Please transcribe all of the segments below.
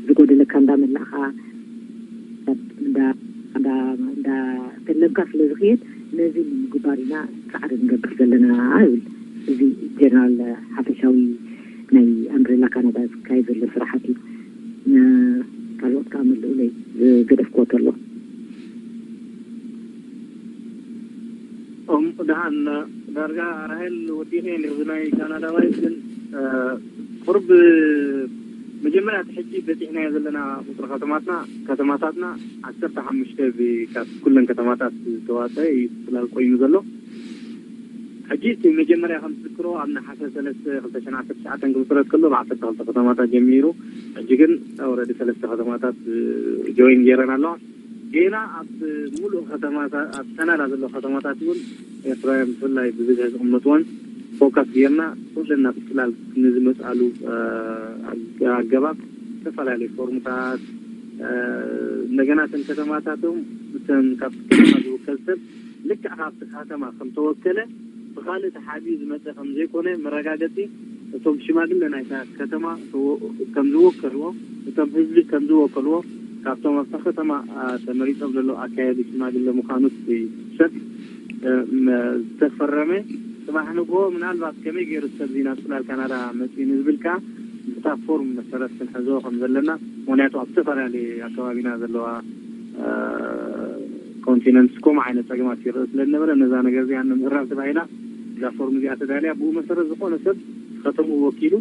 ዝጎደለካ እንዳመላእኻ እንዳተለምካ ስለ ዝኽየድ፣ ነዚ ንምግባር ኢና ፃዕሪ ንገብር ዘለና ይብል። እዚ ጀነራል ሓፈሻዊ ናይ ኣምብሬላ ካናዳ ዝካየድ ዘሎ ስራሓት እዩ። ካልኦት ከዓ መልእለይ ዝገደፍክዎ ተሎ። እም ደሓን ዳርጋ ራሄል ወዲቀ ነዚ ናይ ካናዳዋይ ግን ቁርብ መጀመርያ እቲ ሕጂ በፂሕናዮ ዘለና ቁፅሪ ከተማትና ከተማታትና ዓሰርተ ሓሙሽተ ካብ ኩለን ከተማታት ዝተዋፀ እዩ። ፅላል ኮይኑ ዘሎ ሕጂ እቲ መጀመርያ ከም ትዝክሮ ኣብ ነሓሰ ሰለስተ ክልተ ሽሕን ዓሰርተ ትሽዓተን ክምስረት ከሎ ብዓሰርተ ክልተ ከተማታት ጀሚሩ ሕጂ ግን ወረዲ ሰለስተ ከተማታት ጆይን ገይረን ኣለዋ። ጌና ኣብ ሙሉእ ከተማታት ኣብ ካናዳ ዘሎ ከተማታት እውን ኤርትራውያን ብፍላይ ብብዝሒ ዝቕመጥዎን ፎካስ ጌርና ኩለን ናብ ጽላል ንዝመጽኣሉ ኣገባብ ዝተፈላለዩ ፎርምታት እንደገና እተን ከተማታቶም እተን ካብቲ ከተማ ዝውከል ሰብ ልክዕ ካብቲ ከተማ ከም ተወከለ ብኻልእ ተሓቢኡ ዝመፀ ከም ዘይኮነ መረጋገፂ እቶም ሽማግለ ናይታ ከተማ ከም ዝወከልዎ እቶም ህዝቢ ከም ዝወከልዎ ካብቶም ኣብታ ከተማ ተመሪፆም ዘለዉ ኣካየዲ ሽማግለ ምዃኑ ሰብ ዝተፈረመ ፅባሕ ንግሆ ምናልባት ከመይ ገይሩ ሰብ ዚ ናብ ፅላል ካናዳ መፅኡ ንዝብል ከዓ ብታ ፎርም መሰረት ክንሕዞ ከም ዘለና ምክንያቱ ኣብ ዝተፈላለዩ ኣከባቢና ዘለዋ ኮንቲነንት ከምኡ ዓይነት ፀገማት ይረአ ስለ ዝነበረ ነዛ ነገር እዚኣ ንምእራም ተባሂላ እዛ ፎርም እዚኣ ተዳልያ ብኡ መሰረት ዝኾነ ሰብ ከተምኡ ወኪሉ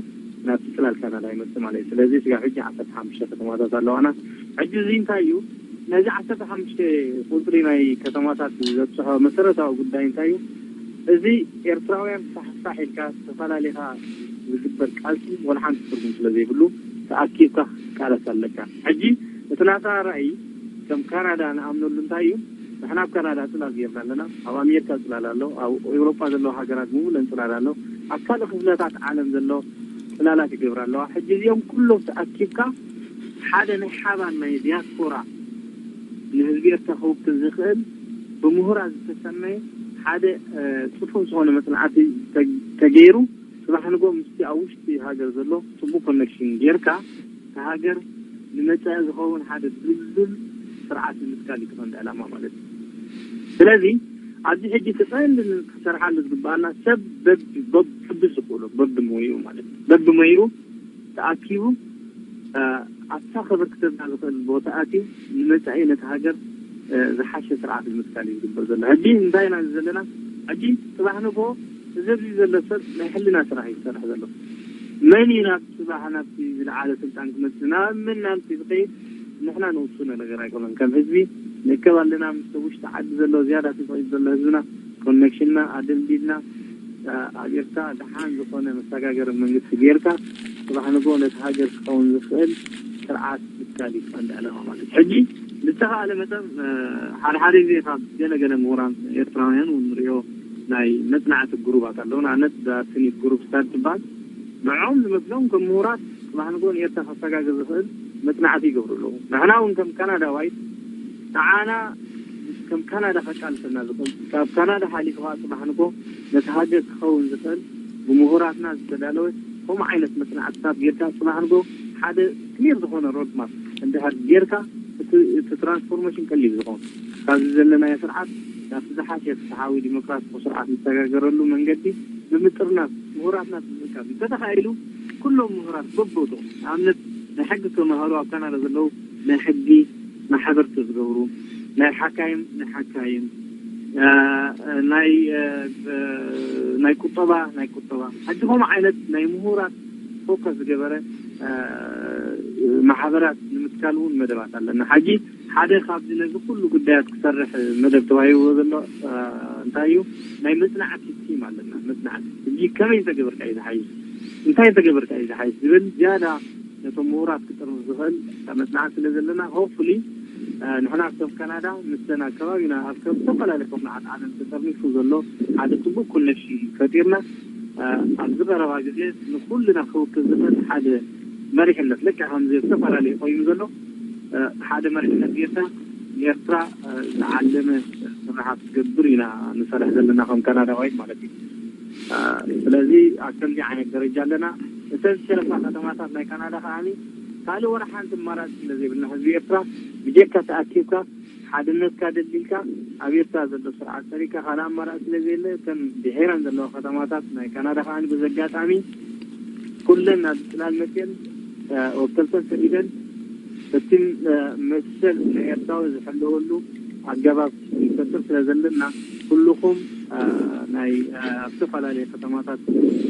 ናብቲ ፅላል ካናዳ ይመፅእ ማለት እዩ። ስለዚ ስጋብ ሕጂ ዓሰርተ ሓሙሽተ ከተማታት ኣለዋና። ሕጂ እዚ እንታይ እዩ ነዚ ዓሰርተ ሓሙሽተ ቁፅሪ ናይ ከተማታት ዘብፅሖ መሰረታዊ ጉዳይ እንታይ እዩ? እዚ ኤርትራውያን ፋሕፋሕ ኢልካ ተፈላሊኻ ዝግበር ቃልሲ ወላ ሓንቲ ትርጉም ስለ ዘይብሉ ተኣኪብካ ክትቃለስ ኣለካ። ሕጂ እቲ ናታ ራእይ ከም ካናዳ ንኣምነሉ እንታይ እዩ? ንሕና ኣብ ካናዳ ፅላል ጌርና ኣለና፣ ኣብ ኣሜሪካ ፅላል ኣሎ፣ ኣብ ኤውሮጳ ዘለዋ ሃገራት ብምሉእን ፅላል ኣሎ፣ ኣብ ካልእ ክፍለታት ዓለም ዘሎ ፅላላት ይገብራ ኣለዋ። ሕጂ እዚኦም ኩሎም ተኣኪብካ ሓደ ናይ ሓባር ናይ ዲያስፖራ ንህዝቢ ኤርትራ ክውክል ዝኽእል ብምሁራት ዝተሰነየ ሓደ ፅፉፍ ዝኾነ መፅናዕቲ ተገይሩ ፅባሕ ንጎ ምስቲ ኣብ ውሽጢ ሃገር ዘሎ ፅቡቅ ኮኔክሽን ጌርካ እታ ሃገር ንመፃኢ ዝኸውን ሓደ ድልዱል ስርዓት ንምትካል እዩ ትኾን ዕላማ ማለት እዩ። ስለዚ ኣብዚ ሕጂ ተፀንድ ክሰርሓሉ ዝግበኣና ሰብ በቢ ዝኽእሉ በቢ ሞይኡ ማለት እዩ በቢ ሞይኡ ተኣኪቡ ኣብታ ከበርክተልና ዝኽእል ቦታ ኣትዩ ንመፃኢ ነቲ ሃገር ዝሓሸ ስርዓት ንምትካል እዩ ዝግበር ዘሎ። ሕጂ እንታይ ኢና ዘለና? ሕጂ ፅባሕ ንግሆ እዚ ኣብዚ ዘሎ ሰብ ናይ ሕልና ስራሕ እዩ ዝሰርሕ ዘሎ። መን እዩ ናብ ፅባሕ ናብቲ ዝለዓለ ስልጣን ክመፅእ ናብ መን ናምቲ ዝኸይድ ንሕና ንውስኖ ነገር ኣይኮነን። ከም ህዝቢ ንእከብ ኣለና ምስ ውሽጢ ዓዲ ዘሎ ዝያዳ ተፅዒት ዘሎ ህዝብና ኮኔክሽንና ኣደልዲልና ኣብ ኤርትራ ደሓን ዝኾነ መሰጋገሪ መንግስቲ ጌርካ ፅባሕ ንግሆ ነቲ ሃገር ክኸውን ዝኽእል ስርዓት ምትካል እዩ ቀንዲ ዕላማ ማለት እዩ። ሕጂ ብዝተኻእለ መጠን ሓደ ሓደ ግዜ ካብ ገለ ገለ ምሁራን ኤርትራውያን እውን ንሪኦ ናይ መፅናዕቲ ግሩባት ኣለዉ። ንኣብነት ዳስኒት ግሩፕ ስታድ ትበሃል ንዕኦም ዝመስሎም ከም ምሁራት ፅባሕ ንግሆ ንኤርትራ ከሰጋግር ዝኽእል መፅናዕቲ ይገብሩ ኣለዉ። ንሕና እውን ከም ካናዳዋይ ንዓና ከም ካናዳ ከቃልሰና ዝኽእል ካብ ካናዳ ሓሊፉ ከዓ ፅባሕ ንግሆ ነቲ ሃገር ክኸውን ዝኽእል ብምሁራትና ዝተዳለወ ከምኡ ዓይነት መፅናዕትታት ጌርካ ፅባሕ ንግሆ ሓደ ክሊር ዝኾነ ሮድማፕ እንድሕር ጌርካ እቲ ትራንስፎርሜሽን ቀሊል ዝኸውን ካብዚ ዘለናዮ ስርዓት ናብቲ ዝሓሸ ፍትሓዊ ዲሞክራሲያዊ ስርዓት ንሰጋገረሉ መንገዲ ብምጥርናፍ ምሁራትና ብምእካብ እዩ። እንተተኻኢሉ ኩሎም ምሁራት በቦትኦም ንኣብነት ናይ ሕጊ ተምሃሩ ኣብ ካናዳ ዘለዉ ናይ ሕጊ ማሕበርተ ዝገብሩ ናይ ሓካይም ናይ ሓካይም ናይ ናይ ቁጠባ ናይ ቁጠባ ሕጂ ከምኡ ዓይነት ናይ ምሁራት ፎከስ ዝገበረ ማሕበራት ንምትካል እውን መደባት ኣለና። ሕጂ ሓደ ካብዚ ነዚ ኩሉ ጉዳያት ክሰርሕ መደብ ተዋሂብዎ ዘሎ እንታይ እዩ ናይ መፅናዕቲ ቲም ኣለና። መፅናዕቲ ሕጂ ከመይ እንተገበርካ እዩ ዝሓይሽ እንታይ እንተገበርካ እዩ ዝሓይሽ ዝብል ዝያዳ ነቶም ምሁራት ክጥርንፍ ዝኽእል መፅናዕቲ ስለ ዘለና ሆፕፉሊ ንሕና ከም ካናዳ ምስተን ኣከባቢና ኣብ ከም ዝተፈላለዩ ኩርናዓት ዓለም ተጠርኒፉ ዘሎ ሓደ ፅቡቅ ኮኔክሽን ፈጢርና ኣብዚ ቀረባ ግዜ ንኩልና ክውክል ዝኽእል ሓደ መሪሕነት ልክዕ ከምዚ ዝተፈላለዩ ኮይኑ ዘሎ ሓደ መሪሕነት ጌርካ ንኤርትራ ዝዓለመ ስራሓት ክትገብር ኢና ንሰርሕ ዘለና ከም ካናዳዋይት ማለት እዩ። ስለዚ ኣብ ከምዚ ዓይነት ደረጃ ኣለና። እተን ዝተረፋ ከተማታት ናይ ካናዳ ከዓኒ ካልእ ወላ ሓንቲ ኣማራፂ ስለ ዘይብልና ህዝቢ ኤርትራ ብጀካ ተኣኪብካ ሓድነትካ ደልዲልካ ኣብ ኤርትራ ዘሎ ስርዓት ሰሪካ ካልእ ኣማራፂ ስለ ዘየለ እተን ድሒረን ዘለዋ ከተማታት ናይ ካናዳ ከዓኒ በዚ ኣጋጣሚ ኩለን ናብ ጽላል መጽየን ወከልተን ሰዲደን እቲ መሰል ንኤርትራዊ ዝሕለወሉ ኣገባብ ይፈጥር ስለ ዘለና ኩልኹም ናይ ኣብ ዝተፈላለዩ ከተማታት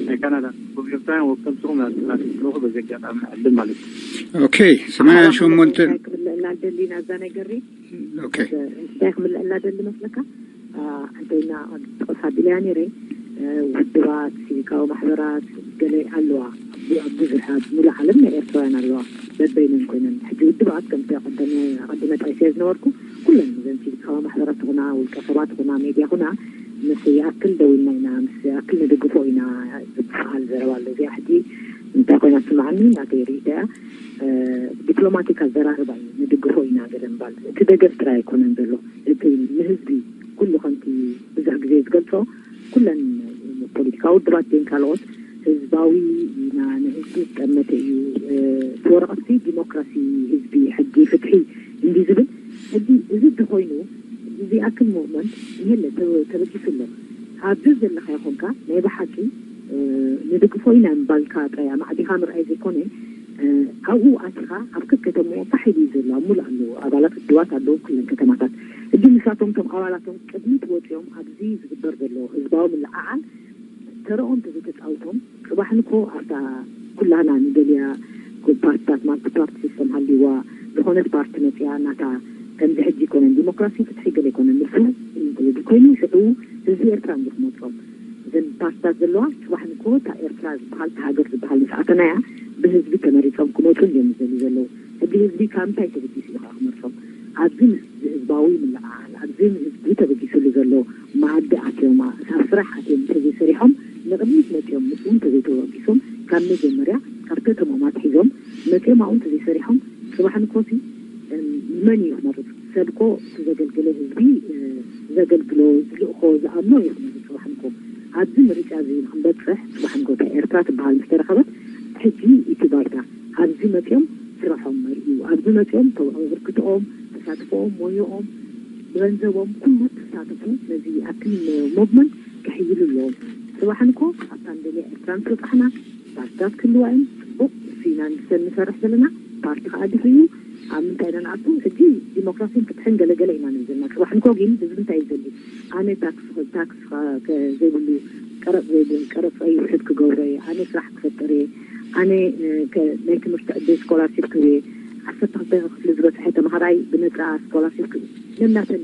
ናይ ካናዳ ትርከቡ ኤርትራውያን ወከልትኹም ናብ ጽላል ክትልእኹ በዚ ኣጋጣሚ ንዕድም ማለት እዩ። ኦኬ ሰማንያን ሸሞንተ ክምልእና ደሊና እዛ ነገር ኦኬ እንታይ ክምልእና ደሊ መስለካ እንተይና ጠቕሳ ቢልያ ነይረ ውድባት ሲቪካዊ ማሕበራት ገለ ኣለዋ ኣብ ብዙሕ ኣብ ሙሉእ ዓለም ናይ ኤርትራውያን ኣለዋ በበይነን ኮይነን ሕጂ ውድባት ከምቲ ቀደም ኣቐዲመ ጠቂሰ ዝነበርኩ ኩለን ዘን ሲቪካዊ ማሕበራት ኹና ውልቀ ሰባት ኹና ሜድያ ኹና ምስ ይኣክል ደው ኢልና ኢና ምስ ይኣክል ንድግፎ ኢና ዝበሃል ዘረባ ኣሎ እዚኣ ሕጂ እንታይ ኮይና ትስምዓኒ ናተይ ርእይቶ እያ ዲፕሎማቲክ ኣዘራርባ እዩ ንድግፎ ኢና ገለ ምባል እቲ ደገፍ ጥራይ ኣይኮነን ዘሎ እቲ ንህዝቢ ኩሉ ከምቲ ብዙሕ ግዜ ዝገልፆ ኩለን ፖለቲካዊ ውድባት ዜን ካልኦት ህዝባዊ ኢና ንህዝቢ ዝጠመተ እዩ እቲ ወረቐትሲ ዲሞክራሲ ህዝቢ ሕጊ ፍትሒ እንዲ ዝብል ሕጂ እዚ እንተኮይኑ እዚ ኣክል ሞቭመንት የለ ተበጊሱ ኣሎ ኣብዚ ዘለካ ይኮንካ ናይ ብሓቂ ንድግፎ ኢና ምባልካ ጥራይ ኣማዕዲካ ምርኣይ ዘይኮነ ኣብኡ ኣቲኻ ኣብ ከከተምኡ ፋሕ ኢሉ እዩ ዘሎ ኣብ ሙሉእ ኣለዉ ኣባላት ውድባት ኣለዉ ኩለን ከተማታት ሕጂ ንሳቶም ቶም ኣባላቶም ቅድሚት ወፂኦም ኣብዚ ዝግበር ዘሎ ህዝባዊ ምልዓዓል ተረኦም ተዘይተፃውቶም ፅባሕ ንኮ ኣብታ ኩላና ንደልያ ፓርቲታት ማልቲ ፓርቲ ሲስተም ሃልይዋ ዝኾነት ፓርቲ መፅያ ናታ ከምዚ ሕጂ ይኮነን ዲሞክራሲ ፍትሒ ገለ ይኮነን ንሱ ኮይኑ ሽዑ ህዝቢ ኤርትራ እዮም ክመፅኦም እዘን ፓርቲታት ዘለዋ ፅባሕ ንኮ እታ ኤርትራ ዝበሃል እታ ሃገር ዝበሃል ምስ ኣተናያ ብህዝቢ ተመሪፆም ክመፁ እዮም ዝደልዩ ዘለዉ ሕጂ ህዝቢ ካብ ምንታይ ተበጊሱ እዩ ከዓ ክመርፆም ኣብዚ ምስ ህዝባዊ ምልዕዓል ኣብዚ ንህዝቢ ተበጊስሉ ዘሎ መኣዲ ኣትዮም ኣብ ስራሕ ኣትዮም እንተዘይሰሪሖም ንቕድሚት መፅዮም ምስኡ እንተዘይተበጊሶም ካብ መጀመርያ ካብ ከተሞም ኣትሒዞም መፅዮም ኣብኡ እንተዘይሰሪሖም ፅባሕ ንኮሲ መን እዩ ክመርፅ ሰብኮ እቲ ዘገልገለ ህዝቢ ዘገልግሎ ዝልእኮ ዝኣምኖ እዩ ክመርፅ ፅባሕ ንኮ ኣብዚ ምርጫ እዚ ንክንበፅሕ ፅባሕ ንኮ እታ ኤርትራ ትበሃል ምስ ተረኸበት ሕጂ እቲ ባይታ ኣብዚ መፅኦም ስርሖም መርኢዩ ኣብዚ መፅኦም ተብርክትኦም ተሳትፎኦም ሞዮኦም ብገንዘቦም ኩሉ ተሳተፉ ነዚ ኣክል ሞቭመንት ክሕይሉ ኣለዎም ፅባሕ ንኮ ኣብታ ንደልያ ኤርትራ ምስ በፃሕና ፓርትታት ክህልዋ እየን ፅቡቅ እሱ ኢና ንሰብ ንሰርሕ ዘለና ፓርቲ ከዓ ድሕሪኡ ኣብ ምንታይ ኢና ንኣቱ ሕጂ ዲሞክራሲን ፍትሕን ገለገለ ኢና ንብል ዘለና ፅባሕ ንኮ ግን ህዝቢ እንታይ እዩ ዘድሊ ኣነ ታክስ ታክስ ዘይብሉ ቀረፅ ዘይብል ቀረፀይ ውሕድ ክገብሮ እየ ኣነ ስራሕ ክፈጥር እየ ኣነ ናይ ትምህርቲ ዕድል ስኮላርሽፕ ክህብ እየ ዓሰርተ ክልተ ክፍሊ ዝበፅሐ ተምሃራይ ብነፃ ስኮላርሽፕ ክህብ ነናተን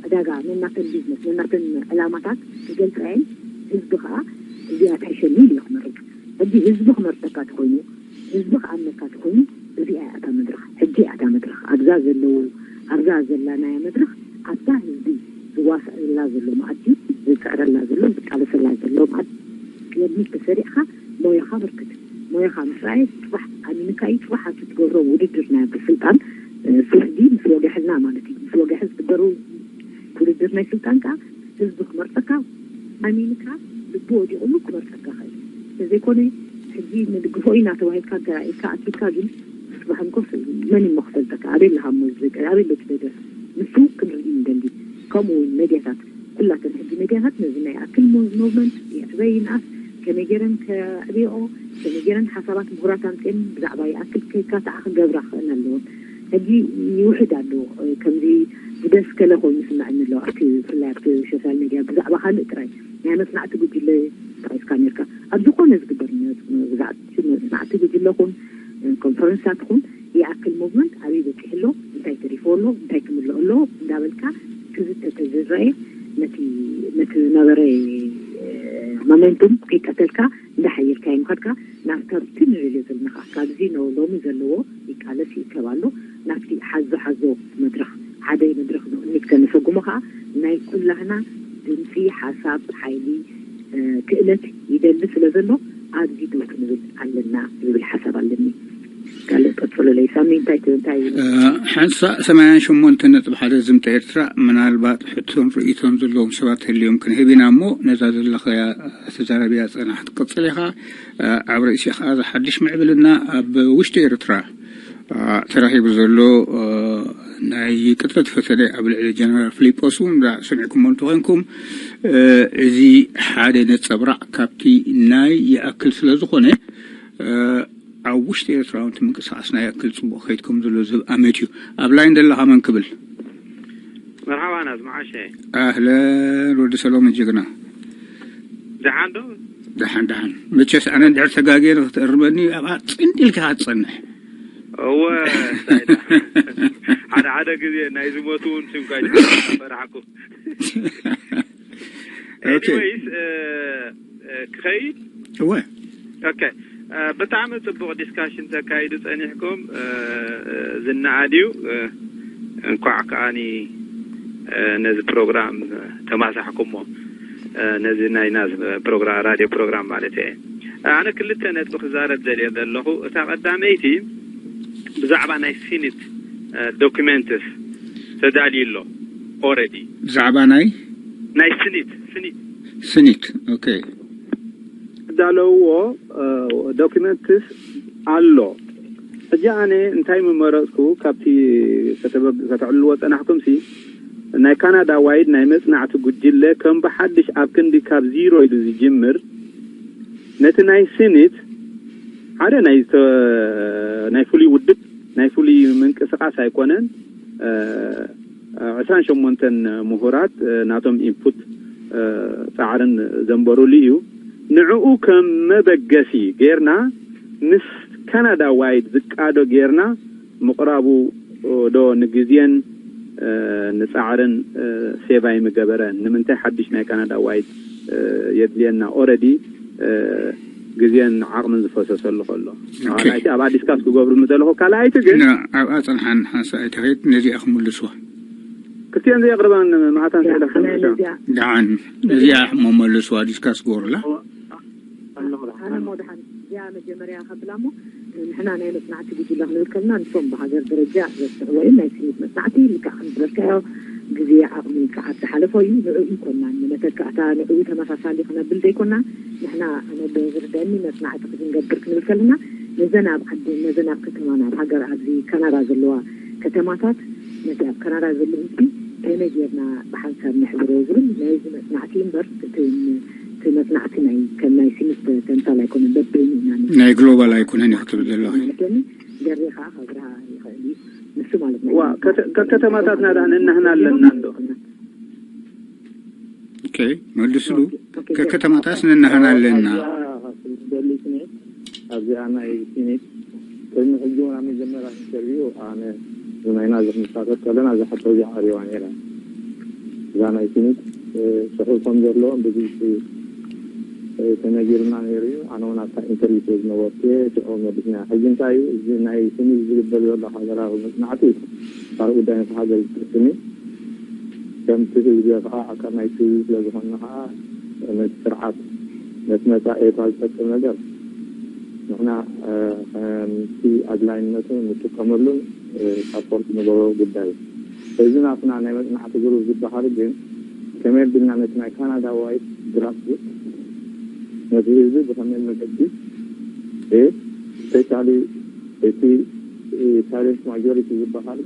ዕዳጋ ነናተን ቢዝነስ ነናተን ዕላማታት ክገልፃ እየን ህዝቢ ከዓ እዚኣ ትሕሸኒ ኢሉ ክመርፅ ሕጂ ህዝቢ ክመርፀካ ተኮይኑ ህዝቢ ክኣምነካ ተኮይኑ እዚኣ እያ እታ መድረክ ሕጂ እያ እታ መድረክ ኣብዛ ዘለዉ ኣብዛ ዘላናያ መድረክ ኣብታ ህዝቢ ዝዋስኣላ ዘሎ መኣዲ ዝፅዕረላ ዘሎ ዝቃለሰላ ዘሎ መኣዲ ቅድሚት ተሰሪዕካ ሞያኻ በርክት ሞያኻ ምስ ረኣየ ፅባሕ ኣሚንካ እዩ ፅባሕ ኣብቲ ትገብሮ ውድድር ናይ ስልጣን ስውሕዲ ምስ ወገሐልና ማለት እዩ ምስ ወገሐ ዝግበሩ ውድድር ናይ ስልጣን ከዓ ህዝቢ ክመርፀካ ኣሚንካ ልቡ ወዲቑሉ ክመርፀካ ኸእል እንተዘይኮነ ሕጂ ንድግፎ ኢና ተባሂልካ ተራኢካ ኣኪድካ ግን ስባሕንኮስ መን እሞ ክፈልጠካ ኣበይ ኣለካ እሞ ዝዘቀ ኣበይ ኣሎ ትደደ ንሱ ክንርኢ ንደሊ ከምኡ እውን መድያታት ኩላተን ሕጂ መድያታት ነዚ ናይ ኣክል ሞቭመንት የዕበይ ይንኣስ ከመይ ገይረን ከዕብየኦ ከመይ ገይረን ሓሳባት ምሁራት ኣምፅኤን ብዛዕባ ይኣክል ከይካትዓ ክገብራ ክኽእን ኣለዎን ሕጂ ይውሕድ ኣሎ ከምዚ ዝደስከለ ኮይኑ ስምዐኒ ኣሎ ኣብቲ ብፍላይ ኣብቲ ሶሻል ሚድያ ብዛዕባ ካልእ ጥራይ ናይ መፅናዕቲ ጉጅለ ተሒዝካ ነርካ ኣብ ዝኾነ ዝግበር ብዛዕባ መፅናዕቲ ጉጅለ ኹን ኮንፈረንስታት ኹን ይኣክል ሞቭመንት ኣበይ በፂሑ ኣሎ እንታይ ተሪፎ ኣሎ እንታይ ክምልኦ ኣሎ እንዳበልካ ክዝተ ተዝረአ ነቲ ነቲ ዝነበረ ሞመንቱም ከይቀተልካ እንዳሓየልካ ይምኸድካ ናብታ ብቲ ንደልዮ ዘለና ከዓ ካብዚ ሎሚ ዘለዎ ይቃለስ ይእከብ ኣሎ ናብቲ ሓዞ ሓዞ መድረኽ ሓደ መድረኽ ንቕድሚት ከነሰጉሞ ከዓ ናይ ኩላህና ድምፂ ሓሳብ ሓይሊ ክእለት ይደሊ ስለ ዘሎ ኣብዚ ደው ክንብል ኣለና ዝብል ሓሳብ ኣለኒ ካልእ ቀፅሉለይ ሳሚ እንታይ እንታይ ሓንሳ ሰማንያን ሸሞንተ ነጥቢ ሓደ ዝምተ ኤርትራ ምናልባት ሕቶን ርእይቶን ዘለዎም ሰባት ህልዮም ክንህብ ኢና እሞ ነዛ ዘለኸያ ተዛረብያ ፀናሕ ትቅፅል ኢኻ ኣብ ርእሲ ከዓ ሓድሽ ምዕብልና ኣብ ውሽጢ ኤርትራ ተረኺቡ ዘሎ ናይ ቅትለት ፈተነ ኣብ ልዕሊ ጀነራል ፊሊጶስ እውን ሰሚዕኩሞ እንተኾይንኩም፣ እዚ ሓደ ነፀብራቕ ካብቲ ናይ ይኣክል ስለ ዝኾነ፣ ኣብ ውሽጢ ኤርትራ እውን እቲ ምንቅስቃስ ናይ ይኣክል ፅቡቕ ከይድ ከም ዘሎ ዝህብ ኣመት እዩ። ኣብ ላይን ዘለኻ መን ክብል? መርሓባ ናዝ መዓሸ። ኣህለን ወዲ ሰሎሚ ጅግና። ደሓን ዶ? ደሓን ደሓን። መቸስ ኣነ እንድሕር ተጋግየ ንክትእርመኒ ኣብኣ ፅን ኢልካ ክትፀንሕ። እወ፣ እንታይ ደኣ? ሓደ ሓደ ግዜ ናይ ዝሞቱ እውን ስምካ ፈራሕኩ። ኦኬ። ኤኒዌይስ፣ ክኸይድ እወ። ኦኬ። ብጣዕሚ ፅቡቕ ዲስካሽን ተካይዱ ፀኒሕኩም። ዝነኣድ እዩ። እንኳዕ ከዓኒ ነዚ ፕሮግራም ተማሳሕኩሞ። ነዚ ናይ ናዝ ፕሮግራም፣ ራድዮ ፕሮግራም ማለት እየ። ኣነ ክልተ ነጥቢ ክዛረብ ደልየ ዘለኹ። እታ ቀዳመይቲ፣ ብዛዕባ ናይ ሲኒት ዶኪመንትስ ተዳልዩ ኣሎ ኦረዲ። ብዛዕባ ናይ ናይ ስኒት ስኒት ስኒት። ኦኬ። ዝዳለውዎ ዶኪመንትስ ኣሎ። ሕጂ ኣነ እንታይ ምመረፅኩ፣ ካብቲ ከተዕልልዎ ፀናሕኩም ሲ፣ ናይ ካናዳ ዋይድ ናይ መፅናዕቲ ጉጅለ ከም ብሓድሽ ኣብ ክንዲ ካብ ዚሮ ኢሉ ዝጅምር፣ ነቲ ናይ ስኒት ሓደ ናይ ናይ ፍሉይ ውድብ፣ ናይ ፍሉይ ምንቅስቃስ ኣይኮነን። ዕስራን ሸሞንተን ምሁራት ናቶም ኢንፑት ፃዕርን ዘንበሩሉ እዩ። ንዕኡ ከም መበገሲ ጌርና ምስ ካናዳ ዋይድ ዝቃዶ ጌርና ምቕራቡ ዶ ንግዜን ንፃዕርን ሴቭ ኣይምገበረን? ንምንታይ ሓድሽ ናይ ካናዳ ዋይድ የድልየና? ኦረዲ ግዜን ዓቕምን ዝፈሰሰሉ ከሎ። ካልኣይቲ ኣብኣ ዲስካስ ክገብሩ ምደለኹ። ካልኣይቲ ግን ኣብኣ ፅንሓን ሓንሳ ኣይትኸይድ፣ ነዚኣ ክምልስዋ። ክልቲኤን ዘየቕርባን መዓታን ስእለ ደዓን ነዚኣ መመልስዋ፣ ዲስካስ ክገብሩላ። ኣነ ሞ ደሓን እዚኣ መጀመርያ ከብላ እሞ፣ ንሕና ናይ መፅናዕቲ ጉጅለ ክንብል ከለና፣ ንሶም ብሃገር ደረጃ ዘስዕቦ እዩ። ናይ ስኒት መፅናዕቲ ልክዕ ከም ዝበልካዮ ግዜ፣ ዓቕሚ፣ ከዓት ዝሓለፎ እዩ። ንዕኡ ይኮናን ንመተካእታ ንዕኡ ተመሳሳሊ ክነብል ዘይኮና፣ ንሕና ኣነ ብዝርደአኒ መፅናዕቲ ክንገብር ክንብል ከለና፣ ነዘን ኣብ ዓዲ፣ ነዘን ኣብ ከተማና፣ ኣብ ሃገር፣ ኣብዚ ካናዳ ዘለዋ ከተማታት፣ ነቲ ኣብ ካናዳ ዘሎ ህዝቢ ከመይ ጌርና ብሓንሳብ ነሕብሮ ዝብል ናይዚ መፅናዕቲ እምበር፣ እቲ እቲ መፅናዕቲ ናይ ከም ናይ ስኒት ተምሳል ኣይኮነን፣ በበይኑ ኢና ንሪኦ። ናይ ግሎባል ኣይኮነን እዩ ክትብል ዘለኺ። ማለት ደኒ ገሬ ከዓ ከብርሃ ይኽእል እዩ። ንሱ ማለት ናይ ዋ፣ ከተ- ከከተማታትና ደኣ ነናህና ኣለና እንዶ። ኦኬ፣ መልስሉ። ከከተማታስ ነናህና ኣለና። ኣብዚኣ፣ ኣብዚኣ ናይ ሲኔት ቅድሚ ሕጂ እውን ኣብ መጀመርያ ኢንተርቪው ኣነ ናይና ዝክንሳተፍ ከለና እዛ ሕቶ እዚኣ ቀሪባ ነይራ። እዛ ናይ ሲኔት፣ እ፣ ጽሑፍ ከም ዘለዎም ብግልጺ፣ እ፣ ተነጊሩና ነይሩ እዩ። ኣነ እውን ኣብታ ኢንተርቪው ስለ ዝነበርኩ እየ ሽዑ መሊስና። ሕጂ እንታይ እዩ፣ እዚ ናይ ሲኔት ዝግበር ዘሎ ሃገራዊ መጽናዕቲ ካልእ ጉዳይ ነቲ ሃገር ዝጠቅም እዩ። ከምቲ ህዝቢ ከዓ ኣካል ናይቲ ህዝቢ ስለ ዝኾንና ከዓ ነቲ ስርዓት ነቲ መጻኢ ኤርትራ ዝጠቅም ነገር ንሕና፣ እ፣ ከምቲ ኣድላይነቱ ንጥቀመሉን፣ እ፣ ሳፖርት ንገብሮ ጉዳይ እዩ። እዚ ናትና ናይ መጽናዕቲ ግሩፕ ዝበሃል ግን ከመይ ኣቢልና ነቲ ናይ ካናዳ ዋይት ግራስሩት ነቲ ህዝቢ ብኸመይ መገዲ፣ እ፣ ስፔሻሊ እቲ፣ እ፣ ሳይለንት ማጆሪቲ ዝበሃል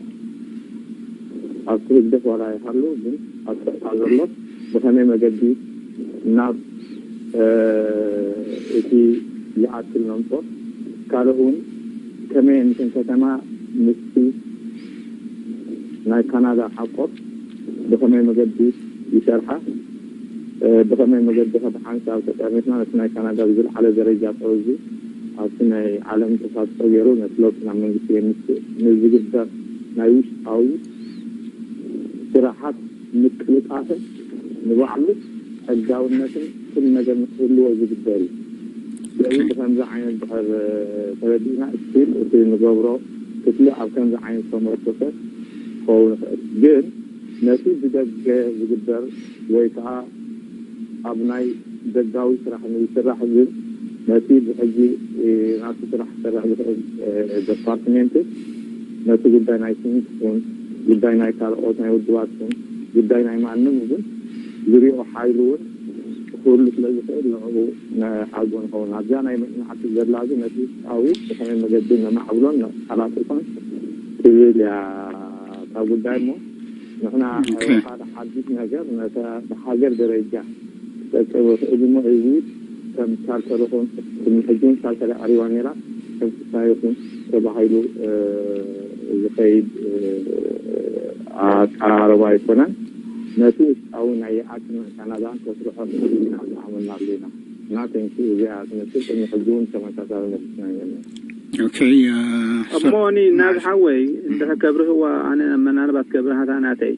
ኣብቲ ህግደፍ ዋላ ይሃሉ ግን ኣብ ከተማ ዘሎ ብኸመይ መገዲ ናብ፣ እ፣ እቲ ይኣክል ነምጾ፣ ካልእ እውን ከመይ እንትን ከተማ ምስቲ ናይ ካናዳ ሓቆፍ ብኸመይ መገዲ ይሰርሓ፣ እ፣ ብኸመይ መገዲ ከ ብሓንሳብ ተጠርኒፍና ነቲ ናይ ካናዳ ብዝለዓለ ደረጃ ጠርዙ ኣብቲ ናይ ዓለም ተሳትፎ ገይሩ ነቲ ለውጢ ናብ መንግስቲ የምጽእ ንዝግበር ናይ ውሽጣዊ ስራሓት ምቅልጣፍን ንባዕሉ ሕጋውነትን ኩሉ ነገር ንክህልዎ ዝግበር እዩ። ስለዚ ብከምዚ ዓይነት ድሕር ተረዲእና ስቲል እቲ ንገብሮ ክፍሊ ኣብ ከምዚ ዓይነት ተመርኮሰ ክኸውን ይኽእል። ግን ነቲ ብደገ ዝግበር ወይ ከዓ ኣብ ናይ ደጋዊ ስራሕ ንዝስራሕ ግን ነቲ ብሕጂ ናብቲ ስራሕ ክሰርሕ ዝኽእል ዲፓርትሜንት ነቲ ጉዳይ ናይ ስኒት ይኹን ጉዳይ ናይ ካልኦት ናይ ውድባት ይኹን ጉዳይ ናይ ማንም እውን ዝሪኦ ሓይሊ እውን ክህሉ ስለ ዝኽእል ንዕኡ ንዓግቦ ንኸውን። ኣብዛ ናይ መጽናዕቲ ዘላ ግን ነቲ ውሽጣዊ ብኸመይ መገዲ ነማዕብሎን ነቀላጥፎን ትብል እያ እታ ጉዳይ። እሞ ንሕና ሓደ ሓድሽ ነገር ነታ ብሃገር ደረጃ ክጠቅም ይኽእል እሞ እዚ ከም ቻርተር ይኹን ቅድሚ ሕጂ እውን ቻርተር ኣቕሪባ ነይራ። ከም ክስታይ ይኹን ተባሂሉ ዝኸይድ ኣቀራርባ ኣይኮነን። ነቲ ውሽጣዊ ናይ ኣቅምን ካናዳን ከስርሖ ክእል ኢና ዝኣመናሉ ኢና። እና ተንኪ እዚኣ ትመስል ቅድሚ ሕጂ እውን ተመሳሳሊ ነፍስና የለን። እሞ እኒ ናብ ሓወይ እንድሕር ከብርህዋ ኣነ መናልባት ከብርሃታ ናተይ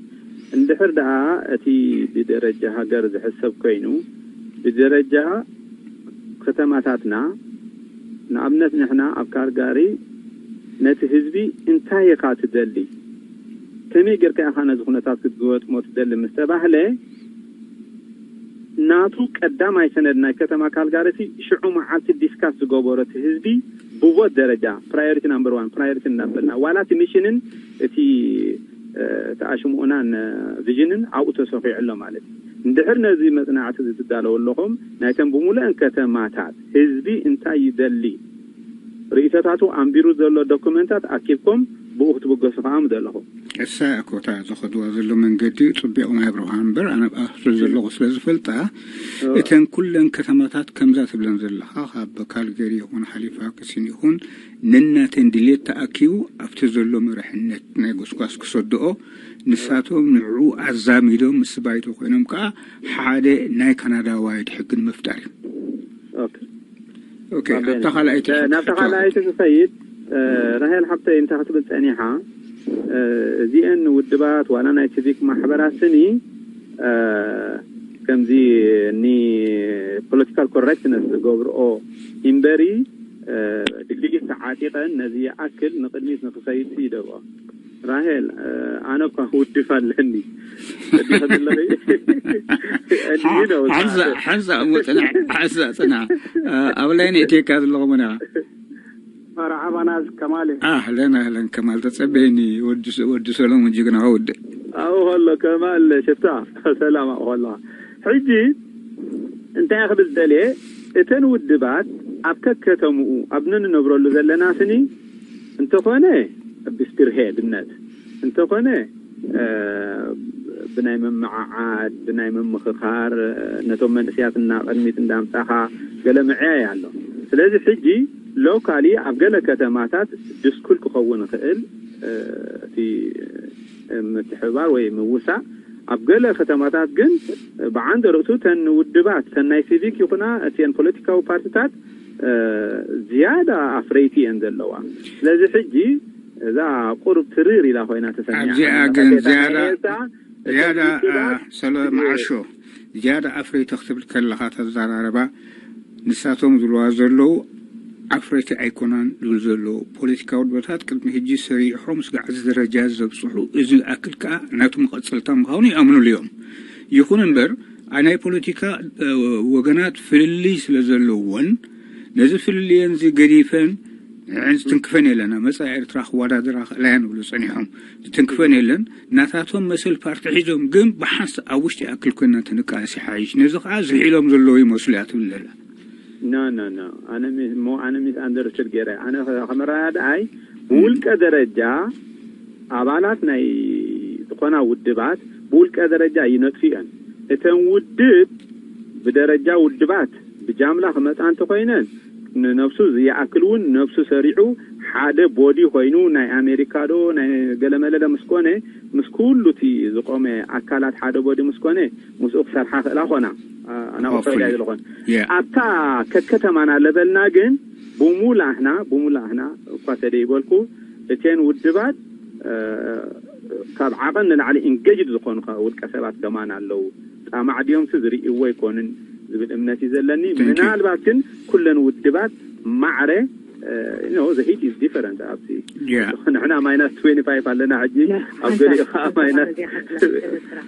እንድሕር ደኣ እቲ ብደረጃ ሃገር ዝሕሰብ ኮይኑ ብደረጃ ከተማታትና ንኣብነት ንሕና ኣብ ካልጋሪ ነቲ ህዝቢ እንታይ ኢኻ ትደሊ ከመይ ጌርካ ኢኻ ነዚ ኩነታት ክትገጥሞ ትደሊ ምስ ተባህለ ናቱ ቀዳማይ ሰነድ ናይ ከተማ ካልጋሪ እቲ ሽዑ መዓልቲ ዲስካስ ዝገበሮ እቲ ህዝቢ ብቦት ደረጃ ፕራዮሪቲ ናምበር ዋን ፕራዮሪቲ እንዳበልና ዋላ እቲ ሚሽንን እቲ ተኣሽምኡናን ቪዥንን ኣብኡ ተሰኺዑ ኣሎ ማለት እዩ። እንድሕር ነዚ መፅናዕቲ እዚ ትዳለዉ ኣለኹም ናይተን ብምሉአን ከተማታት ህዝቢ እንታይ ይደሊ ርእይቶታቱ ኣንቢሩ ዘሎ ዶኩመንታት ኣኪብኩም ብኡ ክትብገሱ ከዓ ምደለኹም። እሳ እኮ እታ ዝኸድዋ ዘሎ መንገዲ ፅቢቕ ናይ ብርሃን እምበር ኣነ ኣብኣ ክፍል ዘለኹ ስለ ዝፈልጣ እተን ኩለን ከተማታት ከምዛ ትብለን ዘለኻ ካብ ካልገሪ ይኹን ሓሊፋክስን ይኹን ነናተን ድሌት ተኣኪቡ ኣብቲ ዘሎ መርሕነት ናይ ጎስጓስ ክሰድኦ ንሳቶም ንዕኡ ኣዛሚዶም ምስ ባይቶ ኮይኖም ከዓ ሓደ ናይ ካናዳዋይድ ሕጊ ንምፍጣር እዩ። ኦኬ፣ ኣብታ ካልኣይቲ ናብታ ካልኣይቲ ክኸይድ ራሄል ሓብተይ እንታይ ክትብል ፀኒሓ እዚአን ውድባት ዋላ ናይ ሲቪክ ማሕበራት ስኒ ከምዚ ኒ ፖለቲካል ኮሬክትነስ ዝገብርኦ ኢምበሪ ድግድጊት ተዓጢቐን ነዚ ይኣክል ንቕድሚት ንክኸይድ ይደብኦ ራሄል ኣነ እኳ ክውድፍ ኣለኒ ሓንሳ እሞ ፅናሕ ሓንሳ ፅናሕ ኣብ ላይ ንእትየካ ዘለኹ መና መርሓባ ናዝ ከማል ኣህለን ኣህለን ከማል ተፀበየኒ ወዲ ሰሎሙን ጅግና ወዲ ኣብኡ ከሎ ከማል ሽፍታ ሰላም ኣብኡ ከለኻ ሕጂ እንታይ ክብል ደልየ እተን ውድባት ኣብ ከከተምኡ ኣብ ነንነብረሉ ዘለና ስኒ እንተኾነ ብስፒርሄድነት እንተኾነ ብናይ ምምዓዓድ ብናይ ምምኽኻር ነቶም መንእስያት እና ቅድሚት እንዳምፃኻ ገለ ምዕያይ ኣሎ። ስለዚ ሕጂ ሎካሊ ኣብ ገለ ከተማታት ድስኩል ክኸውን ይኽእል እቲ ምትሕብባር ወይ ምውሳእ ኣብ ገለ ከተማታት ግን ብዓንደ ርእሱ ተን ውድባት ተን ናይ ሲቪክ ይኹና እቲን ፖለቲካዊ ፓርትታት ዝያዳ ኣፍረይቲ እየን ዘለዋ። ስለዚ ሕጂ እዛ ቁሩብ ትርር ኢላ ኮይና ተሰሚዓ። ኣብዚኣ ግን ዝያዳ ዝያዳ ሰለ መዓሾ ዝያዳ ኣፍረይቲ ክትብል ከለኻ ተዘራረባ ንሳቶም ዝብልዋ ዘለዉ ኣፍረይቲ ኣይኮናን ዝብሉ ዘለዉ ፖለቲካዊ ውድበታት ቅድሚ ሕጂ ሰሪሖም ስጋዕ እዚ ደረጃ ዘብፅሑ እዚ ኣክል ከዓ ናቱ መቐፀልታ ምዃኑ ይኣምኑሉ እዮም። ይኹን እምበር ናይ ፖለቲካ ወገናት ፍልልይ ስለ ዘለወን ነዚ ፍልልየን እዚ ገዲፈን ዝትንክፈን የለን ኣብ መፃኢ ኤርትራ ክወዳደራ ክእላ እየን ዝብሉ ፀኒሖም ዝትንክፈን የለን ናታቶም መሰል ፓርቲ ሒዞም ግን ብሓንስ ኣብ ውሽጢ ኣክል ኮይና ትንቃለስ ይሓይሽ ነዚ ከዓ ዝሒሎም ዘለዉ ይመስሉ እያ ትብል ዘላ no no no ኣነ ሞ ኣነ ሚስ ኣንደርስቱድ ገይረ ኣነ ከመረዳድኣይ ብውልቀ ደረጃ ኣባላት ናይ ዝኾና ውድባት ብውልቀ ደረጃ ይነጥፉ እየን እተን ውድብ ብደረጃ ውድባት ብጃምላ ክመፃ እንተኮይነን ንነብሱ ዝይኣክል እውን ነብሱ ሰሪዑ ሓደ ቦዲ ኮይኑ ናይ ኣሜሪካ ዶ ናይ ገለመለለ ምስ ኮነ ምስ ኩሉ እቲ ዝቆመ ኣካላት ሓደ ቦዲ ምስ ኮነ ምስኡ ክሰርሓ ክእላ ኮና ኣናቆፈዳ ዝለኮን ኣብታ ከከተማና ለበልና ግን ብሙላህና ብሙላህና እኳ ተደይበልኩ እቴን ውድባት ካብ ዓቐን ንላዕሊ ኢንጌጅድ ዝኾኑ ውልቀ ሰባት ከማን ኣለዉ ጣማዕ ድዮም ዝርእይዎ ኣይኮኑን ዝብል እምነት እዩ ዘለኒ ምናልባት ግን ኩለን ውድባት ማዕረ no the heat is different ኣብዚ ንሕና minus twenty five ኣለና ሕጂ ኣብ ገሊኡ ከዓ minus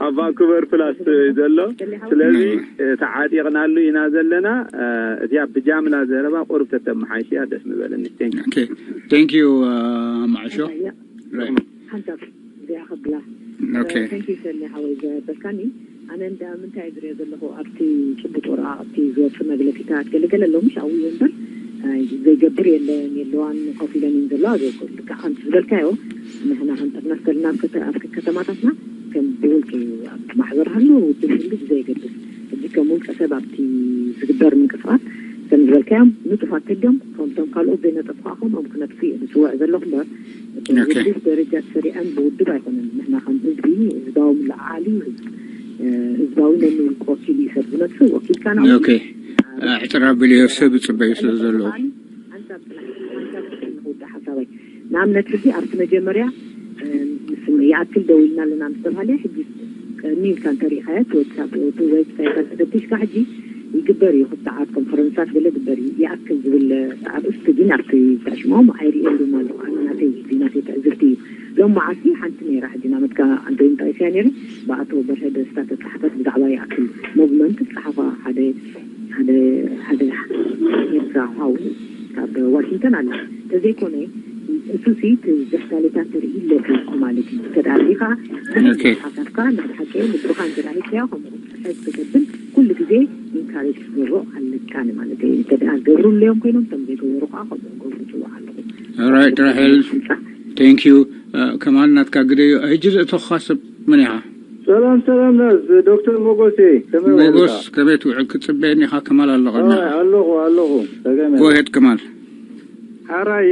ኣብ ቫንኩቨር plus ዘሎ ስለዚ ተዓጢቕናሉ ኢና ዘለና እዚኣ ብጃምላ ዘረባ ቁሩብ ተተመሓይሽ እያ ደስ ምበለኒ thank you ማዕሾ ሓንሳብ እዚኣ ከብላ thank you ሰኒ ሓወይ ዘበልካኒ ኣነ እንዳ ምንታይ ዝሪኦ ዘለኹ ኣብቲ ጭቡጥ ወረቓ ኣብቲ ዝወፅእ መግለፂታት ገለገለ ኣሎ ምሽ ኣብኡ እምበር ዘይገብር የለን የለዋን ኮፍ ኢለን እየን ዘለዋ ዘይኮን ልክዕ ከምቲ ዝበልካዮ ንሕና ክንጥርነፍ ከለና ኣብ ከተማታትና ከም ብውልቂ ኣብቲ ማሕበር ሃሉ ውድብ ህሉ ብዘየገድስ ሕጂ ከም ውልቀ ሰብ ኣብቲ ዝግበር ምንቅስቃስ ከም ዝበልካዮም ንጡፋት ተልዮም ከምቶም ካልኦት ዘይነጠፍኳ ከምኦም ክነጥፉ እየ ዝፅውዕ ዘለኹ እምበር ውድብ ደረጃ ተሰሪዐን ብውድብ ኣይኮነን። ንሕና ከም ህዝቢ ህዝባዊ ምልዕዓል እዩ። ህዝባዊ ነንውልቂ ወኪል እዩ ሰብ ዝመፅእ ወኪልካ ና ሕፅር ኣቢሉ ሰብ ዝፅበዩ ስለ ዘለዉ ኣንሳብ ጥራሕ ኣንሳብ ጥራሕ ንክውዳእ ሓሳበይ ንኣብነት ሕጂ ኣብቲ መጀመርያ ይኣክል ደው ኢልና ኣለና ምስ ተባሃለ ሕጂ ቀኒ ኢልካ እንተሪኢኻዮ እቲ ወትሳፕ ዌብሳይታት ተፈቲሽካ ሕጂ ይግበር እዩ ክትዓት ኮንፈረንሳት ገለ ግበር እዩ ይኣክል ዝብል ኣርእስቲ ግን ኣብቲ ዝታሽሞም ኣይርእየሉን ኣለኹ ኣነ ናተይ ናተይ ትዕዝብቲ እዩ ሎም መዓልቲ ሓንቲ ነይራ ሕጂ ናመትካ ኣንተ እንታይ ስያ ነይሩ ብኣቶ በርሀ ደስታ ተፃሓፈት ብዛዕባ ይኣክል ሞቭመንት ዝፀሓፋ ሓደ ሓደ ሓደ ኤርትራ ሓው ካብ ዋሽንግተን ኣለ ተዘይኮነ እሱሲ ዘሕታሌታት ተርኢ ኣለኩ ማለት እዩ ተዳሪኻ ሓሳብካ ናይ ሓቂ ልብኻ እንተዳሂካዮ ከምኡ ሕግ ተገብን ኩሉ ግዜ ኢንካሬጅ ክትገብሮ ኣለካ ማለት እዩ እንተ ገብሩ ኣለዮም ኮይኖም ከም ዘይገበሩ ከዓ ከምኡ ገብሩ ትብሎ ኣለኹ ራይት ራሄል ቴንክ ዩ ከማል ናትካ ግደዮ ሕጂ ዘእተኹኻ ሰብ መን ኢኻ ሰላም ሰላም ናዝ ዶክተር ሞጎሴ ከመይ ሞጎስ ውዒልካ? ከመይ ትውዕል ክጽበየኒ ኢኻ ከማል ኣሎ ቅድሚ ኣለኹ ኣለኹ ተገመ ጎሄድ ከማል ሓራይ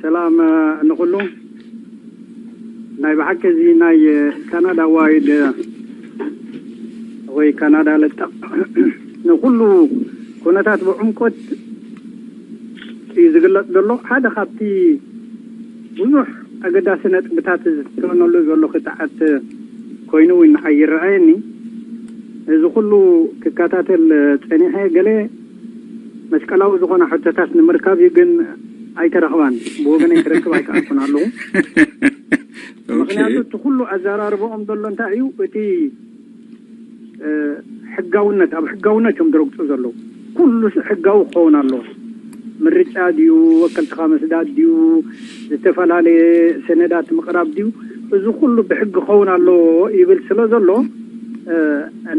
ሰላም ንኹሉ ናይ ብሓቂ እዚ ናይ ካናዳ ዋይድ ወይ ካናዳ ለጠቕ ንኹሉ ኩነታት ብዕምቆት እዩ ዝግለጽ ዘሎ ሓደ ካብቲ ብዙሕ ኣገዳሲ ነጥብታት ዝተበነሉ ዘሎ ክትዓት ኮይኑ እውን ንዓይ ይረኣየኒ እዚ ኩሉ ክከታተል ፀኒሐ ገለ መስቀላዊ ዝኾነ ሕቶታት ንምርካብ እዩ ግን ኣይተረኽባን ብወገነይ ክረክብ ኣይከኣልኩን ኣለኹ ምክንያቱ እቲ ኩሉ ኣዘራርበኦም ዘሎ እንታይ እዩ እቲ ሕጋውነት ኣብ ሕጋውነት እዮም ዝረግፁ ዘለዉ ኩሉ ሕጋዊ ክኸውን ኣለዎ ምርጫ ድዩ ወከልትኻ መስዳድ ድዩ ዝተፈላለየ ሰነዳት ምቕራብ ድዩ እዚ ኩሉ ብሕጊ ክኸውን ኣለዎ ይብል ስለ ዘሎ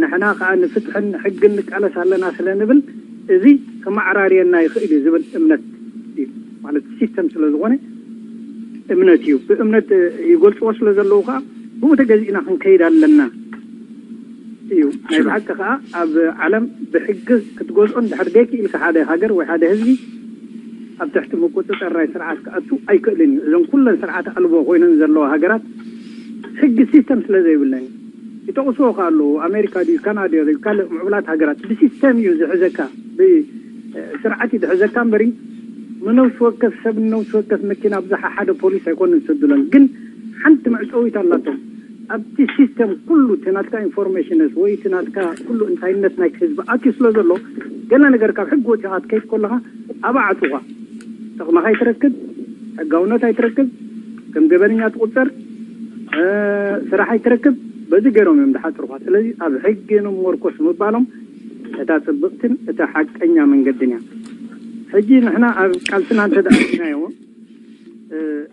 ንሕና ከዓ ንፍትሕን ሕግን ንቃለስ ኣለና ስለ ንብል እዚ ከመዓራርየና ይኽእል እዩ ዝብል እምነት እዩ ማለት ሲስተም ስለ ዝኾነ እምነት እዩ ብእምነት ይገልፅዎ ስለ ዘለዉ ከዓ ብኡ ተገዚእና ክንከይድ ኣለና እዩ ናይ ብሓቂ ከዓ ኣብ ዓለም ብሕጊ ክትገዝኦ እንድሕር ደይክኢልካ ሓደ ሃገር ወይ ሓደ ህዝቢ ኣብ ትሕቲ ምቁፅፀር ናይ ስርዓት ክኣቱ ኣይክእልን እዩ እዞም ኩለን ስርዓት ኣልቦ ኮይነን ዘለዋ ሃገራት ሕጊ ሲስተም ስለ ዘይብለን ይጠቕስዎ ከ ኣለዉ ኣሜሪካ ድዩ ካናዳ ድዩ ካልእ ምዕቡላት ሃገራት ብሲስተም እዩ ዝሕዘካ ስርዓት እዩ ዝሕዘካ እምበሪ ንነብሲ ወከፍ ሰብ ንነብሲ ወከፍ መኪና ብዝሓ ሓደ ፖሊስ ኣይኮኑን ዝሰዱለን ግን ሓንቲ መዕፀዊት ኣላቶም ኣብቲ ሲስተም ኩሉ እቲ ናትካ ኢንፎርሜሽንስ ወይ እቲ ናትካ ኩሉ እንታይነት ናይ ህዝቢ ኣትዩ ስለ ዘሎ ገለ ነገር ካብ ሕጊ ወፂኻ ትከይድ ከለኻ ኣባዓቱኻ ጥቕምኻ ኣይትረክብ ሕጋውነት ኣይትረክብ ከም ገበነኛ ትቁፀር ስራሕ ኣይትረክብ በዚ ገይሮም እዮም ዝሓፅሩኻ ስለዚ ኣብ ሕጊ ንመርኮስ ምባሎም እታ ፅብቕትን እታ ሓቀኛ መንገድን እያ ሕጂ ንሕና ኣብ ቃልስና እንተደኣናዮ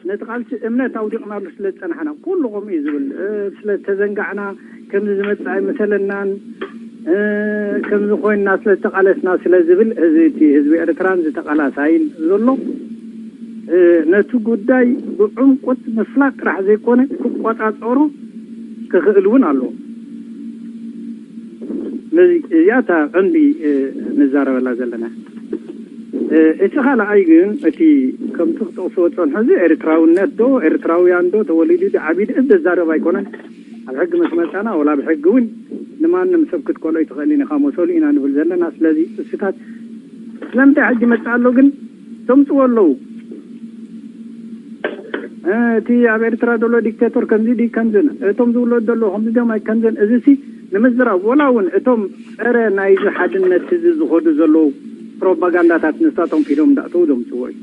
ነቲ ቃልሲ እምነት ኣውዲቕናሉ ስለ ዝፀናሕና ኩሉ ከምኡ እዩ ዝብል ስለ ዝተዘንጋዕና ከምዚ ዝመፅእ ኣይመሰለናን ከምዚ ኮይንና ስለ ዝተቃለስና ስለ ዝብል እዚ እቲ ህዝቢ ኤርትራን ዝተቃላሳይን ዘሎ ነቲ ጉዳይ ብዕምቁት ምፍላጥ ጥራሕ ዘይኮነ ክቆፃፀሩ ክኽእል እውን ኣለዎ ነዚ እዚኣ እታ ቀንዲ ንዛረበላ ዘለና እቲ ካልኣይ ግን እቲ ከምቲ ክጠቕስዎ ዝፀንሑ እዚ ኤርትራውነት ዶ ኤርትራውያን ዶ ተወሊዱ ዶ ዓብዩ ዶ ዘዛረብ ኣይኮነን ኣብ ሕጊ ምስ መፃና ወላ ብሕጊ እውን ንማንም ሰብ ክትከሎ ኣይትኽእልን ኢኻ መሰሉ ኢና ንብል ዘለና ስለዚ እስታት ስለምንታይ ሕጂ መፅእ ኣሎ ግን ተምፅዎ ኣለዉ እቲ ኣብ ኤርትራ ዘሎ ዲክቴቶር ከምዚ ድዩ ከምዝን እቶም ዝውለዱ ዘለዉ ከምዚ ድዮም ኣይከምዝን እዚ ሲ ንምዝራብ ወላ እውን እቶም ፀረ ናይዚ ሓድነት እዚ ዝኸዱ ዘለዉ ፕሮፓጋንዳታት ንሳቶም ፊዶም እንዳእተዉ ዘምፅዎ እዩ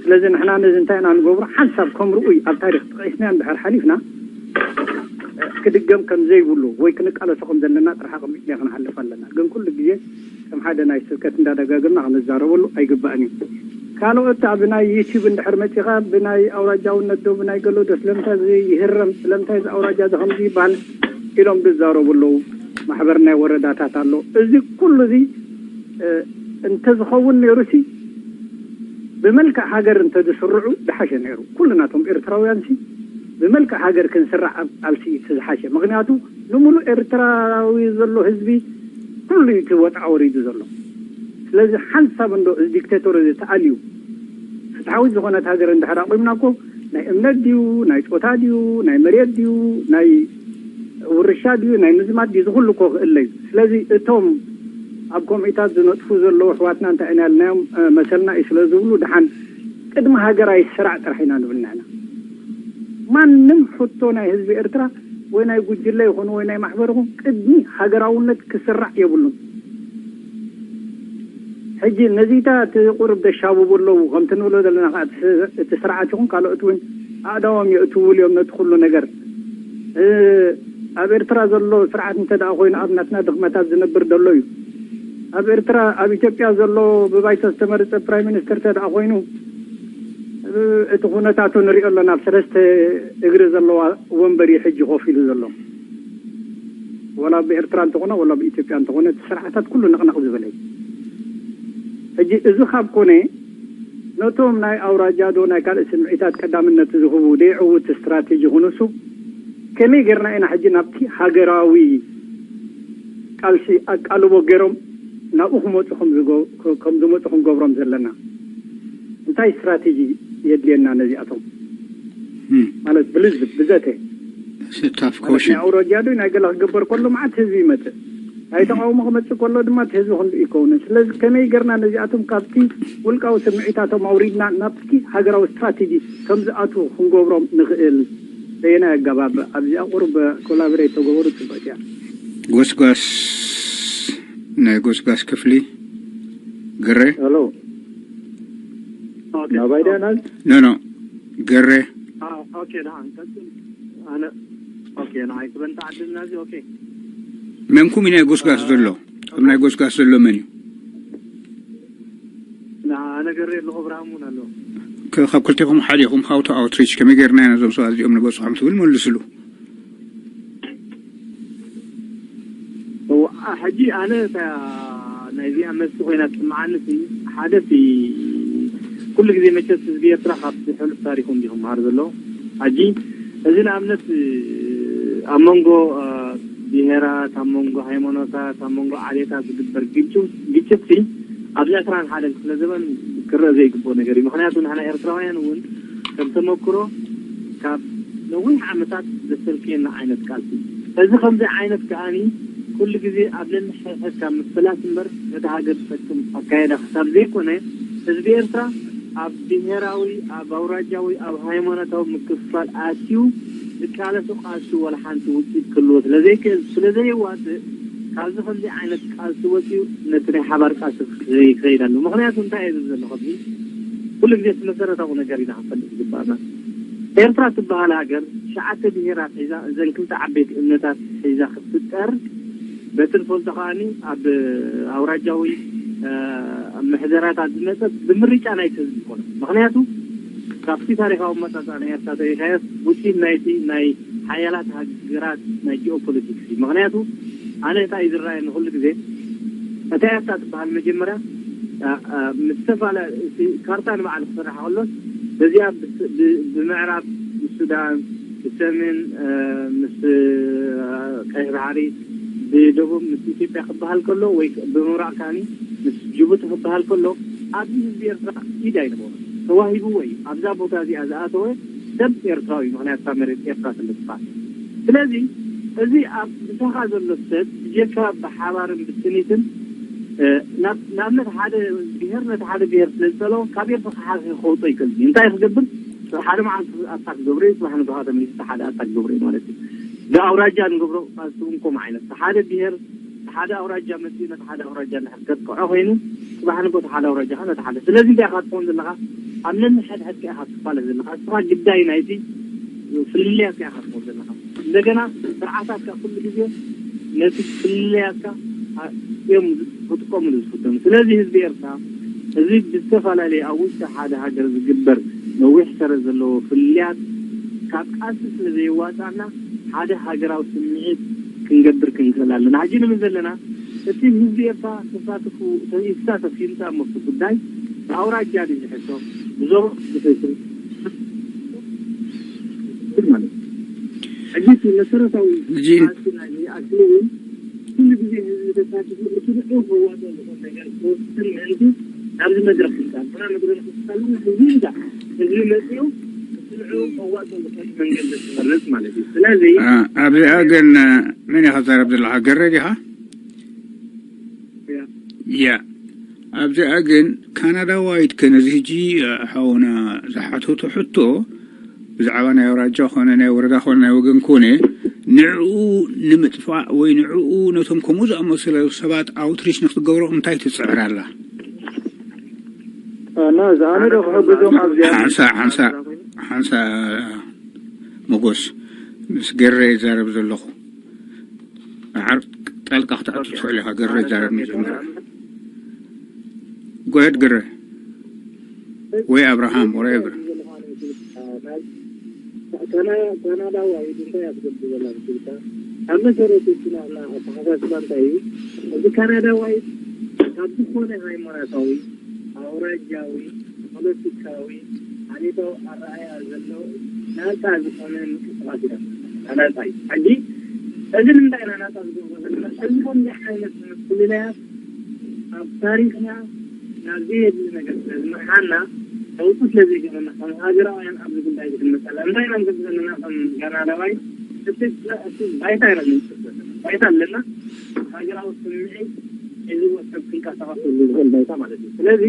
ስለዚ ንሕና ነዚ እንታይ ኢና ንገብሮ ሓንሳብ ከም ርኡይ ኣብ ታሪክ ጠቂስና እንድሕር ሓሊፍና ክድገም ከም ዘይብሉ ወይ ክንቃለሶ ከም ዘለና ጥራሕ ኣቐሚጥና ክንሓልፍ ኣለና ግን ኩሉ ግዜ ከም ሓደ ናይ ስብከት እንዳደጋገምና ክንዛረበሉ ኣይግባእን እዩ ካልኦት ኣብ ናይ ዩቲብ እንድሕር መፂኻ ብናይ ኣውራጃውነት ዶ ብናይ ገሎ ዶ ስለምንታይ እዚ ይህረም ስለምንታይ እዚ ኣውራጃ እዚ ከምዚ ይበሃል ኢሎም ዝዛረቡ ኣለዉ። ማሕበር ናይ ወረዳታት ኣሎ። እዚ ኩሉ እዚ እንተዝኸውን ነይሩ ሲ ብመልክዕ ሃገር እንተዝስርዑ ዝሓሸ ነይሩ። ኩሉ ናቶም ኤርትራውያን ሲ ብመልክዕ ሃገር ክንስራዕ ኣብ ቃልሲ እቲ ዝሓሸ። ምክንያቱ ንምሉእ ኤርትራዊ ዘሎ ህዝቢ ኩሉ እዩ እቲ ወጣ ወሪዱ ዘሎ። ስለዚ ሓንሳብ እንዶ እዚ ዲክቴቶር እዚ ተኣልዩ ፍትሓዊት ዝኾነት ሃገር እንድሕር ኣቑምና እኮ ናይ እምነት ድዩ ናይ ፆታ ድዩ ናይ መሬት ድዩ ናይ ውርሻ ድዩ ናይ ምዝማት ድዩ ዝኹሉ እኮ ክእለ እዩ። ስለዚ እቶም ኣብ ከምኢታት ዝነጥፉ ዘለዉ ኣሕዋትና እንታይ ኢና ኢልናዮም? መሰልና እዩ ስለ ዝብሉ ድሓን ቅድሚ ሃገር ኣይስራዕ ጥራሕ ኢና ንብል ንሕና። ማንም ሕቶ ናይ ህዝቢ ኤርትራ ወይ ናይ ጉጅለ ይኹን ወይ ናይ ማሕበር ይኹን ቅድሚ ሃገራውነት ክስራዕ የብሉን። ሕጂ ነዚታ እቲ ቁርብ ደሻብቡ ኣለዉ ከምቲ ንብሎ ዘለና ከዓ እቲ ስርዓት ይኹን ካልኦት እውን ኣእዳዎም የእትውሉ እዮም ነቲ ኩሉ ነገር። ኣብ ኤርትራ ዘሎ ስርዓት እንተ ደኣ ኮይኑ ኣብ ናትና ድኽመታት ዝነብር ዘሎ እዩ። ኣብ ኤርትራ ኣብ ኢትዮጵያ ዘሎ ብባይቶ ዝተመረፀ ፕራይም ሚኒስትር እንተ ደኣ ኮይኑ እቲ ኩነታቱ ንሪኦ ኣለና። ኣብ ሰለስተ እግሪ ዘለዋ ወንበር እዩ ሕጂ ኮፍ ኢሉ ዘሎ። ወላ ብኤርትራ እንተኾነ ወላ ብኢትዮጵያ እንተኾነ እቲ ስርዓታት ኩሉ ነቕነቕ ዝበለ እዩ። ሕጂ እዚ ካብ ኮነ ነቶም ናይ ኣውራጃ ዶ ናይ ካልእ ስምዒታት ቀዳምነት ዝህቡ ደይዕውት ስትራቴጂ ክንሱ ከመይ ጌርና ኢና ሕጂ ናብቲ ሃገራዊ ቃልሲ ኣቃልቦ ገይሮም ናብኡ ክመፁ ከም ዝመፁ ክንገብሮም ዘለና? እንታይ ስትራቴጂ የድልየና ነዚኣቶም? ማለት ብልዝብ ብዘተ ስታፍ ኮሽን ኣውሮጃ ዶ ናይ ገለ ክግበር ከሎ መዓት ህዝቢ ይመፅእ ናይ ተቃውሞ ክመፅእ ከሎ ድማ እቲ ህዝቢ ክንዱ ይከውንን። ስለዚ ከመይ ገርና ነዚኣቶም ካብቲ ውልቃዊ ስምዒታቶም ኣውሪድና ናብቲ ሃገራዊ ስትራቴጂ ከም ዝኣትዉ ክንገብሮም ንኽእል በየናይ ኣገባብ? ኣብዚኣ ቁሩብ ኮላብሬት ተገበሩ ፅብቅቲ እያ። ጎስጓስ ናይ ጎስጓስ ክፍሊ ግረ ሄሎ ናባይ ዳናል ኖ ኖ ግረ ኦኬ ደሓን ቀጽል። ኣነ ኦኬ ንዓይ ክበንታ ዓድልና እዚ ኦኬ መንኩም ናይ ጎስጓስ ዘሎ ኣብ ናይ ጎስጓስ ዘሎ መን እዩ? ኣነ ገሬ ኣለኹ ብርሃም እውን ኣለኹ። ካብ ክልቴኹም ሓደ ኢኹም። How to outreach ከመይ ጌርና ኢና ነዞም ሰባት እዚኦም ንበፅሖም ትብል መልስሉ። ሕጂ ኣነ ናይዚኣ መልሲ ኮይና ትስምዓኒ ሓደ ኩሉ ግዜ መቸስ ህዝቢ ኤርትራ ካብ ሕሉፍ ታሪኹም ዲኹም መሃር ዘሎ። ሕጂ እዚ ንኣብነት ኣብ መንጎ ብሄራት፣ ኣብ መንጎ ሃይማኖታት፣ ኣብ መንጎ ዓሌታት ዝግበር ግጭት ሲ ኣብዚ ዕስራን ሓደን ክፍለ ዘበን ክረአ ዘይግብኦ ነገር እዩ። ምክንያቱ ንሕና ኤርትራውያን እውን ከም ተመክሮ ካብ ነዊሕ ዓመታት ዘሰልክየና ዓይነት ቃልሲ እዚ ከምዚ ዓይነት ከኣኒ ኩሉ ግዜ ኣብ ነንሕድሕድካ ምፍላስ እምበር ነቲ ሃገር ዝጠቅም ኣካየዳ ክሳብ ዘይኮነ ህዝቢ ኤርትራ ኣብ ብሄራዊ፣ ኣብ ኣውራጃዊ፣ ኣብ ሃይማኖታዊ ምክፍፋል ኣትዩ ዝቃለሶ ቃልሲ ዋላ ሓንቲ ውፅኢት ክህልዎ ስለዘይክእል ስለዘየዋፅእ ካብዚ ከምዚ ዓይነት ቃልሲ ወፂኡ ነቲ ናይ ሓባር ቃልሲ ክኸይድ ኣለዎ። ምክንያቱ እንታይ እየ ዝብል ዘለኹ ኣብዚ ኩሉ ግዜ እቲ መሰረታዊ ነገር ኢና ክንፈልጥ ዝግባእና። ኤርትራ ትበሃል ሃገር ትሽዓተ ብሄራት ሒዛ እዘን ክልተ ዓበይቲ እምነታት ሒዛ ክትፍጠር በቲ ንፈልጦ ከኣኒ ኣብ ኣውራጃዊ ምሕደራታት ዝመፀት ብምርጫ ናይቲ ህዝቢ ይኮነ። ምክንያቱ ካብቲ ታሪካዊ ኣመፃፃ ናይ ኤርትራ ተሪካዮስ ውፅኢት ናይቲ ናይ ሓያላት ሃገራት ናይ ጂኦፖለቲክስ እዩ። ምክንያቱ ኣነ እንታይ እዩ ዝረኣየኒ ኩሉ ግዜ እታ ኤርትራ ትበሃል መጀመርያ ምስ ዝተፈላለ ካርታ ንባዕሉ ክስራሕ ከሎስ በዚኣ ብምዕራብ ምስ ሱዳን ብሰሜን ምስ ቀይሕ ባሕሪ ብደቡብ ምስ ኢትዮጵያ ክበሃል ከሎ ወይ ብምብራቕ ከኣኒ ምስ ጅቡቲ ክበሃል ከሎ ኣብዚ ህዝቢ ኤርትራ ኢድ ኣይነበሮ ተዋሂብዎ እዩ። ኣብዛ ቦታ እዚኣ ዝኣተወ ሰብ ኤርትራዊ እዩ። ምክንያቱ እታ መሬት ኤርትራ ስለ ትበሃል። ስለዚ እዚ ኣብ ምሳኻ ዘሎ ሰብ ብጀካ ብሓባርን ብስኒትን ንኣብነት ሓደ ብሄር ነቲ ሓደ ብሄር ስለ ዝፀልኦ ካብ ኤርትራ ክሓ ከውፅኦ ይክእል እዩ። እንታይ ክገብር ሓደ መዓልቲ ኣታክ ገብረ እዩ፣ ፅባሕ ንግሆ ተመሊሱ ሓደ ኣታክ ገብረ እዩ ማለት እዩ። ብኣውራጃ ንገብሮ ቃልሲ እውን ከምኡ ዓይነት ሓደ ብሄር ሓደ ኣውራጃ መፂኡ ነቲ ሓደ ኣውራጃ እንድሕር ከጥቅዖ ኮይኑ ፅባሕ ንግሆ ሓደ ኣውራጃ ከዓ ነቲ ሓደ ስለዚ እንታይ ኢኻ ትኸውን ዘለኻ ኣብ ነንሕድሕድካ ኢኻ ትፋለ ዘለኻ እስኻ ግዳይ ናይቲ ፍልልያትካ ኢኻ ትኸውን ዘለኻ። እንደገና ስርዓታትካ ኩሉ ግዜ ነቲ ፍልልያትካ እዮም ክጥቀምሉ ዝፍተኑ። ስለዚ ህዝቢ ኤርትራ እዚ ብዝተፈላለየ ኣብ ውሽጢ ሓደ ሃገር ዝግበር ነዊሕ ሰረት ዘለዎ ፍልልያት ካብ ቃልሲ ስለ ዘየዋፃና ሓደ ሃገራዊ ስምዒት ክንገብር ክንክእል ኣለና። ሕጂ ንብል ዘለና እቲ ህዝቢ ኤርትራ ተሳትፉ ይሳተፍ ይምጻእ እሞ እቲ ጉዳይ ብኣውራጃ ድዩ ዝሕቶ ብዞባ ዝፈይስል ማለት እዩ። ሕጂ እቲ መሰረታዊ ሕጂ ቃልሲ ናይ ኣክሊ እውን ኩሉ ግዜ ህዝቢ ተሳትፉ እቲ ንዑ ከዋፅኦ ዝኽእል ነገር ክወስን ምእንቲ ናብዚ መድረክ ይምጻእ። ብና መድረክ ክሳልና ህዝቢ ይምጻእ። ህዝቢ መፅኡ እቲ ንዑ ከዋፅኦ ዝኽእል መንገዲ ክመርፅ ማለት እዩ። ስለዚ አ፣ ኣብዚኣ ግን፣ አ፣ መን ኢኻ ትዛረብ ዘለኻ? ገረ ዲኻ? ያ። ያ። ኣብዚኣ ግን ካናዳዋይት ከ ነዚ ሕጂ፣ አ፣ ሓውና ዝሓተቶ ሕቶ ብዛዕባ ናይ ኣውራጃ ኮነ ናይ ወረዳ ኮነ ናይ ወገን ኮነ ንዕኡ ንምጥፋእ ወይ ንዕኡ ነቶም ከምኡ ዝኣመሰለ ሰባት ኣውትሪች ንክትገብሮም እንታይ ትጽዕር ኣላ? እና እዚ ኣነ ዶ ክሕግዞም ኣብዚኣ? ሓንሳ፣ ሓንሳ፣ ሓንሳ፣ መጎስ፣ ምስ ገረ ይዛረብ ዘለኹ። ደሓር ጣልቃ ክትኣቱ ትኽእል ኢኻ። ገረ ይዛረብ መጀመርያ። ጎሄድ ገረ ወይ ኣብርሃም፣ ወረኤቨር። ካና-፣ ካናዳዋይት እንታይ እያ ትገብር ዘላ ብትብልካ፣ ኣብ መሰረቱ እቲ ናትና ኣተሓሳስባ እንታይ እዩ? እዚ ካናዳዋይት ካብ ዝኾነ ሃይማኖታዊ፣ ኣውራጃዊ፣ ፖለቲካዊ፣ ዓሌታዊ ኣረኣእያ ዘሎ ናጻ ዝኾነ ምንቅስቃስ እዩ። ናጻ እዩ። ሕጂ እዚ ንምንታይ ኢና ናጻ ዝገብሮ ዘለና? እዚ ከምዚ ዓይነት ምፍልላያት ኣብ ታሪኽና ናብ ዘየድሊ ነገር ስለ ዝመርሓና፣ ለውጢ ስለ ዘይገብረና፣ ከም ሃገራውያን ኣብዚ ጉዳይ እዚ ክንመጽእ ኣለና። እንታይ ኢና ንገብር ዘለና? ከም ካናዳዋይ፣ እቲ፣ እቲ ባይታ ኢና ንምስጥ ዘለና። ባይታ ኣለና። ሃገራዊ ስምዒት ሒዝዎ ሰብ ክንቀሳቐሰሉ ዝኽእል ባይታ ማለት እዩ። ስለዚ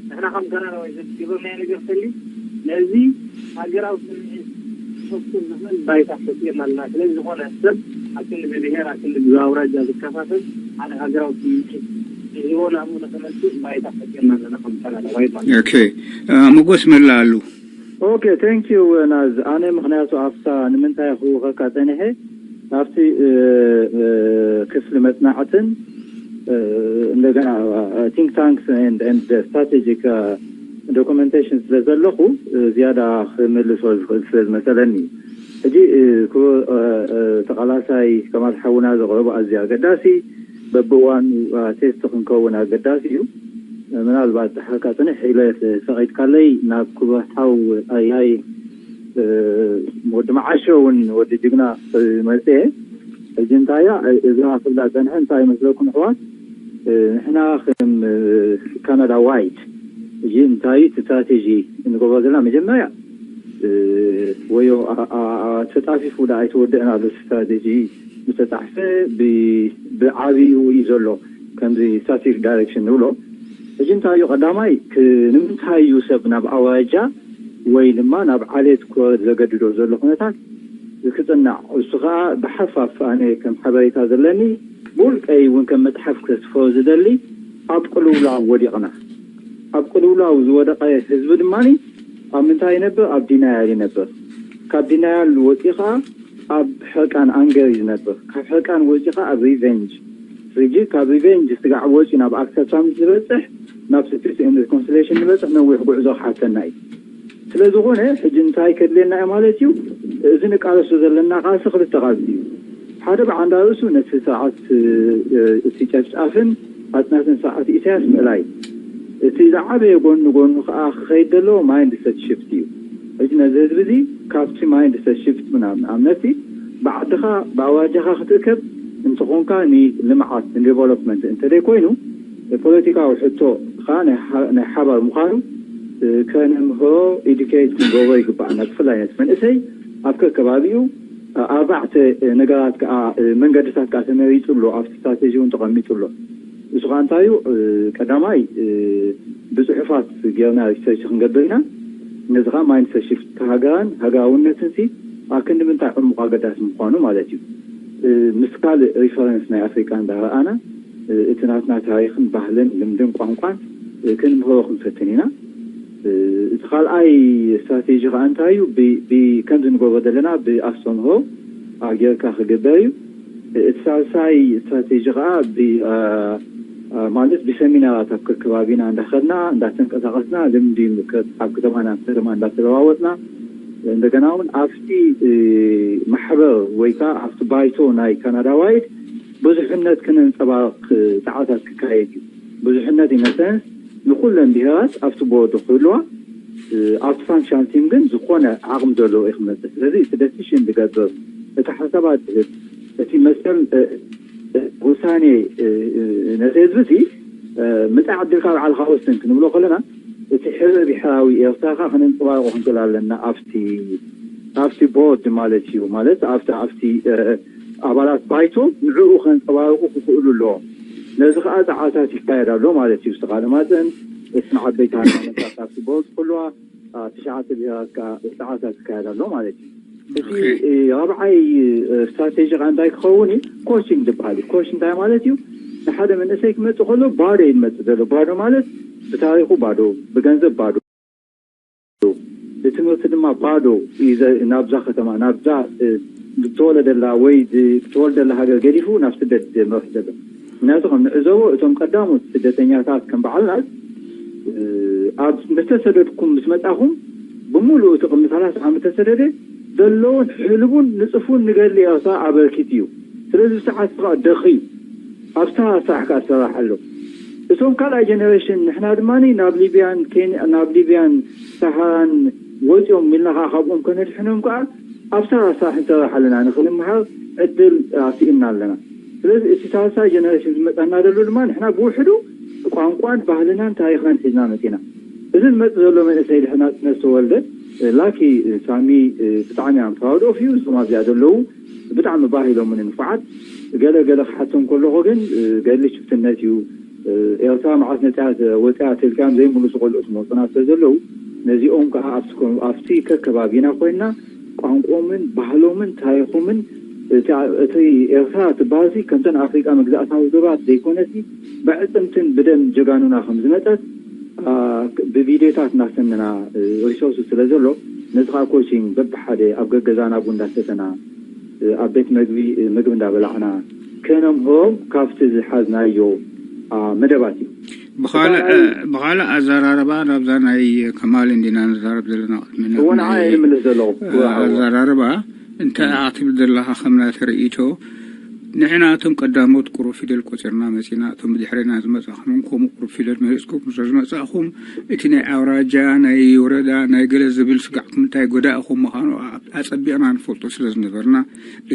ንሕና ከም ካናዳዋይ ዘዝገበርናዮ ነገር ተልዩ፣ ነዚ ሃገራዊ ስምዒት ክፈጥር ዝኽእል ባይታ ፈጢርና ኣለና። ስለዚ ዝኾነ ሰብ ኣብ ክንዲ ብብሄር፣ ኣብ ክንዲ ብኣውራጃ ዝከፋፈል ሓደ ሃገራዊ ስምዒት ሒዝዎ ናብኡ ንኽመጽእ ባይታ ፈጢርና ኣለና ከም ካናዳዋይ ማለት እዩ። ኦኬ፣ እ፣ መጎስ መላ ኣሉ። ኦኬ፣ ቴንክ ዩ ናዝ። ኣነ ምኽንያቱ ኣብታ ንምንታይ ክውኸካ ጸኒሐ ኣብቲ፣ እ፣ እ፣ ክፍሊ መጽናዕትን፣ እ፣ እንደገና፣ እ፣ ቲንክ ታንክስ ኤንድ፣ ኤንድ ስትራቴጂክ፣ እ፣ ዶኩመንቴሽን ስለ ዘለኹ፣ እ፣ ዝያዳ ክምልሶ ዝኽእል ስለ ዝመሰለኒ። ሕጂ፣ እ፣ ክቡር፣ እ፣ እ፣ ተቓላሳይ ከማል ሓውና ዘቕረቦ ኣዝዩ ኣገዳሲ፣ በብእዋኑ፣ እ፣ ቴስት ክንከውን ኣገዳሲ እዩ። ምናልባት ሓካ ጽንሕ ኢለ ፈቒድካለይ ናብ ክቡር ሓው ኣያይ፣ እ፣ ወዲ መዓሾ እውን ወዲ ጅግና መጽኤ። ሕጂ እንታይ እያ እዛ ክብላ ጸንሐ እንታይ ይመስለኩም ኣሕዋት? እ፣ ንሕና ከም፣ እ፣ ካናዳ ዋይድ፣ ሕጂ እንታይ ስትራቴጂ እንገብሮ ዘለና? መጀመርያ፣ እ፣ ወዮ ኣ-፣ ኣ-፣ ኣ-፣ ተጻፊፉ ደኣ ኣይተወደአን ኣሎ ስትራቴጂ ዝተጻሕፈ ብ-፣ ብዓብዩ እዩ ዘሎ፣ ከምዚ ስትራቴጂክ ዳይሬክሽን ንብሎ። ሕጂ እንታይ እዩ ቀዳማይ፣ ክ-፣ ንምንታይ እዩ ሰብ ናብ ኣውራጃ ወይ ድማ ናብ ዓሌት ክወርድ ዘገድዶ ዘሎ ኩነታት ክጽናዕ? እሱ ኸኣ ብሓፋፍ ኣነ ከም ሓበሬታ ዘለኒ ብውልቀይ እውን ከም መጽሓፍ ክተስፎ ዝደሊ ኣብ ቅልውላው ወዲቕና። ኣብ ቅልውላው ዝወደቐ ህዝቢ ድማ ኣብ ምንታይ ይነብር? ኣብ ዲናያል ይነብር። ካብ ዲናያል ወፂኡ ኸዓ ኣብ ሕርቃን ኣንገር እዩ ዝነብር። ካብ ሕርቃን ወፂኡ ኸዓ ኣብ ሪቨንጅ፣ ሕጂ ካብ ሪቨንጅ ስጋዕ ወፂኡ ናብ ኣክሰፕታንስ ዝበፅሕ፣ ናብ ስትሪት ኤንድ ሪኮንሲሌሽን ዝበፅሕ ነዊሕ ጉዕዞ ክሓተና እዩ። ስለ ዝኾነ ሕጂ እንታይ ከድልየና እዩ ማለት እዩ? እዚ ንቃለሶ ዘለና ቃልሲ ክልተ ቃልሲ እዩ። ሓደ ብዓንዳ ርእሱ ነቲ ስርዓት፣ እ፣ እቲ ጨፍጫፍን ኣጽናትን ስርዓት ኢሳያስ ምእላይ፣ እቲ ዝዓበየ ጎኒ ጎኑ ከኣ ክኸይድ ዘለዎ ማይንድ ሰት ሽፍት እዩ። ሕጂ ነዚ ህዝቢ እዚ ካብቲ ማይንድ ሰት ሽፍት ምናምን ኣብነቲ ብዓድኻ ብኣውራጃኻ ክትእከብ እንተኾንካ ንልምዓት ንዴቨሎፕመንት እንተደይ ኮይኑ ፖለቲካዊ ሕቶ ከኣ ናይ ሓ-፣ ናይ ሓባር ምዃኑ፣ እ፣ ከነምህሮ ኤዱኬት ክንገብሮ ይግባእ። ናብ ብፍላይ ነቲ መንእሰይ ኣብ ከከባቢኡ፣ እ፣ ኣርባዕተ፣ እ፣ ነገራት ከኣ፣ እ፣ መንገድታት ከኣ ተመሪጹ ኣሎ፣ ኣብቲ ስትራቴጂ እውን ተቐሚጡ ኣሎ። እሱ ከኣ እንታይ እዩ? እ፣ ቀዳማይ፣ እ፣ ብጽሑፋት ጌርና ሪሰርች ክንገብር ኢና። ነዚ ከኣ ማይንድሰት ሽፍት ሃገራን ሃገራውነትን ሲ ኣብ ክንዲ ምንታይ ዕሙቕ ኣገዳሲ ምዃኑ ማለት እዩ። እ፣ ምስ ካልእ ሪፈረንስ ናይ ኣፍሪቃ እንዳረኣና፣ እ፣ እቲ ናትና ታሪኽን ባህልን ልምድን ቋንቋን፣ እ፣ ክንምህሮ ክንፈትን ኢና። እ፣ እቲ ካልኣይ ስትራቴጂ ከኣ እንታይ እዩ? ብ-፣ ብ-፣ ከምዚ ንገብሮ ዘለና ብኣስተምህሮ ኣጌርካ ክግበር እዩ። እቲ ሳልሳይ ስትራቴጂ ከኣ ብ-፣ ኣ፣ ኣ፣ ማለት ብሰሚናራት ኣብ ከከባቢና እንዳኸድና፣ እንዳተንቀሳቐስና፣ ልምዲ ከ-፣ ካብ ከተማ ናብ ከተማ እንዳተለዋወጥና፣ እንደገና እውን ኣብቲ ማሕበር ወይ ከዓ ኣብቲ ባይቶ ናይ ካናዳ ዋይድ ብዙሕነት ክነንፀባርቕ ፃዕታት ክካየድ እዩ። ብዙሕነት ኢነሰንስ ንኩለን ብሄራት ኣብቲ ቦርድ ክህልዋ፣ ኣብቲ ፋንክሽን ቲም ግን ዝኾነ ዓቕሚ ዘለዎ እዩ ክመፅእ። ስለዚ እቲ ደሲሽን ዝገብር፣ እቲ ሓሳባት ዝህብ፣ እቲ መሰል ውሳኔ ነቲ ህዝቢ እዚ ምፃዕ ዕድልካ ባዕልካ ወስን ክንብሎ ከለና፣ እቲ ሕብረ ብሔራዊ ኤርትራ ከዓ ከነንፀባርቆ ክንክእል ኣለና። ኣብቲ ኣብቲ ቦርድ ማለት እዩ፣ ማለት ኣብቲ ኣብቲ ኣባላት ባይቶ ንዕኡ ከንፀባርቁ ክኽእሉ ኣለዎም። ነዚ ከዓ ፃዕታት ይካየድ ኣሎ ማለት እዩ። ዝተኻለ ማፀን እቲ ንዓበይቲ ሃይማኖታት ኣብቲ ቦርድ ክህልዋ፣ ትሽዓተ ብሄራት ከዓ ፃዕታት ይካየድ ኣሎ ማለት እዩ። እቲ ራብዓይ ስትራቴጂ ከዓ እንታይ ክኸውን እዩ? ኮችንግ ዝበሃል እዩ። ኮች እንታይ ማለት እዩ? ንሓደ መንእሰይ ክመፅእ ከሎ ባዶ እዩ ዝመፅእ ዘሎ። ባዶ ማለት ብታሪኹ ባዶ፣ ብገንዘብ ባዶ፣ ብትምህርቲ ድማ ባዶ እዩ። ናብዛ ከተማ፣ ናብዛ ዝተወለደላ ወይ ዝተወልደላ ሃገር ገዲፉ ናብ ስደት ዘምርሕ ዘሎ። ምክንያቱ ከም ንዕዘቦ እቶም ቀዳሞት ስደተኛታት ከም በዓልና ኣብ ምስተሰደድኩም ምስ መጻኹም ብምሉእ እቲ ቅድሚ ሰላሳ ዓመት ተሰደደ ዘለዎን ሕልቡን ንጽፉን ንገድሊ ኤርትራ ኣበርኪት እዩ። ስለዚ ብሰዓት ስራዕ ደኺ ኣብታ ስራሕ ከዓ ዝሰራሕ ኣሎ። እቶም ካልኣይ ጀነሬሽን ንሕና ድማ ናብ ሊብያን ኬንያ ናብ ሊብያን ሰሃራን ወፂኦም ኢልና ከዓ ካብኦም ከነድሕኖም ከዓ ኣብታ ስራሕ ንሰራሕ ኣለና። ንክንመሃር ዕድል ኣስኢምና ኣለና። ስለዚ እቲ ሳልሳይ ጀነሬሽን ዝመፀና ዘሎ ድማ ንሕና ብውሕዱ ቋንቋን ባህልናን ታሪኽናን ሒዝና መፂና። እዚ ዝመፅእ ዘሎ መንእሰይ ድሕና ስነ ዝተወልደ ላኪ ሳሚ ብጣዕሚ ኣም ፕራውድ ኦፍ ዩ። እዞም ኣብዚኣ ዘለዉ ብጣዕሚ ባህሎም ንፉዓት። ገለ ገለ ክሓቶም ከለኹ ግን ገድሊ ሽፍትነት እዩ። ኤርትራ መዓስ ነፃ ወፅያ ተልካም ዘይምልሱ ቆልዑት መፁና ስለ ዘለዉ ነዚኦም ከዓ ኣብቲ ከከባቢና ኮይና ቋንቆምን ባህሎምን ታሪኾምን እቲ ኤርትራ ትበሃልሲ ከምተን ኣፍሪቃ መግዛእታዊ ዶባት ዘይኮነሲ ብዕፅምትን ብደም ጀጋኑና ከም ዝመፀት ብቪድዮታት እናሰንና ሪሶርስ ስለ ዘሎ ነዚ ከዓ ኮቺንግ በብሓደ ኣብ ገገዛና ቡን እንዳሰተና ኣብ ቤት መግቢ ምግቢ እንዳበላዕና ከነምህሮም ካብቲ ዝሓዝናዮ መደባት እዩ። ብኻልእ ኣዘራርባ ናብዛ ናይ ከማል እንዲና ንዛረብ ዘለና ቅድሚ እዎ ንዓ ይምልስ ዘለኹ ኣዘራርባ እንታይ ኣትብል ዘለኻ ከም ናተ ርእይቶ ንሕና እቶም ቀዳሞት ቁሩብ ፊደል ቆፂርና መፂና እቶም ብድሕሬና ዝመፃኹም ከምኡ ቁሩብ ፊደል መሪፅኩም ስለ ዝመፃኹም እቲ ናይ ኣውራጃ ናይ ወረዳ ናይ ገለ ዝብል ስጋዕኩም እንታይ ጎዳእኹም ምዃኑ ኣፀቢቕና ንፈልጦ ስለ ዝነበርና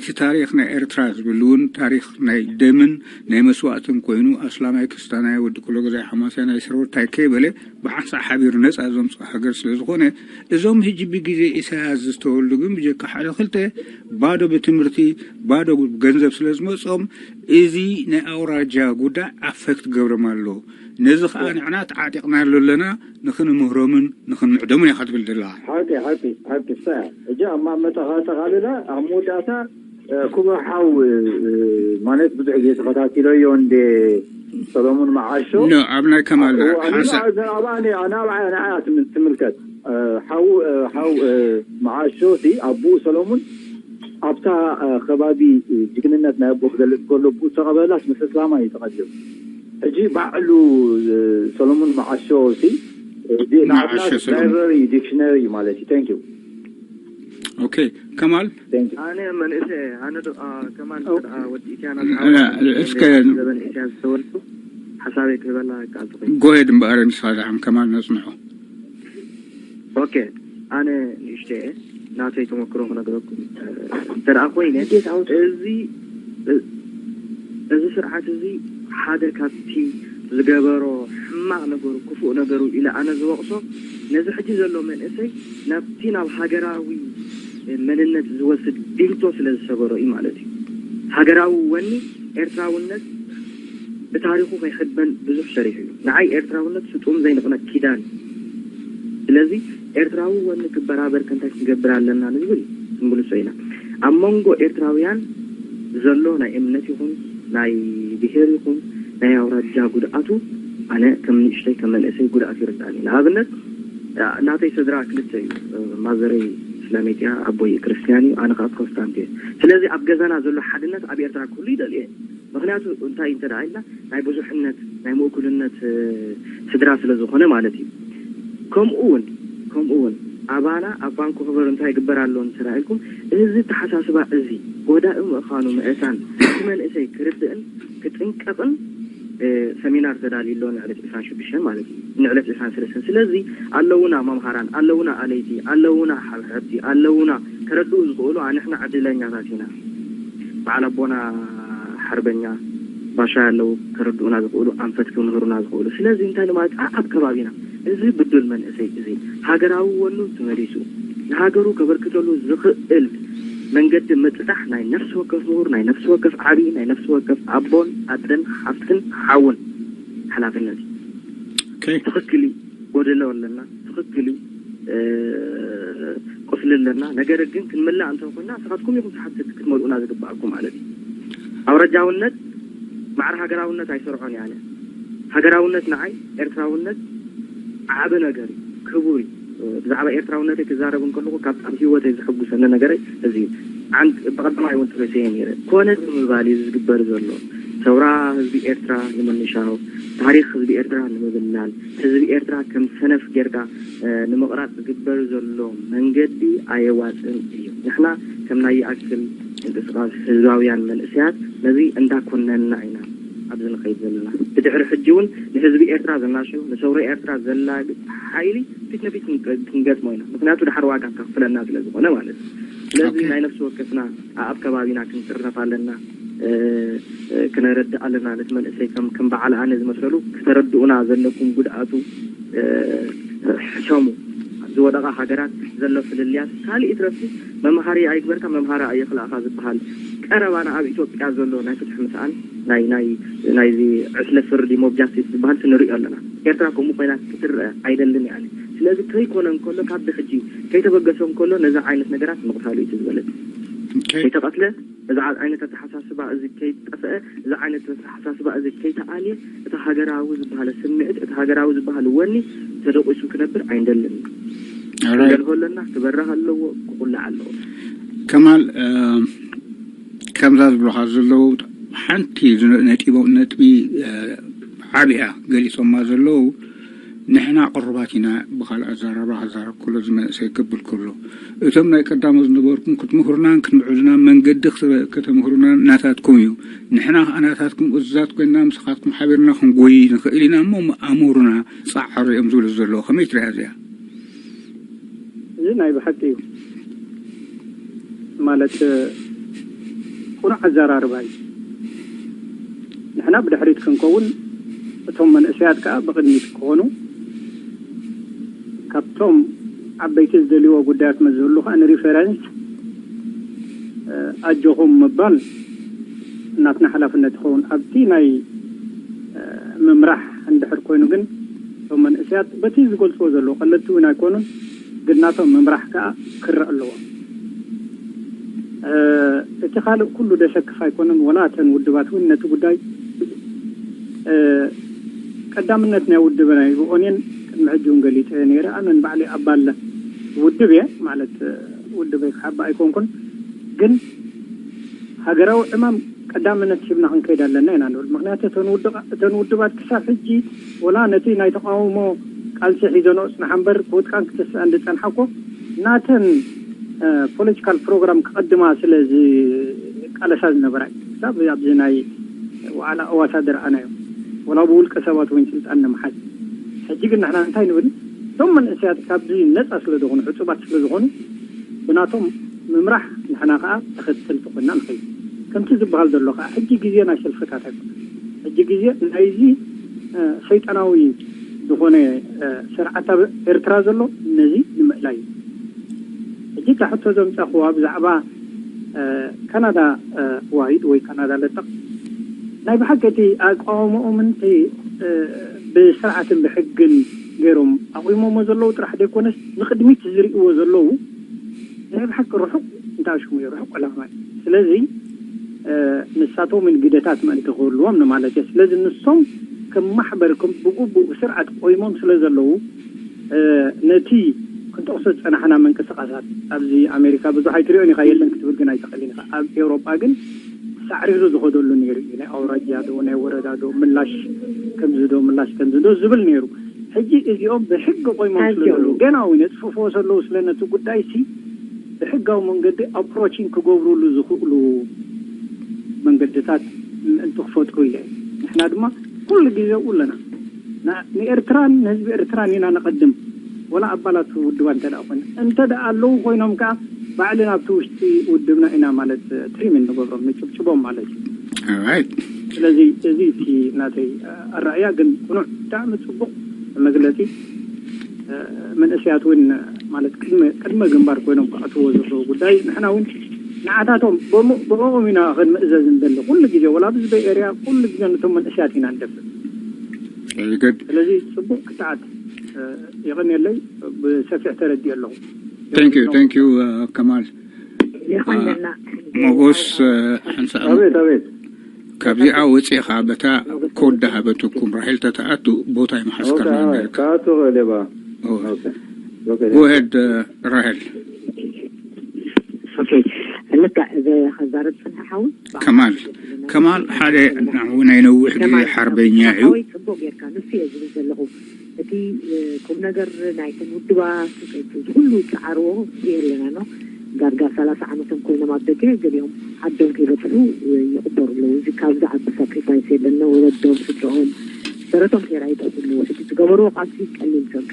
እቲ ታሪኽ ናይ ኤርትራ ዝብል እውን ታሪኽ ናይ ደምን ናይ መስዋእትን ኮይኑ ኣስላማይ ክስታናይ ወዲ ኩሎ ገዛይ ሓማስያ ናይ ስርወታይ ከይበለ ብሓንሳእ ሓቢሩ ነፃ ዘምፅኦ ሃገር ስለ ዝኾነ እዞም ህጂ ብግዜ ኢሳያስ ዝተወልዱ ግን ብጀካ ሓደ ክልተ ባዶ ብትምህርቲ ባዶ ገንዘብ ስለ ዝመፆም እዚ ናይ ኣውራጃ ጉዳይ ኣፈክት ገብሮም ኣሎ። ነዚ ከዓ ንዕና ተዓጢቕናሉ ኣለና ንክንምህሮምን ንክንምዕዶምን ኢኻ ትብል ዘለኻ። ሓቂ ሓቂ ሓቂ ሳያ እጂ ኣብ ማመጠኻ ጠቓልላ ኣብ መወዳእታ ክቡር ሓው ማለት ብዙሕ ግዜ ተኸታቲለዮ እንደ ሰሎሙን መዓሾ ኖ ኣብ ናይ ከማል ሓንሳ ዘረባ ኣነ ኣነ ኣብዓይ ኣነ ኣያ ትምልከት ሓው ሓው መዓሾ ሲ ኣቦኡ ሰሎሙን ኣብታ ከባቢ ጅግንነት ናይ ኣቦ ክገልጽ ከሎ ብኡ ዝተቐበላስ ምስ እስላማ እዩ ተቐቢሉ። ሕጂ ባዕሉ ሰሎሙን መዓሾ ሲ ናዓብና ላይብረሪ ዲክሽነሪ ማለት እዩ። Thank you። ኦኬ ከማል ኣነ መንእሰ ኣነ ከማል ወዲ ኢትያ እስከ ዘበን ኢትያ ዝተወልኩ ሓሳበይ ክህበላ ቃል ትኽእል ጎሄድ እምበኣር ንስኻ ዝዓም ከማል ነፅንሖ ኦኬ ኣነ ንእሽተ ናተይ ተመክሮ ክነግረኩም እንተ ደኣ ኮይነ እዚ እዚ ስርዓት እዚ ሓደ ካብቲ ዝገበሮ ሕማቕ ነገሩ ክፉእ ነገሩ ኢለ ኣነ ዝወቕሶ ነዚ ሕጂ ዘሎ መንእሰይ ናብቲ ናብ ሃገራዊ መንነት ዝወስድ ቢንቶ ስለ ዝሰበሮ እዩ ማለት እዩ። ሃገራዊ ወኒ ኤርትራውነት ብታሪኹ ከይሕበን ብዙሕ ሰሪሑ እዩ። ንዓይ ኤርትራውነት ስጡም ዘይንቕነቅ ኪዳን እዩ። ስለዚ ኤርትራዊ ወኒ ክበራበር ከ እንታይ ክንገብር ኣለና ንዝብል ክንምልሶ ኢና። ኣብ መንጎ ኤርትራውያን ዘሎ ናይ እምነት ይኹን ናይ ብሄር ይኹን ናይ ኣውራጃ ጉድኣቱ ኣነ ከም ንእሽተይ ከም መንእሰይ ጉድኣት ይርዳእኒ። ንኣብነት ናተይ ስድራ ክልተ እዩ። ማዘረይ እስላመይቲ እያ፣ ኣቦይ ክርስትያን እዩ፣ ኣነ ከዓ ፕሮቴስታንት እየ። ስለዚ ኣብ ገዛና ዘሎ ሓድነት ኣብ ኤርትራ ክህሉ ይደልየ። ምክንያቱ እንታይ እንተ ደኣ ኢልና ናይ ብዙሕነት ናይ ምእኩልነት ስድራ ስለ ዝኾነ ማለት እዩ። ከምኡ እውን ከምኡ እውን ኣባና ኣብ ባንኮ ክበር እንታይ ይግበር ኣሎ እንተራኢልኩም፣ እዚ ተሓሳስባ እዚ ጎዳኢ ምዃኑ ምእታን እቲ መንእሰይ ክርድእን ክጥንቀቕን ሰሚናር ተዳልዩ ኣሎ፣ ንዕለት ዕስራን ሽዱሽተን ማለት እዩ፣ ንዕለት ዕስራን ሰለስተን። ስለዚ ኣለውና መምሃራን፣ ኣለውና ኣለይቲ፣ ኣለውና ሓብሐብቲ፣ ኣለውና ከረድኡ ዝኽእሉ። ኣንሕና ዕድለኛታት ኢና። በዓል ኣቦና ሓርበኛ ባሻ ኣለዉ፣ ከረድኡና ዝኽእሉ፣ ኣንፈት ክምህሩና ዝኽእሉ። ስለዚ እንታይ ንማለት ኣብ ከባቢና እዚ ብዱል መንእሰይ እዚ ሃገራዊ ወኑ ተመሊሱ ንሃገሩ ከበርክተሉ ዝኽእል መንገዲ ምጥጣሕ ናይ ነፍሲ ወከፍ ምሁር፣ ናይ ነፍሲ ወከፍ ዓብዪ፣ ናይ ነፍሲ ወከፍ ኣቦን ኣደን ሓፍትን ሓውን ሓላፍነት እዩ። ትኽክል እዩ፣ ጎደሎ ኣለና፣ ትኽክል እዩ፣ ቁስሊ ኣለና። ነገር ግን ክንምላእ እንተኾይና ንስኻትኩም ኢኹም ተሓተቲ ክትመልኡና ዝግባኣኩም ማለት እዩ። ኣውረጃውነት ማዕረ ሃገራውነት ኣይሰርዖን እየ ኣነ። ሃገራውነት ንዓይ ኤርትራውነት ዓቢ ነገር እዩ፣ ክቡር እዩ። ብዛዕባ ኤርትራውነተይ ክዛረብ እንከለኹ ካብ ኣብ ህይወተይ ዝሕጉሰኒ ነገረይ እዚ እዩ። ዓንድ ብቐዳማይ እውን ተበሰየ ነይረ። ኮነ ብምባል እዩ ዝግበር ዘሎ። ሰውራ ህዝቢ ኤርትራ ንምንሻው፣ ታሪኽ ህዝቢ ኤርትራ ንምብላል፣ ህዝቢ ኤርትራ ከም ሰነፍ ጌርካ ንምቕራጽ ዝግበር ዘሎ መንገዲ ኣየዋጽእን እዩ። ንሕና ከም ናይ ይኣክል ምንቅስቓስ ህዝባውያን መንእሰያት ነዚ እንዳኮነንና ኢና ኣብዚ ንኸይድ ዘለና። ብድሕሪ ሕጂ እውን ንህዝቢ ኤርትራ ዘናሽው፣ ንሰውራ ኤርትራ ዘላግጽ ሓይሊ ፊት ንፊት ክንገ- ክንገጥሞ ኢና። ምክንያቱ ድሓር ዋጋ ከኽፍለና ስለ ዝኾነ ማለት እዩ። ስለዚ ኦኬ። ናይ ነፍሲ ወከፍና ኣብ ከባቢና ክንጽረፍ ኣለና፣ እ፣ እ፣ ክነረድእ ኣለና። ነቲ መንእሰይ ከም ከም በዓል ኣነ ዝመሰሉ ክተረድኡና ዘለኩም ጉድኣቱ፣ እ፣ ሕሰሙ። ኣብ ዝወደቓ ሃገራት ዘሎ ፍልልያት ካልእ ይትረፍ መምሃሪ ኣይግበርካ መምሃሪ ኣየኽላእኻ ዝበሃል ቀረባና ኣብ ኢትዮጵያ ዘሎ ናይ ፍትሒ ምስኣን ናይ ናይ ናይዚ ዕስለ ፍርዲ ሞብ ጃስቲስ ዝበሃል ክንሪኦ ኣለና። ኤርትራ ከምኡ ኮይና ክትረአ ኣይደልን እየ ኣነ። ስለዚ ከይኮነ እንከሎ ካብ ብሕጂ ከይተበገሰ እንከሎ ነዚ ዓይነት ነገራት ምቕታሉ እዩ ዝበለኒ። ኦኬ። ከይተቐትለ፣ እዚ ዓ- ዓይነት ኣተሓሳስባ እዚ ከይጠፍአ፣ እዚ ዓይነት ኣተሓሳስባ እዚ ከይተኣልየ፣ እቲ ሃገራዊ ዝበሃለ ስምዒት፣ እቲ ሃገራዊ ዝበሃለ ወኒ ተደቂሱ ክነብር ኣይንደልን። ኦራይት። ክንገድፎ ኣለና፣ ክበርህ ኣለዎ፣ ክቑላዕ ኣለዎ። ከማል፣ እ፣ ከምዛ ዝብሉኻ ዘለዉ ሓንቲ ዝነ- ነጢቦም ነጥቢ፣ እ፣ ዓብያ ገሊጾማ ዘለዉ ንሕና ቅሩባት ኢና ብኻልእ ኣዛራርባ ክዛረብ ከሎ እዚ መንእሰይ ክብል ከሎ እቶም ናይ ቀዳሞት ዝነበርኩም ክትምህሩናን ክትምዕዱና መንገዲ ክተ- ከተምህሩናን ናታትኩም እዩ። ንሕና ከኣ ናታትኩም እዙዛት ኮይንና ምሳኻትኩም ሓቢርና ክንጎይ ንኽእል ኢና እሞ ኣሙሩና ጻዓሩ እዮም ዝብሉ ዘለዉ። ከመይ ትሪኣ እዚኣ? እዚ ናይ ብሓቂ እዩ ማለት ቁኑዕ ኣዘራርባ እዩ። ንሕና ብድሕሪት ክንከውን እቶም መንእሰያት ከዓ ብቕድሚት ክኾኑ ካብቶም ዓበይቲ ዝደልይዎ ጉዳያት መዝህሉ ከዓ ንሪፈረንስ ኣጆኹም ምባል እናትና ሓላፍነት ይኸውን። ኣብቲ ናይ ምምራሕ እንድሕር ኮይኑ ግን እቶም መንእሰያት በቲ ዝገልፅዎ ዘለዉ ቀለልቲ እውን ኣይኮኑን፣ ግን ናቶም ምምራሕ ከዓ ክረአ ኣለዎ። እቲ ካልእ ኩሉ ደሰክፍ ኣይኮነን፣ ወላ እተን ውድባት እውን ነቲ ጉዳይ ቀዳምነት ናይ ውድበና ይብኦን እየን። ቅድሚ ሕጂ እውን ገሊፀ ነይረ። ኣነ ንባዕለይ ኣባል ውድብ እየ ማለት ውድበይ ክሓቢ ኣይኮንኩን፣ ግን ሃገራዊ ዕማም ቀዳምነት ሂብና ክንከይድ ኣለና ኢና ንብል። ምክንያቱ እተን ውድባ- እተን ውድባት ክሳብ ሕጂ ወላ ነቲ ናይ ተቃውሞ ቃልሲ ሒዘንኦ ዝፅንሓ እምበር ክውድቃን ክትስእን ዝፀንሓ እኮ ናተን ፖለቲካል ፕሮግራም ክቐድማ ስለ ዝቃለሳ ዝነበራ እዩ። ክሳብ ኣብዚ ናይ ዋዕላ እዋሳ ዝረኣናዮ ወላ ብውልቀ ሰባት እውን ስልጣን ንምሓዝ። ሕጂ ግን ንሕና እንታይ ንብል? እቶም መንእሰያት ካብዚ ነፃ ስለ ዝኾኑ፣ ዕፁባት ስለ ዝኾኑ ብናቶም ምምራሕ ንሕና ከዓ ተኸተልቲ ኮይና ንኸይድ። ከምቲ ዝበሃል ዘሎ ከዓ ሕጂ ግዜ ናይ ሰልፍታት ኣይኮነን። ሕጂ ግዜ ናይዚ ሰይጣናዊ ዝኾነ ስርዓት ኣብ ኤርትራ ዘሎ ነዚ ንምእላይ እዩ። ሕጂ እታ ሕቶ ዘምፃእኽዋ ብዛዕባ ካናዳ ዋይድ ወይ ካናዳ ለጠቕ ናይ ብሓቂ እቲ ኣቃውሞኦምን እቲ ብስርዓትን ብሕግን ገይሮም ኣቑሞሞ ዘለዉ ጥራሕ ዘይኮነስ ንቕድሚት ዝርእይዎ ዘለዉ ናይ ብሓቂ ርሑቕ እንተኣሽሙ እዩ፣ ርሑቕ ዕላማ እዩ። ስለዚ ንሳቶምን ግደታት ምእንቲ ክህልዎም ንማለት እየ። ስለዚ ንሶም ከም ማሕበር ከም ብግቡእ ብስርዓት ቆይሞም ስለ ዘለዉ ነቲ ክንጠቕሶ ዝፀናሕና ምንቅስቃሳት ኣብዚ ኣሜሪካ ብዙሕ ኣይትሪኦን ኢኻ የለን ክትብል ግን ኣይትኽእልን ኢኻ። ኣብ ኤውሮጳ ግን ሳዕሪሩ ዝኸደሉ ነይሩ እዩ። ናይ ኣውራጃ ዶ ናይ ወረዳ ዶ ምላሽ ከምዚ ዶ ምላሽ ከምዚ ዶ ዝብል ነይሩ። ሕጂ እዚኦም ብሕጊ ቆይሞም ስለ ዘለዉ፣ ገና እውን የፅፍፍዎ ዘለዉ ስለ ነቲ ጉዳይ ሲ ብሕጋዊ መንገዲ ኣፕሮቺንግ ክገብሩሉ ዝኽእሉ መንገድታት ምእንቲ ክፈጥሩ ኢለ። ንሕና ድማ ኩሉ ግዜ ኣብኡ ኣለና። ንኤርትራን ንህዝቢ ኤርትራን ኢና ነቐድም። ወላ ኣባላት ውድባ እንተ ደኣ ኮይና እንተ ደኣ ኣለዉ ኮይኖም ከዓ ባዕልና ኣብቲ ውሽጢ ውድብና ኢና ማለት ትሪም እንገብሮም ንጭብጭቦም ማለት እዩ። ስለዚ እዚ እቲ ናተይ ኣረኣእያ ግን ቅኑዕ ብጣዕሚ ፅቡቕ መግለፂ። መንእሰያት እውን ማለት ቅድመ ግንባር ኮይኖም ክኣትዎ ዘለዎ ጉዳይ ንሕና እውን ንዓታቶም ብኦም ኢና ክንምእዘዝ እንደሊ ኩሉ ግዜ ወላ ኣብዚ በይ ኤርያ ኩሉ ግዜ ነቶም መንእሰያት ኢና ንደፍእ። ስለዚ ፅቡቕ ክትዓት የቐንየለይ። ብሰፊሕ ተረዲኦ ኣለኹ። Thank you, thank you, ከማል። ሞጎስ ሓንሳእ ካብዚኣ ወፂእኻ በታ ኮድ ሃበትኩም ራሒል ተተኣቱ ቦታ ይመሓስከና ነርካ። ተኣቱ ሌባ ጎሄድ ራሄል ልክዕ እዚ ከዛረብ ፅንሐ ሓዊ ከማል ከማል ሓደ ናይ ነዊሕ ግዜ ሓርበኛ እዩ። ፅቡቅ ጌርካ ንሱ እየ ዝብል ዘለኹ። እቲ ቁም ነገር ናይተን ውድባት ኩሉ ፃዕርዎ ሪኦ ኣለና ኖ ዳርጋ ሰላሳ ዓመቶም ኮይኖም ኣብ ደገ ገሊኦም ዓዶም ከይበፅሑ ይቕበሩ ኣለዉ። እዚ ካብዚ ዓቢ ሳክሪፋይስ የለን። ንወለዶም ስድርኦም ደረቶም ኬራ ይጠፍኡ ኣለዉ። ሕጂ ዝገበርዎ ቃልሲ ቀሊል ሰብ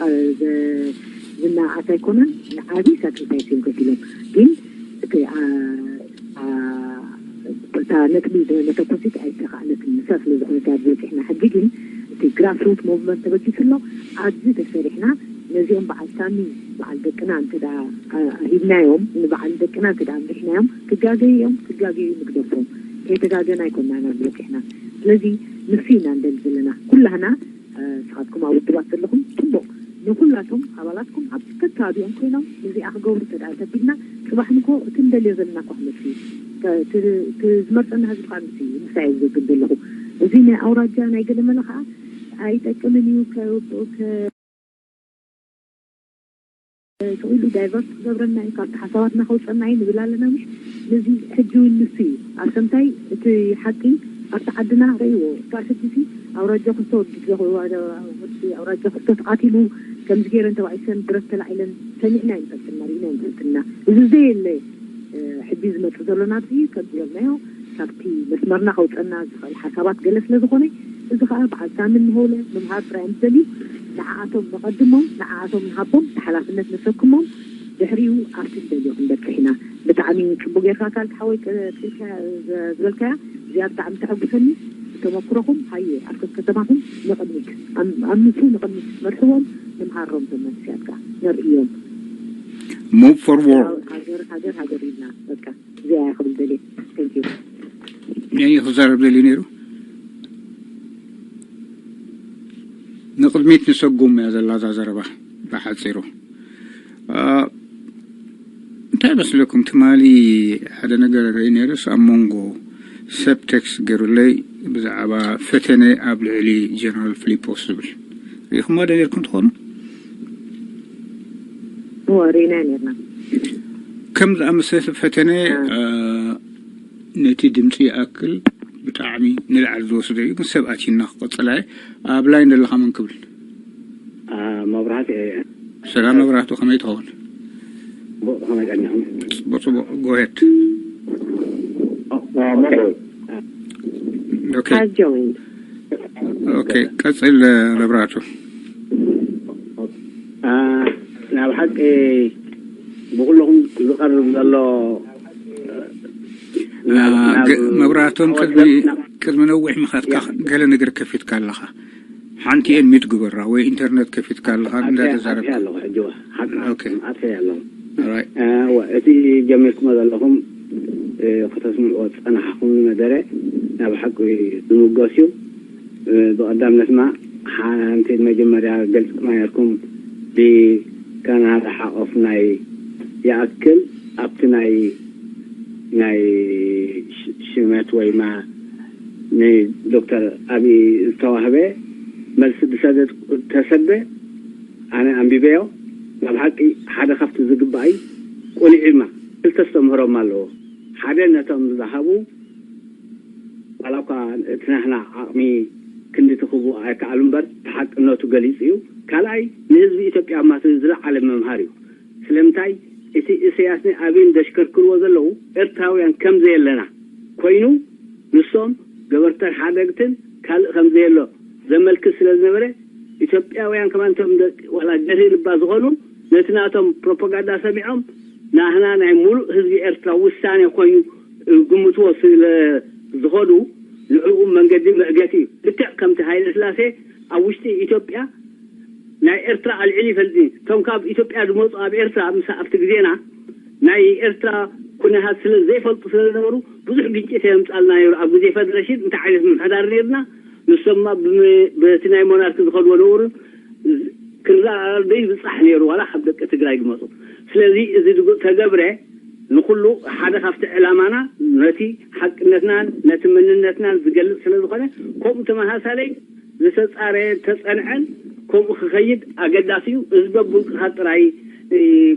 ዝናኣት ኣይኮነን። ዓቢ ሳክሪፋይስ እዮም ከፊሎም ግን እቲ እታ ነጥቢ መተኮሲት ኣይተኻእለትን። ንሳ ስለ ዝኾነት ኣብ ዝበፂሕና ሕጂ ግን እቲ ግራስሩት ሞቭመንት ተበጊሱ ኣሎ። ኣብዚ ተሰሪሕና ነዚኦም በዓል ሳሚ በዓል ደቅና እንተ ሂብናዮም ንበዓል ደቅና እንተ ኣምሪሕናዮም ክጋገዩ እዮም። ክጋገዩ ንግደፎም። ከይተጋገና ኣይኮና ናብ ዝበፂሕና። ስለዚ ንሱ ኢና ንደሊ ዘለና ኩላህና ንስኻትኩም ኣብ ውድባት ዘለኹም ፅቡቕ ንኹላቶም ኣባላትኩም ኣብ ከካባቢኦም ኮይኖም ነዚኣ ክገብሩ እንተ ደኣ ተቢልና ፅባሕ ንኮ እቲ ንደልዮ ዘለና እኳ ክመፅእ እዩ። እቲ ዝመርፀና ህዝቢ ከዓ ምስ እዩ ምሳይ ዘግብ ዘለኹ እዚ ናይ ኣውራጃ ናይ ገለመለ ከዓ ኣይጠቅምን እዩ። ተኽኢሉ ዳይቨርት ክገብረና እዩ፣ ካብቲ ሓሳባትና ከውፀና እዩ ንብል ኣለና። ምሽ ነዚ ሕጂ እውን ንሱ እዩ ኣሰምታይ እቲ ሓቂ ኣብቲ ዓድና ረእይዎ። ካብ ሕጂ ሲ ኣውራጃ ክልተ ወዲ ወዲ ኣውራጃ ክልተ ተቃቲሉ ከምዚ ገይረን ተባኢሰን ብረት ተላዒለን ሰሚዕና ይንፈልጥና ርኢና ይንፈልጥና። እዚ ዘየለ ሕጂ ዝመፅእ ዘሎ ናብዚ ከምዚ በልናዮ ካብቲ መስመርና ከውፀና ዝኽእል ሓሳባት ገለ ስለ ዝኾነ እዚ ከዓ በዓል ሳምን ንሆለ ምምሃር ጥራይ ምስ ደልዩ ንዓኣቶም ነቐድሞም፣ ንዓኣቶም ንሃቦም፣ እቲ ሓላፍነት ነሰክሞም፣ ድሕሪኡ ኣብቲ ንደልዮ ክንበፅሕ ኢና። ብጣዕሚ ፅቡቅ ጌርካ ካልድ ሓወይ ቀፂልካ ዝበልካያ እዚኣ ብጣዕሚ ተሐጉሰኒ። ብተመክሮኹም ሃየ ኣብ ከከተማኹም ንቕድሚት ኣምሱ ንቕድሚት መርሕዎም ንምሃሮም ዞም መንእሰያት ከዓ ነርእዮም። Move forward. ሃገር ሃገር ሃገር ኢልና በቃ እዚኣ እያ ክብል ደልየ። Thank you. ናይ ክዛረብ ደልዩ ነይሩ። ንቕድሚት ንሰጉም እያ ዘላ እዛ ዘረባ ብሓፂሩ። እንታይ መስለኩም ትማሊ ሓደ ነገር ርኢ ነይርስ ኣብ መንጎ ሰብ ቴክስት ገይሩለይ ብዛዕባ ፈተነ ኣብ ልዕሊ ጀነራል ፊሊፖስ ዝብል ሪኢኹማ ዶ ነርኩም ትኾኑ? እዎ ርኢና ነርና። ከም ዝኣመሰለ ፈተነ ነቲ ድምፂ ይኣክል ብጣዕሚ ንላዕሊ ዝወስዶ እዩ። ግን ሰብ ኣቲና ክቐፅላ እየ። ኣብ ላይን ዘለኻ መን ክብል? መብራህቱ እየ። ሰላም መብራህቱ፣ ከመይ ትኸውን? ጽቡቕ፣ ከመይ ቀኒኹም? ጽቡቕ ጽቡቕ፣ ጎሄድ። ኦኬ። ኦኬ፣ ቀጽል መብራህቱ። ናብ ሓቂ ብኩልኹም ዝቐርብ ዘሎ መብራህቶም ቅድሚ ነዊሕ ምኻትካ ገለ ነገር ከፊትካ ኣለኻ። ሓንቲ ኤን ሚት ግበራ ወይ ኢንተርነት ከፊትካ ኣለኻ እንዳተዛረብካ። ኣለኹ ሕጂ ሓቂ ኣጥፈያ ኣለኹ። ኦራይት። እቲ ጀሚርኩሞ ዘለኹም ከተስምዕዎ ዝጸናሕኹም መደረ ናብ ሓቂ ዝምጎስ እዩ። ብቐዳምነትና ሓንቲ መጀመርያ ገልጽ ማየርኩም ብካናዳ ሓቆፍ ናይ ይኣክል ኣብቲ ናይ ናይ ሽመት ወይ ማ ንዶክተር ኣብይ ዝተዋህበ መልሲ ብሰደድ ተሰደ ኣነ ኣንቢበዮ። ናብ ሓቂ ሓደ ካብቲ ዝግባእ እዩ። ቆሊዑ ድማ ክልተ ዝተምህሮም ኣለዎ። ሓደ ነቶም ዝሃቡ ዋላ እኳ እቲ ናህና ዓቕሚ ክንዲ ትኽቡ ኣይከኣሉ እምበር ተሓቅነቱ ገሊጹ እዩ። ካልኣይ፣ ንህዝቢ ኢትዮጵያ ማት ዝለዓለ መምሃር እዩ። ስለምንታይ እቲ ኢሳያስን ኣብይን ዘሽከርክርዎ ዘለዉ ኤርትራውያን ከም ዘየለና ኮይኑ፣ ንሶም ገበርተን ሓደግትን ካልእ ከም ዘየሎ ዘመልክት ስለ ዝነበረ፣ ኢትዮጵያውያን ከማን እቶም ደቂ ዋላ ገርሂ ልባ ዝኾኑ ነቲ ናቶም ፕሮፓጋንዳ ሰሚዖም ናህና ናይ ሙሉእ ህዝቢ ኤርትራ ውሳኔ ኮይኑ ግምትዎ ስለ ዝኸዱ፣ ንዕኡ መንገዲ መእገቲ እዩ። ልክዕ ከምቲ ሃይለ ስላሴ ኣብ ውሽጢ ኢትዮጵያ ናይ ኤርትራ ኣልዒሉ ይፈልጥ እዩ። እቶም ካብ ኢትዮጵያ ዝመፁ ኣብ ኤርትራ ምስ ኣብቲ ግዜና ናይ ኤርትራ ኩነታት ስለ ዘይፈልጡ ስለ ዝነበሩ ብዙሕ ግጭት የምፃልና ነይሩ። ኣብ ግዜ ፈደረሽን እንታይ ዓይነት ምምሕዳር ነይርና ንሶማ ብም- በቲ ናይ ሞናርኪ ዝኸድዎ ነበሩ። ክንረኣርዶ ይብፃሕ ነይሩ ዋላ ካብ ደቂ ትግራይ ዝመፁ። ስለዚ እዚ ዝግ- ተገብረ ንኩሉ ሓደ ካብቲ ዕላማና ነቲ ሓቅነትናን ነቲ መንነትናን ዝገልፅ ስለ ዝኾነ፣ ከምኡ ተመሳሳለይ ዝተፃረየ ተፀንዐን ከምኡ ክኸይድ ኣገዳሲ እዩ። እዚ በብውልቅኻ ጥራይ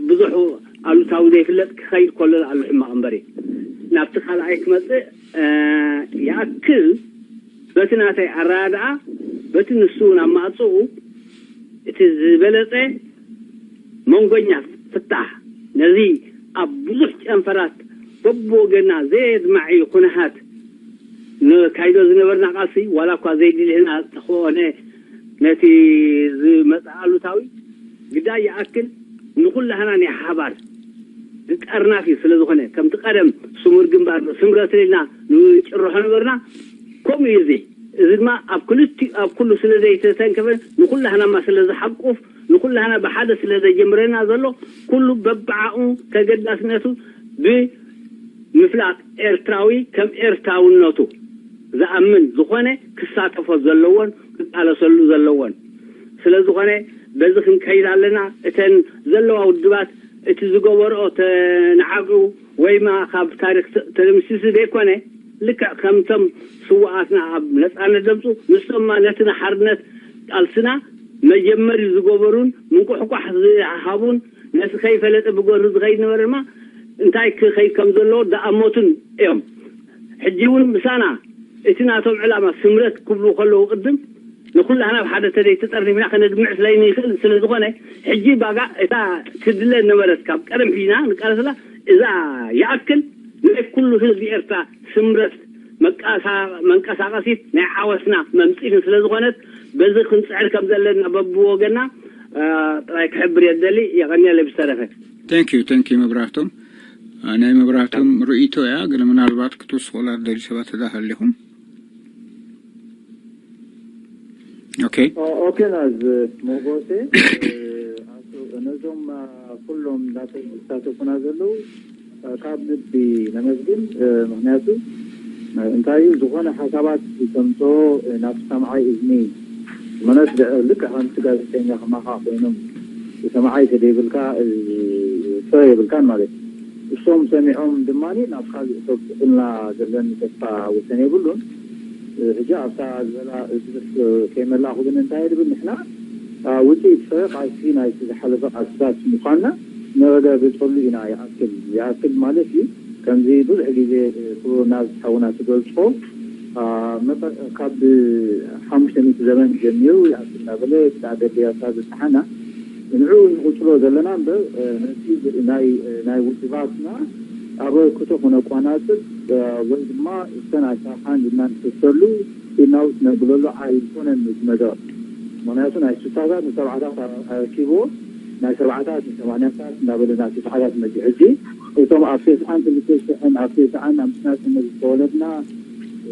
ብዙሕ ኣሉታዊ ዘይፍለጥ ክኸይድ ከሎ ኣሎ ሕማቕ እምበር እዩ። ናብቲ ካልኣይ ክመፅእ ይኣክል፣ በቲ ናተይ ኣረዳድኣ፣ በቲ ንሱ እውን ኣማፅኡ እቲ ዝበለፀ መንጎኛ ፍታሕ ነዚ ኣብ ብዙሕ ጨንፈራት በብወገና ዘየድማዒ ኩነታት ንካይዶ ዝነበርና ቃልሲ ዋላ እኳ ዘይድልህና ተኾነ ነቲ ዝመፅእ ኣሉታዊ ግዳይ ይኣክል ንኩላህና ናይ ሓባር ዝጠርናፊ ስለ ዝኾነ ከምቲ ቀደም ስሙር ግንባር ስምረትን ኢልና ንጭርሖ ነበርና። ከምኡ እዩ እዚ እዚ ድማ ኣብ ክልቲ ኣብ ኩሉ ስለ ዘይተተንከፈ ንኩላህናማ ስለ ዝሓቁፍ ንኩላህና ብሓደ ስለ ዘጀምረና ዘሎ ኩሉ በብዓኡ ተገዳስነቱ ብምፍላጥ ኤርትራዊ ከም ኤርትራውነቱ ዝኣምን ዝኾነ ክሳተፎ ዘለዎን ክቃለሰሉ ዘለዎን ስለ ዝኾነ በዚ ክንከይድ ኣለና። እተን ዘለዋ ውድባት እቲ ዝገበርኦ ተነዓቂቡ ወይማ ካብ ታሪክ ተደምሲሱ ዘይኮነ ልክዕ ከምቶም ስውኣትና ኣብ ነፃነት ዘምፁ ንሶማ ነቲ ንሓርነት ቃልስና መጀመሪ ዝገበሩን ምንቁሕቋሕ ዝሃቡን ነቲ ከይፈለጠ ብገሩ ዝኸይድ ነበረ ድማ እንታይ ክኸይድ ከም ዘለዎ ዝኣመቱን እዮም። ሕጂ እውን ምሳና እቲ ናቶም ዕላማ ስምረት ክብሉ ከለዉ ቅድም ንኩላህና ኣብ ሓደ ተደይ ተጠርኒፍና ከነድምዕ ስለ ንኽእል ስለ ዝኾነ ሕጂ ባጋ እታ ትድለ ነበረት ካብ ቀደም ሒዝና ንቃለስላ እዛ ይኣክል ናይ ኩሉ ህዝቢ ኤርትራ ስምረት መንቀሳቀሲት ናይ ዓወትና መምፅኢትን ስለ ዝኾነት በዚ ክንፅዕር ከም ዘለና በብወገና ጥራይ ክሕብር የደሊ። የቐንየለይ ብዝተረፈ። Thank you, thank you መብራህቶም። ናይ መብራህቶም ርእይቶ እያ፣ ግን ምናልባት ክትውስኹላ ደሊ ሰባት እዛ ሃሊኹም። Okay. ኦኬ ናዝ ሞጎሴ ነዞም ኩሎም እንዳተሳተፉና ዘለዉ ካብ ልቢ ነመስግን። ምክንያቱ እንታይ እዩ ዝኾነ ሓሳባት ከምፅኦ ናብ ሰማዓይ እዝኒ መነት ልክዕ ከምቲ ጋዜጠኛ ከማኻ ኮይኖም ሰማዓይ ተደይብልካ ፍረ የብልካን ማለት እዩ። እሶም ሰሚዖም ድማ ናብ ካልእ ሰብ ክፍልና ዘለኒ ተስፋ ወሰን የብሉን። ሕጂ ኣብታ ዝበላ ዝብስ ከይመላእኹ ግን እንታይ ድብል ንሕና ውፅኢት ፍረ ቃልሲ ናይቲ ዝሓለፈ ቃልስታት ምዃንና ንረጋግፀሉ ኢና። ይኣክል ይኣክል ማለት እዩ። ከምዚ ብዙሕ ግዜ ክቡር ናብ ሓውና ትገልፆ ካብ ሓሙሽተ ሚእቲ ዘመን ጀሚሩ ይኣክል እናበለ ብጣዕ ደልያታ ዝፀሓና ንዑ ንቕፅሎ ዘለና እምበር ነቲ ናይ ናይ ውድባትና ኣበርክቶ ክነቋናፅብ ወይ ድማ እተን ኣይሳኻን ኢልና ንክሰሉ ኢናውት ነብለሉ ኣይኮነን እዚ ነገር። ምክንያቱ ናይ ስሳታት ንሰብዓታት ኣረኪብዎ ናይ ሰብዓታት ንሰማንያታት እናበለ ናብ ተስዓታት መፂ ሕጂ እቶም ኣብ ተስዓን ክልተ ሽሕን ኣብ ተስዓን ኣብ ምስናፅነት ዝተወለድና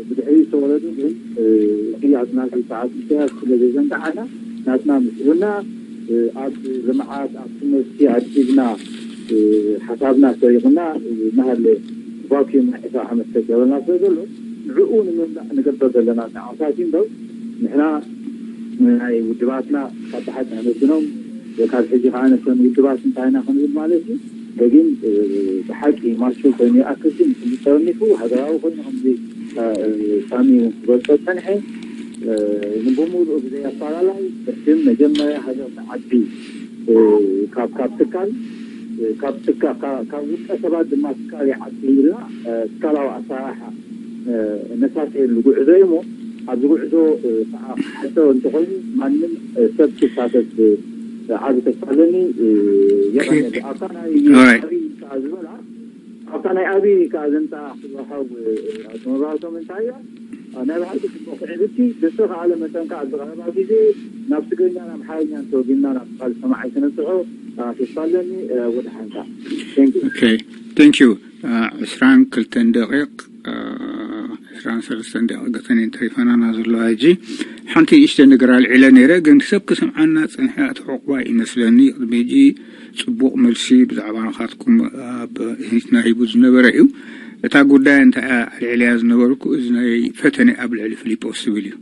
ብድሕሪ ዝተወለዱ ግን እቲ ኣፅናፊ ሰዓት ኢሳያስ ስለ ዘይዘንጋዓና ናትና ምስልና ኣብ ልምዓት ኣብ ትምህርቲ ኣድሂብና ሓሳብና ሰሪቕና ናሃለ ቫኪዩም ናይ ዕስራ ዓመት ተገበልና ስለ ዘሎ ንዕኡ ንምምላእ ንገብር ዘለና ፃዕርታት እዩ እምበር ንሕና ናይ ውድባትና ካብ ብሓቂ ነመስግኖም ካብ ሕጂ ከዓ ነተን ውድባት እንታይ ኢና ክንብል ማለት እዩ። ግን ብሓቂ ማቹር ኮይኑ ይኣክል ግን ተጠርኒፉ ሃገራዊ ኮይኑ ከምዚ ሳሚ እውን ክገልፆ ፀንሐ ንብምሉኡ ብዘይ ኣፈላላይ ቅድም መጀመርያ ሃገር ተዓቢ ካብ ካብ ትካል ካብ ትካ ካብ ውልቀ ሰባት ድማ ትካል ይዓቢ ኢልና ትካላዊ ኣሰራርሓ ነሳተየሉ ጉዕዞ እዩ እሞ ኣብዚ ጉዕዞ ከዓ ክሓቶ እንተኾይኑ ማንም ሰብ ክሳተፍ ዓቢ ተስፋ ኣለኒ። የቐንየለይ። ኣብታ ናይ ዓቢ ከዓ ዝበላ ኣብታ ናይ ዓቢ ከዓ ዘምፅኣ ክትረኸብ ኣቶ መብራህቶም እንታይ እያ? ናይ ባዕልቲ ጽቡቕ ትዕብቲ ብዝተኻእለ መጠን ከዓ ኣብዚ ቀረባ ግዜ ናብ ትግርኛን ኣምሓርኛን ተርጒምና ናብ ካልእ ሰማዓይ ክነብጽሖ ተስፋ ኣለኒ። ወደ ሓንታ። Thank you። Okay. Thank you. ዕስራን ክልተን ደቂቕ ዕስራን ሰለስተን ደቂቕ ገተን እየን ተሪፋናና ዘለዋ። ሕጂ ሓንቲ ንእሽተ ነገር ኣልዒለ ነይረ፣ ግን ሰብ ክሰምዓና ጸኒሐ። ኣቶ ዕቑባ ይመስለኒ ቅድሚ ሕጂ ጽቡቕ መልሲ ብዛዕባ ናኻትኩም ኣብ ሂትና ሂቡ ዝነበረ እዩ። እታ ጉዳይ እንታይ እያ ኣልዒለያ ዝነበርኩ፣ እዚ ናይ ፈተነ ኣብ ልዕሊ ፊሊጶስ ዝብል እዩ።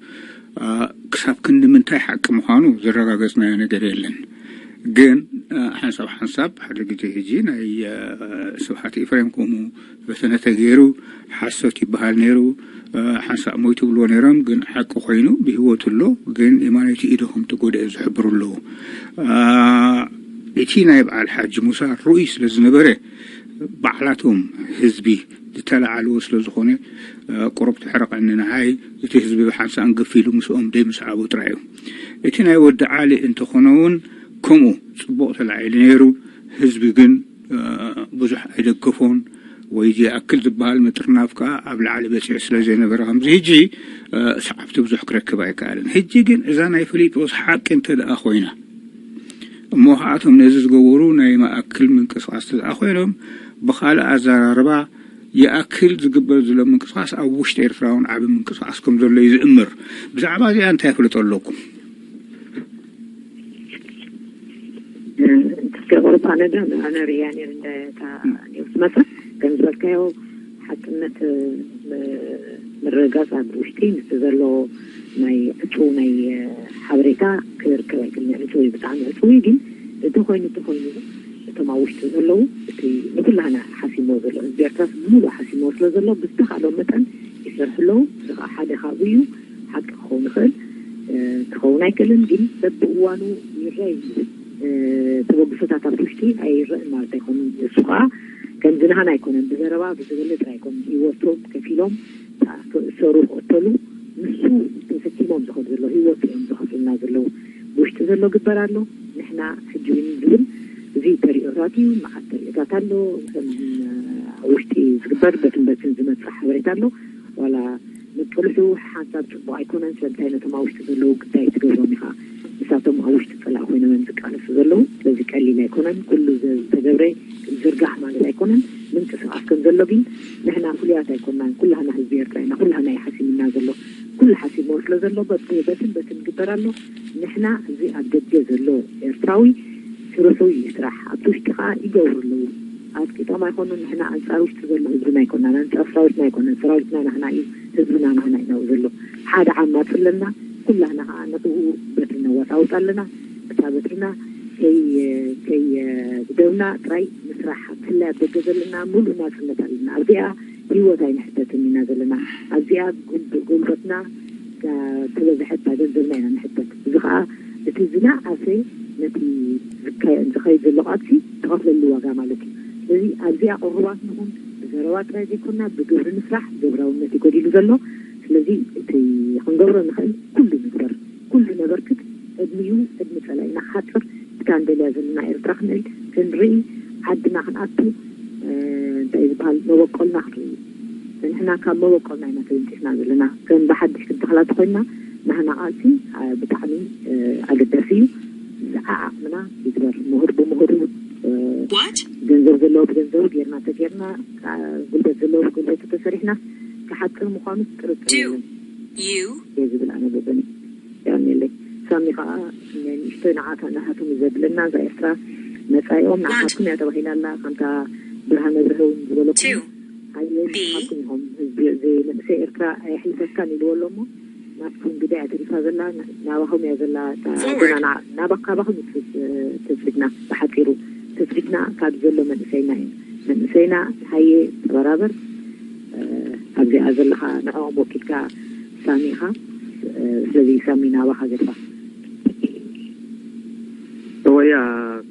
ክሳብ ክንዲ ምንታይ ሓቂ ምዃኑ ዘረጋገጽናዮ ነገር የለን። ግን ሓንሳብ ሓንሳብ ሓደ ግዜ ሕጂ ናይ ስብሓት ኤፍሬም ከምኡ ፈተነ ተገይሩ ሓሶት ይበሃል ነይሩ። ሓንሳብ ሞይቱ ብልዎ ነይሮም፣ ግን ሓቂ ኮይኑ ብህይወቱ ኣሎ። ግን የማነይቲ ኢዱ ከም ተጎድአ ዝሕብሩ ኣለዉ። እቲ ናይ በዓል ሓጂ ሙሳ ርኡይ ስለ ዝነበረ ባዕላቶም ህዝቢ ዝተለዓልዎ ስለ ዝኾነ ቁሩብ ተሕረቐኒ ንዓይ። እቲ ህዝቢ ብሓንሳእን ግፍ ኢሉ ምስኦም ደይ ምስዓቡ ጥራይ እዩ። እቲ ናይ ወዲ ዓሊ እንተኾነ እውን ከምኡ ጽቡቕ ተላዒሉ ነይሩ። ህዝቢ ግን ብዙሕ ኣይደገፎን ወይ ዝኣክል ዝበሃል ምጥርናፍ ከዓ ኣብ ላዕሊ በፂሑ ስለ ዘይነበረ ከምዚ ሕጂ ሰዓብቲ ብዙሕ ክረክብ ኣይከኣልን። ሕጂ ግን እዛ ናይ ፊሊጶስ ሓቂ እንተ ደኣ ኮይና እሞ ከኣቶም ነዚ ዝገበሩ ናይ ማእክል ምንቅስቃስ ተደኣ ኮይኖም ብካልእ ኣዘራርባ ይኣክል ዝግበር ዘሎ ምንቅስቃስ ኣብ ውሽጢ ኤርትራ እውን ዓቢ ምንቅስቃስ ከም ዘሎ እዩ ዝእምር። ብዛዕባ እዚኣ እንታይ ፍልጦ ኣለኩም? እስከ ቁርብ ኣነ ዶ ኣነ ርያ ነር እንደ እታ ኒውስ መጽ ከም ዝበልካዮ ሓቅነት ምርግጋጽ ኣብ ውሽጢ ምስቲ ዘሎ ናይ ዕጹው ናይ ሓበሬታ ክርከብ ኣይክእልን። ዕጹው እዩ፣ ብጣዕሚ ዕጹው እዩ። ግን እንተኾይኑ እንተኾይኑ እቶም ኣብ ውሽጢ ዘለዉ እቲ ንኩላህና ሓሲሞ ዘሎ ህዝቢ ኤርትራ ሙሉእ ሓሲሞ ስለ ዘሎ ብዝተኻእሎም መጠን ይሰርሑ ኣለዉ። እዚ ከዓ ሓደ ካብኡ እዩ። ሓቂ ክኸውን ይኽእል ክኸውን ኣይክእልን፣ ግን በብእዋኑ ይረይ ተበግሶታት ኣብቲ ውሽጢ ኣይረእን ማለት ኣይኮኑን። እሱ ከዓ ከምዚ ናህና ኣይኮነን፣ ብዘረባ ብዝበለፅ ኣይኮኑን። ህይወቶም ከፊሎም ተኣሰሩ፣ ክቐተሉ ንሱ ተሰኪሞም ዝኸዱ ዘለዉ ህይወት እዮም ዝኸፍልና ዘለዉ። ብውሽጢ ዘሎ ግበር ኣሎ፣ ንሕና ሕጂ እውን ዝብል እዚ ተሪኦታት እዩ። መዓት ተሪኦታት ኣሎ። ከም ውሽጢ ዝግበር በትን በትን ዝመፅእ ሓበሬታ ኣሎ። ዋላ ምጥልሑ ሓንሳብ ፅቡቅ ኣይኮነን። ስለምንታይ ነቶም ኣብ ውሽጢ ዘለዉ ግዳይ ትገብሮም ኢኻ። ንሳቶም ኣብ ውሽጢ ፀላእ ኮይኖም እዮም ዝቃለሱ ዘለዉ። ስለዚ ቀሊል ኣይኮነን። ኩሉ ዝተገብረ ዝርጋሕ ማለት ኣይኮነን። ምንቅስቃስ ከም ዘሎ ግን ንሕና ፍሉያት ኣይኮናን። ኩላህና ህዝቢ ኤርትራ ኢና። ኩላህና እዩ ሓሲምና ዘሎ። ኩሉ ሓሲሞ ስለ ዘሎ በትን በትን ግበር ኣሎ። ንሕና እዚ ኣብ ደገ ዘሎ ኤርትራዊ ስርሑ ይስራሕ፣ ኣብቲ ውሽጢ ከዓ ይገብሩ ኣለዉ። ኣጥቂጦም ኣይኮኑን። ንሕና ኣንፃር ውሽጢ ዘሎ ህዝብና ኣይኮናን፣ ኣንፃር ሰራዊትና ኣይኮነን። ሰራዊትና ናህና እዩ፣ ህዝብና ናህና እዩ ናብኡ ዘሎ። ሓደ ዓማፂ ኣለና፣ ኩላህና ከዓ ንዕኡ በትሪ ነዋፃውፅ ኣለና። እታ በትርና ከይ ከይግደብና ጥራይ ምስራሕ። ብፍላይ ኣብ ደገ ዘለና ሙሉእ ናፅነት ኣለና። ኣብዚኣ ህይወት ኣይንሕተትን ኢና ዘለና። ኣብዚኣ ጉልበትና ተበዝሐት ገንዘብና ኢና ንሕተት። እዚ ከዓ እቲ ዝነኣሰ ነቲ ዝካየድ ዝኸይድ ዘሎ ቃልሲ ትኸፍለሉ ዋጋ ማለት እዩ። ስለዚ ኣብዚኣ ቅሩባት ንኹን፣ ብዘረባ ጥራይ ዘይኮንና ብግብሪ ንስራሕ። ግብራውነት እዩ ጎዲሉ ዘሎ። ስለዚ እቲ ክንገብሮ ንኽእል ኩሉ ንግበር፣ ኩሉ ነበርክት። ዕድሚኡ ዕድሚ ፀላኢና ክሓፅር እታ ንደልያ ዘለና ኤርትራ ክንእል ክንርኢ፣ ዓድና ክንኣቱ እንታይ ዝበሃል መበቆልና ክንርኢ። ንሕና ካብ መበቆልና ኢና ተበንፂፍና ዘለና። ከም ብሓድሽ ክንተኽላ ተኮይንና ናህና ቃልሲ ብጣዕሚ ኣገዳሲ እዩ። ዝዓዓቕምና ይግበር። ምሁር ብምሁሩ፣ ገንዘብ ዘለዎ ብገንዘቡ ጌርና ተጌርና፣ ጉልበት ዘለዎ ብጉልበቱ ተሰሪሕና ክሓፅር ምዃኑ ጥርጥር የለን እየ ዝብል ኣነ በበኒ። ያኔለይ ሳሚ ከዓ ንእሽቶ ንዓታ ናሃቶም ዘብለና እዛ ኤርትራ መፃኢኦም ንዓኻትኩም እያ ተባሂላ ኣላ። ከምታ ብርሃነ ብርሀ እውን ዝበለኩም ኣየልኩም ኢኹም። ህዝቢ መንእሰይ ኤርትራ ኣየሕልፈካን ኢልዎ ኣሎ እሞ ናትኩም ግዳ እያ ተሪፋ ዘላ። ናባኹም እያ ዘላ። ናባ ካባኹም እዩ ትፅቢትና። ብሓፂሩ ትፅቢትና ካብ ዘሎ መንእሰይና እዩ። መንእሰይና ሃየ ተበራበር። ኣብዚኣ ዘለኻ ንዕኦም ወኪልካ ሳሚ ኢኻ። ስለዚ ሳሚ ናባኻ ገድፋ። እወያ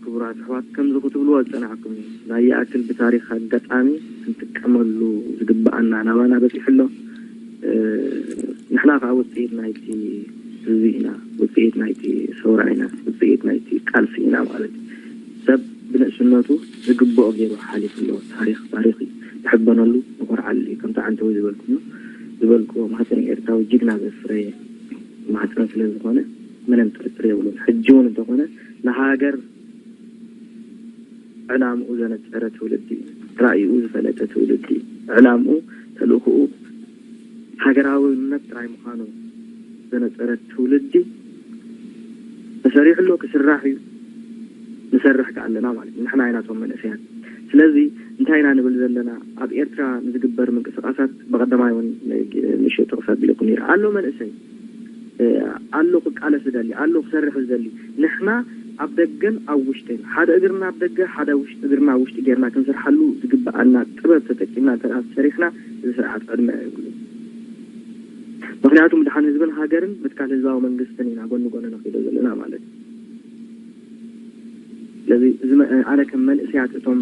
ክቡራት ኣሕዋት፣ ከምዚ ክትብልዎ ዝጸናሕኩም እዩ። ናይ ይኣክል ብታሪኽ ኣጋጣሚ ክንጥቀመሉ ዝግብኣና ናባና በጺሑ ኣሎ። ንሕና ከዓ ውፅኢት ናይቲ ህዝቢ ኢና፣ ውፅኢት ናይቲ ሰውራ ኢና፣ ውፅኢት ናይቲ ቃልሲ ኢና ማለት እዩ። ሰብ ብንእስነቱ ዝግብኦ ገይሩ ሓሊፉ ኣሎ። ታሪኽ ታሪኽ እዩ፣ ንሕበነሉ፣ ንኾርዓሉ እዩ። ከምቲ ዓንተዊ ዝበልኩ ዝበልኩዎ ማህፀን ኤርትራዊ ጅግና ዘፍረየ ማህፀን ስለ ዝኾነ ምንም ጥርጥር የብሉን። ሕጂ እውን እንተኾነ ንሃገር ዕላምኡ ዘነፀረ ትውልዲ፣ ራእይኡ ዝፈለጠ ትውልዲ፣ ዕላምኡ፣ ተልእኽኡ፣ ሃገራውነት ጥራይ ምዃኑ ዘነፀረ ትውልዲ ተሰሪሑ ኣሎ፣ ክስራሕ እዩ፣ ንሰርሕ ከኣ ኣለና ማለት እዩ። ንሕና ኢና እቶም መንእሰያት። ስለዚ እንታይ ኢና ንብል ዘለና? ኣብ ኤርትራ ንዝግበር ምንቅስቃሳት ብቐዳማይ እውን ንእሽቶ ጥቕስ ኣቢለኩም ነይረ ኣሎ መንእሰይ ኣሎ ክቃለስ ዝደሊ፣ ኣሎ ክሰርሕ ዝደሊ። ንሕና ኣብ ደገን ኣብ ውሽጥን፣ ሓደ እግርና ኣብ ደገ፣ ሓደ ውሽ- እግርና ኣብ ውሽጢ ጌርና ክንሰርሓሉ ዝግብኣና ጥበብ ተጠቂምና እንተ ደኣ ሰሪሕና፣ እዚ ስርዓት ዕድመ የብሉን። ምኽንያቱ ምድሓን ህዝብን ሃገርን ምትካል ህዝባዊ መንግስትን ኢና ጎኒ ጎኒ ነኺዶ ዘለና ማለት እዩ። ስለዚ እዚ መ- ኣነ ከም መንእሰያት እቶም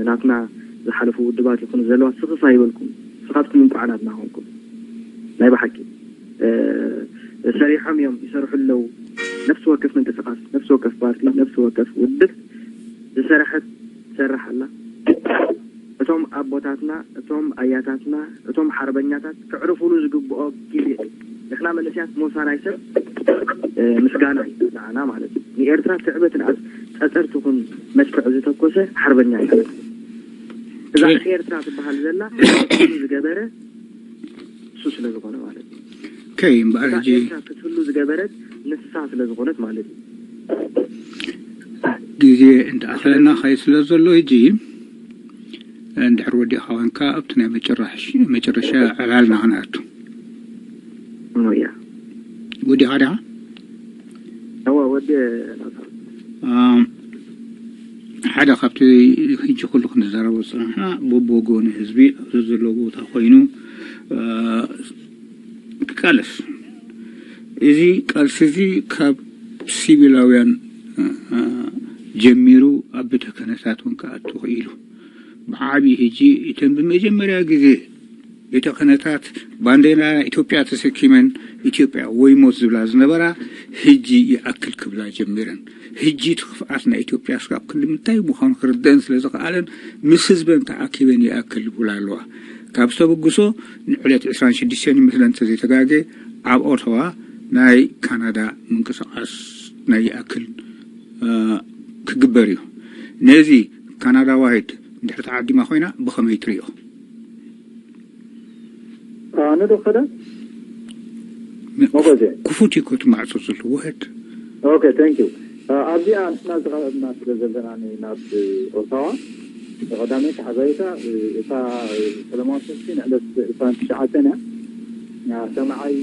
ናትና ዝሓለፉ ውድባት ይኹኑ ዘለዋ ስኽፍ ኣይበልኩም። ስኻትኩም እንኳዕ ናትና ኾንኩም። ናይ ብሓቂ ሰሪሖም እዮም፣ ይሰርሑ ኣለዉ። ነፍሲ ወከፍ ምንቅስቃስ፣ ነፍሲ ወከፍ ፓርቲ፣ ነፍሲ ወከፍ ውድብ ዝሰረሐት ትሰርሕ ኣላ። እቶም ኣቦታትና፣ እቶም ኣያታትና፣ እቶም ሓርበኛታት ክዕርፉሉ ዝግብኦ ግዜ እዩ። ንሕና መንእሰያት ሞሳ ናይ ሰብ ምስጋና እዩ ንዓና ማለት እዩ። ንኤርትራ ትዕበትን ኣስ- ጸጸር ትኹን መድፍዕ ዝተኮሰ ሓርበኛ እዩ። እዛ ኤርትራ ትበሃል ዘላ ዝገበረ እሱ ስለ ዝኾነ ማለት እዩ። ከይ እምበኣር እዛ ሕጂ ኤርትራ ክትህሉ ዝገበረት ንሳ ስለ ዝኾነት ማለት እዩ። ግዜ እንዳኣኸለና ኸይ ስለ ዘሎ ሕጂ እንድሕር ወዲእኻ ኮንካ ኣብቲ ናይ መጨረሻ ዕላልና ክንኣቱ። እያ ወዲኻ ዲኻ? እወ ወዲ ሓደ ካብቲ ሕጂ ኩሉ ክንዛረቦ ዝፀናሕና በብወገኑ ህዝቢ ኣብዚ ዘለዎ ቦታ ኮይኑ ክቃለስ፣ እዚ ቃልሲ እዚ ካብ ሲቪላውያን ጀሚሩ ኣብ ቤተ ክህነታት እውን ክኣቱ ክኢሉ። ብዓብዪ ሕጂ እተን ብመጀመርያ ግዜ ቤተ ክህነታት ባንዴራ ኢትዮጵያ ተሰኪመን ኢትዮጵያ ወይ ሞት ዝብላ ዝነበራ ሕጂ ይኣክል ክብላ ጀሚረን። ሕጂ እቲ ክፍኣት ናይ ኢትዮጵያ እስካብ ክንዲ ምንታይ ምዃኑ ክርደአን ስለ ዝኸኣለን ምስ ህዝበን ተኣኪበን ይኣክል ይብላ ኣለዋ። ካብ ዝተበግሶ ንዕለት ዕስራን ሽዱሽተን ይመስለን እንተዘይተጋጌ ኣብ ኦቶዋ ናይ ካናዳ ምንቅስቃስ ናይ ይኣክል ክግበር እዩ። ነዚ ካናዳዋይድ እንድሕር ተዓዲማ ኮይና ብኸመይ ትሪኦ? ኣነ ዶ ከደ መጎዜ ክፉት እዩ ኮቲ ማዕጾ ዘለዎ ወህድ ኦኬ ታንክ ዩ ኣብዚኣ ንሕና ዝቐረብና ስለ ዘለና ናብ ኦታዋ ቀዳመይቲ ሓበሬታ እታ ሰለማዊ ሰልፊ ንዕለት ዕስራን ትሽዓተን እያ ሰማዓይ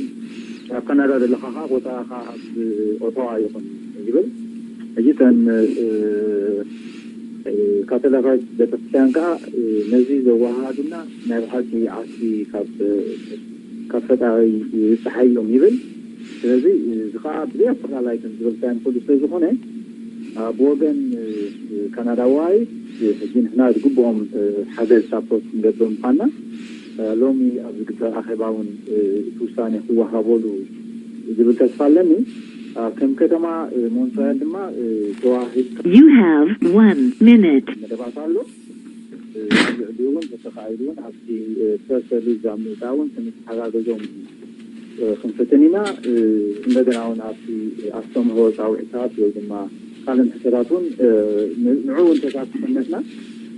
ኣብ ካናዳ ዘለኻ ከዓ ቦታኻ ኣብ ኦታዋ ይኹን ይብል ሕጂ እተን ካቶሊካዊት ቤተክርስትያን ከዓ ነዚ ዘወሃሃዱና ናይ ብሓቂ ዓርሲ ካብ ካብ ፈጣሪ ይብፅሓዮም ይብል። ስለዚ እዚ ከዓ ብዘይ ኣፈላላይ ከም ዝበልካዮ ንክሉ ስለ ዝኾነ ብወገን ካናዳዋይ ሕጂ ንሕና ዝግብኦም ሓገዝ ሳፖርት ክንገብር ምኳንና ሎሚ ኣብ ዝግበር ኣኼባ እውን እቲ ውሳኔ ክወሃበሉ ዝብል ተስፋ ኣለኒ። ከም ከተማ ሞንትሪያል ድማ ተዋሂብ You have one minute. መደባት ኣሎ። ኣብ ልዕሊኡ እውን ተተኻኢሉ እውን ኣብቲ ፕረስ ሪሊዝ ኣብ ምእታውን ክንተሓጋገዞም ክንፍትን ኢና። እንደገና እውን ኣብቲ ኣስተምህሮ ፃውዒታት ወይ ድማ ካልእ ሕቶታት እውን ንዑ እውን ተሳትፎነትና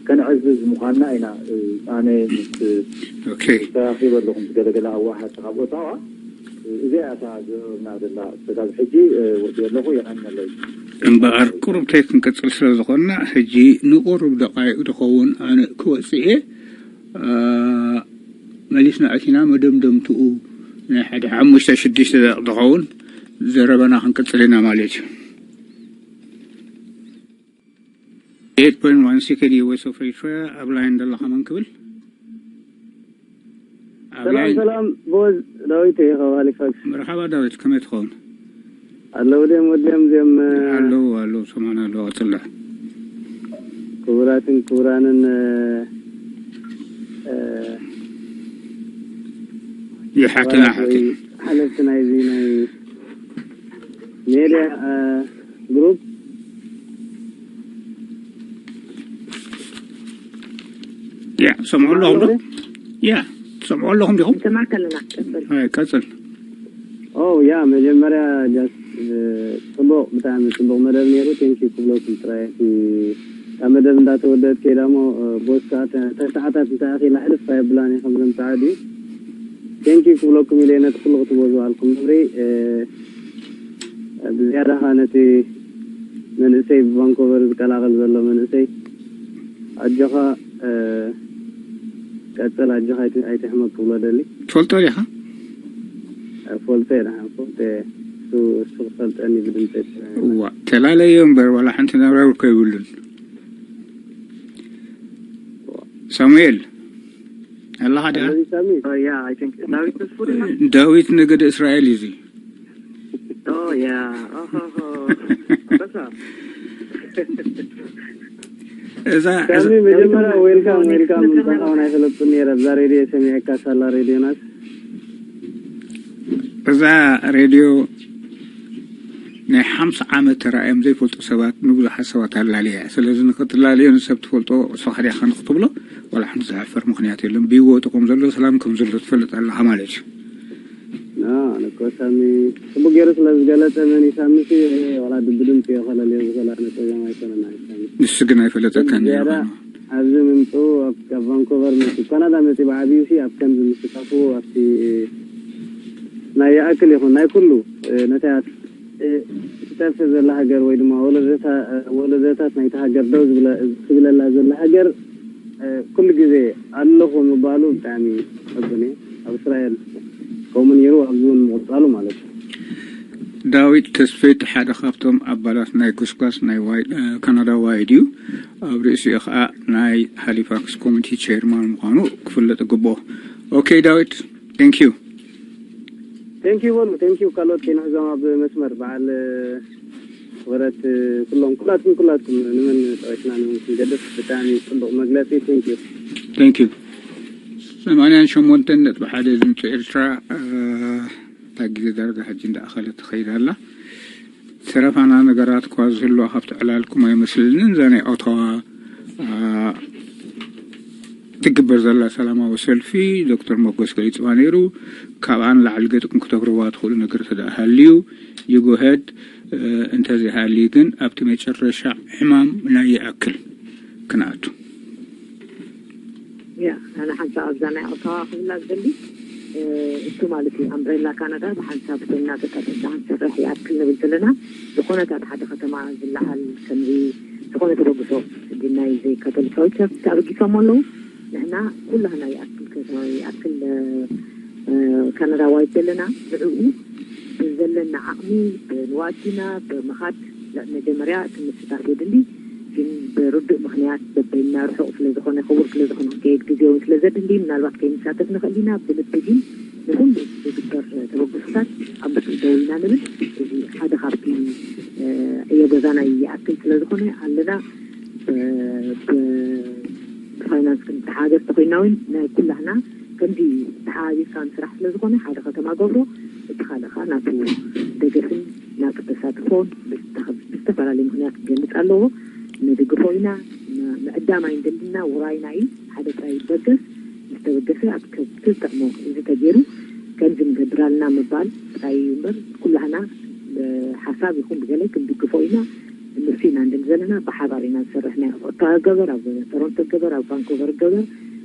ከነዕዝዝ ምዃንና ኢና። ኣነ ምስ ተራኺበ ኣለኹ ምስ ገለገለ ኣዋሃድቲ ካብ ኦታዋ እዚኣ እታ ዝህብና ዘላ ክሳብ ሕጂ ወዲ ኣለኹ የቐንለይ። እምበኣር ቁሩብ ተይ ክንቅጽል ስለ ዝኾንና ሕጂ ንቁሩብ ደቃይቕ ዝኸውን ኣነ ክወጽእ እየ። መሊስና ኣቲና መደምደምትኡ ናይ ሓደ ሓሙሽተ ሽዱሽተ ደቂቕ ዝኸውን ዘረበና ክንቅጽል ኢና ማለት እዩ። Eight point one C K D Voice of Eritrea ኣብ ላይን ዘለኻ መን ክብል? ኣብ ሰላም ላይን ሰላም ቦዝ ዳዊት እየ ካብ ሃሊፋክስ። መርሓባ ዳዊት ከመይ ትኸውን? ኣለዉ ድዮም ወዲኦም እዚኦም ኣለዉ ኣለዉ ሰማና ኣለዉ ቀፅላ። ክቡራትን ክቡራንን እ፣ ይሓተና ሓቲ ሓለፍቲ ናይዚ ናይ ሜድያ ግሩፕ ያ ሰምዑ ኣለኹም ዶ? ያ ሰምዑ ኣለኹም ዲኹም? ይሰማዕካ ኣለና። ቀጽል። ቀጽል። ኦ ያ መጀመርያ just ጽቡቕ፣ ብጣዕሚ ጽቡቕ መደብ ነይሩ። ቴንኪ ክብለኩም ጥራይ እቲ ካብ መደብ እንዳተወደእት ከይዳ እሞ ቦስካ ተሰዓታት እንታይ ኣኺላ ሕልፍ ኣየብላን እየ ከምዞም ጸዓዱ። ቴንኪ ክብለኩም ኢለ ነቲ ኩሉ ክትበዙ ኣልኩም ነብሪ። ብዝያዳ ኸዓ ነቲ መንእሰይ ብቫንኮቨር ዝቀላቐል ዘሎ መንእሰይ ኣጆኻ ቀጽል ኣጆኻ ኣይትሕመቅ ክብሎ ደሊ። ትፈልጦ ዲኻ? ፈልጠ ዳ ፈልጠ እሱ እሱ ክፈልጠኒ ብድምፂ እዋ ተላለዮ እምበር ዋላ ሓንቲ ነብራዊ ከይብሉን። ሳሙኤል ኣለኻ ዲኻ? ሳሚ ያ ኣይ ቲንክ ዳዊት ተስፉ ዲኻ? ዳዊት ነገደ እስራኤል እዩ እዚ። ኦ ያ ኦሆሆ በሳ እዛ ሳሚ መጀመርያ ዌልካም ዌልካም። ብዛዕባ ናይ ፈለጡ ነይረ እዛ ሬድዮ ሰሚዐካ ሳላ ሬድዮ ናት። እዛ ሬድዮ ናይ ሓምሳ ዓመት ተራእዮም ዘይፈልጡ ሰባት ንብዙሓት ሰባት ኣላልያ እያ። ስለዚ ንክትላልዮ ንሰብ ትፈልጦ ንስኻ ዲኻ ንክትብሎ ዋላ ሓንቲ ዘሕፍር ምኽንያት የለን። ብህይወቱ ከም ዘሎ ሰላም ከም ዘሎ ትፈልጥ ኣለኻ ማለት እዩ። ኣነ እኮ ሳሚ ጽቡቅ ገይሩ ስለ ዝገለጸ መን እዩ ሳሚ ሲ ዋላ ድብድም ጽዮ ከለልዮ ዝኸላ ነጸገም ኣይኮነን ኣይሳሚ። ንሱ ግን ኣይፈለጠካን እዩ ዝያዳ ይኾን። ኣብዚ ምምጽኡ ኣብ ካብ ቫንኮቨር መጺ ካናዳ መጺ ብዓብዩ ሲ ኣብ ከምዚ ምስታፉ ኣብቲ ናይ ይኣክል ይኹን ናይ ኩሉ ነታያት ትጠፍእ ዘላ ሃገር ወይ ድማ ወለዶታ- ወለዶታት ናይታ ሃገር ደው ዝብለ- ዝብለላ ዘላ ሃገር ኩሉ ግዜ ኣለኹ ምባሉ ብጣዕሚ ጸብን እዩ። ኣብ እስራኤል ከምኡ ነይሩ ኣብዚ እውን ምቕጻሉ ማለት እዩ። ዳዊት ተስፈይት ሓደ ካብቶም ኣባላት ናይ ጎስጓስ ናይ ዋይ- ካናዳ ዋይድ እዩ። ኣብ ርእሲኡ ከዓ ናይ ሃሊፋክስ ኮሚኒቲ ቸርማን ምዃኑ ክፍለጥ ይግብኦ። ኦኬ ዳዊት፣ ቴንክ ዩ። ቴንክ ዩ በሉ። ቴንክ ዩ ካልኦት ከይንሕዞም ኣብ መስመር በዓል ወረት ኩሎም ኩላትኩም ኩላትኩም ንመን ጠቂስና ንመን ክንገድፍ ብጣዕሚ ጽቡቕ መግለጺ። ቴንክ ዩ። ቴንክ ዩ። ሰማንያን ሸሞንተን ነጥቢ ሓደ ድምፂ ኤርትራ እታ ግዜ ዳርጋ ሕጂ እንዳኣኸለት ትኸይድ ኣላ። ተረፋና ነገራት እኳ ዝህልዋ ካብቲ ዕላልኩም ኣይመስልንን። እዛ ናይ ኦታዋ ትግበር ዘላ ሰላማዊ ሰልፊ ዶክተር መጎስ ገሊፅዋ ነይሩ። ካብኣ ንላዕሊ ገጥኩም ክተብርዋ ትኽእሉ ነገር ተደኣ ሃልዩ ይጎሀድ እንተዘይሃልዩ ግን ኣብቲ መጨረሻ ዕማም ናይ ይኣክል ክንኣቱ። ያ ኣነ ሓንሳብ ኣብዛ ናይ ኦታዋ ክብላ ዝደሊ እሱ ማለት እዩ ኣምብሬላ ካናዳ ብሓንሳብ ኮይና ተጣጠምታ ክንሰርሕ ይኣክል ንብል ዘለና። ዝኾነ ኣብ ሓደ ከተማ ዝለዓል ከምዚ ዝኾነ ተበግሶ ግን ናይ ዘይካቶሊካዊት ቸርች ተበጊሶም ኣለዉ። ንሕና ኩላህና ይኣክል ከተማ ይኣክል ካናዳዋይት ዘለና ንዕኡ ብዘለና ዓቕሚ ብንዋትና ብምኻድ መጀመርያ እቲ ምስታፍ የድሊ። ግን ብርዱእ ምኽንያት በበይና ርሑቕ ስለ ዝኾነ ክቡር ስለ ዝኾነ ክከየድ ግዜ እውን ስለ ዘድሊ ምናልባት ከይንሳተፍ ንኽእል ኢና። ብልቢ ግን ንኹሉ ዝግበር ተበግሶታት ኣብ ምስኡ ደው ኢና ንብል። እዚ ሓደ ካብቲ ዕዮ ገዛና ይኣክል ስለ ዝኾነ ኣለና ብፋይናንስ ክንተሓጋገዝ ተኮይና እውን ናይ ኩላህና ከምዚ ተሓባቢርካ ምስራሕ ስለ ዝኾነ ሓደ ከተማ ገብሮ እቲ ካልእ ከዓ ናቱ ደገፍን ናቱ ተሳትፎን ብዝተፈላለየ ምክንያት ክገልፅ ኣለዎ። ንድግፎ ኢና ምዕዳም ኣይንደልና ውራይና እዩ ሓደ ጥራይ ይበገስ ምስ ተበገሰ ኣብ ክልተ እሞ እዚ ተገይሩ ከምዚ ንገብር ኣለና ምባል ጥራይ እዩ እምበር ኩላህና ብሓሳብ ይኹን ብገለ ክንድግፎ ኢና። ንሱ ኢና ንደሊ ዘለና ብሓባር ኢና ዝሰርሕ ናይ ኦታዋ ገበር ኣብ ቶሮንቶ ገበር ኣብ ቫንኮቨር ገበር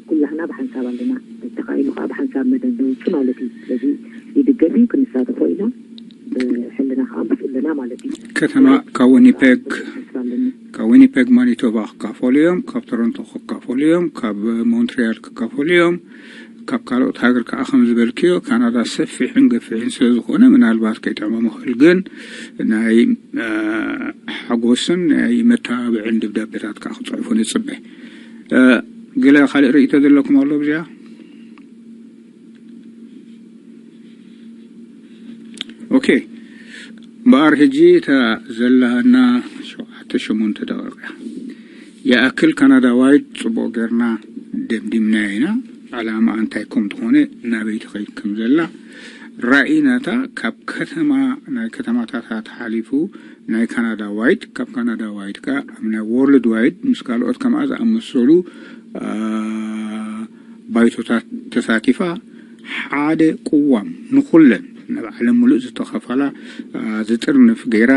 ኩላህና ብሓንሳብ ኣለና። ተኻኢሉ ከዓ ብሓንሳብ መደብ ንውፁ ማለት እዩ። ስለዚ ይድገፍ እዩ ክንሳተፎ ኢና። ሕልና ከዓ ምስኡ ኣለና ማለት እዩ። ከተማ ካብ ዊኒፔግ ካብ ዊኒፔግ ማኒቶባ ክካፈሉ እዮም፣ ካብ ቶሮንቶ ክካፈሉ እዮም፣ ካብ ሞንትሪያል ክካፈሉ እዮም። ካብ ካልኦት ሃገር ከዓ ከም ዝበልክዮ ካናዳ ሰፊሕን ገፊሕን ስለ ዝኾነ ምናልባት ከይጥዕሞም ይኽእል፣ ግን ናይ ሓጎስን ናይ መተባብዕን ደብዳቤታት ከዓ ክፅሕፉ ንፅበ። ገለ ካልእ ርእይቶ ዘለኩም ኣሎ ብዚኣ? ኦኬ እምበኣር ሕጂ እታ ዘላና ሸውዓተ ሸሞንተ ደቂቕ እያ። ይኣክል ካናዳዋይት ጽቡቕ ጌርና ደምዲምናያ ኢና። ዓላማ እንታይ ከም ዝኾነ፣ ናበይ ትኸይድ ከም ዘላ ራእይ ናታ ካብ ከተማ፣ ናይ ከተማታት ሓሊፉ ናይ ካናዳ ዋይድ፣ ካብ ካናዳ ዋይድ ከኣ ኣብ ናይ ወርልድ ዋይድ ምስ ካልኦት ከምኣ ዝኣመሰሉ ባይቶታት ተሳቲፋ ሓደ ቅዋም ንኹለን ናብ ዓለም ሙሉእ ዝተኸፈላ ዝጥርንፍ ገይራ፣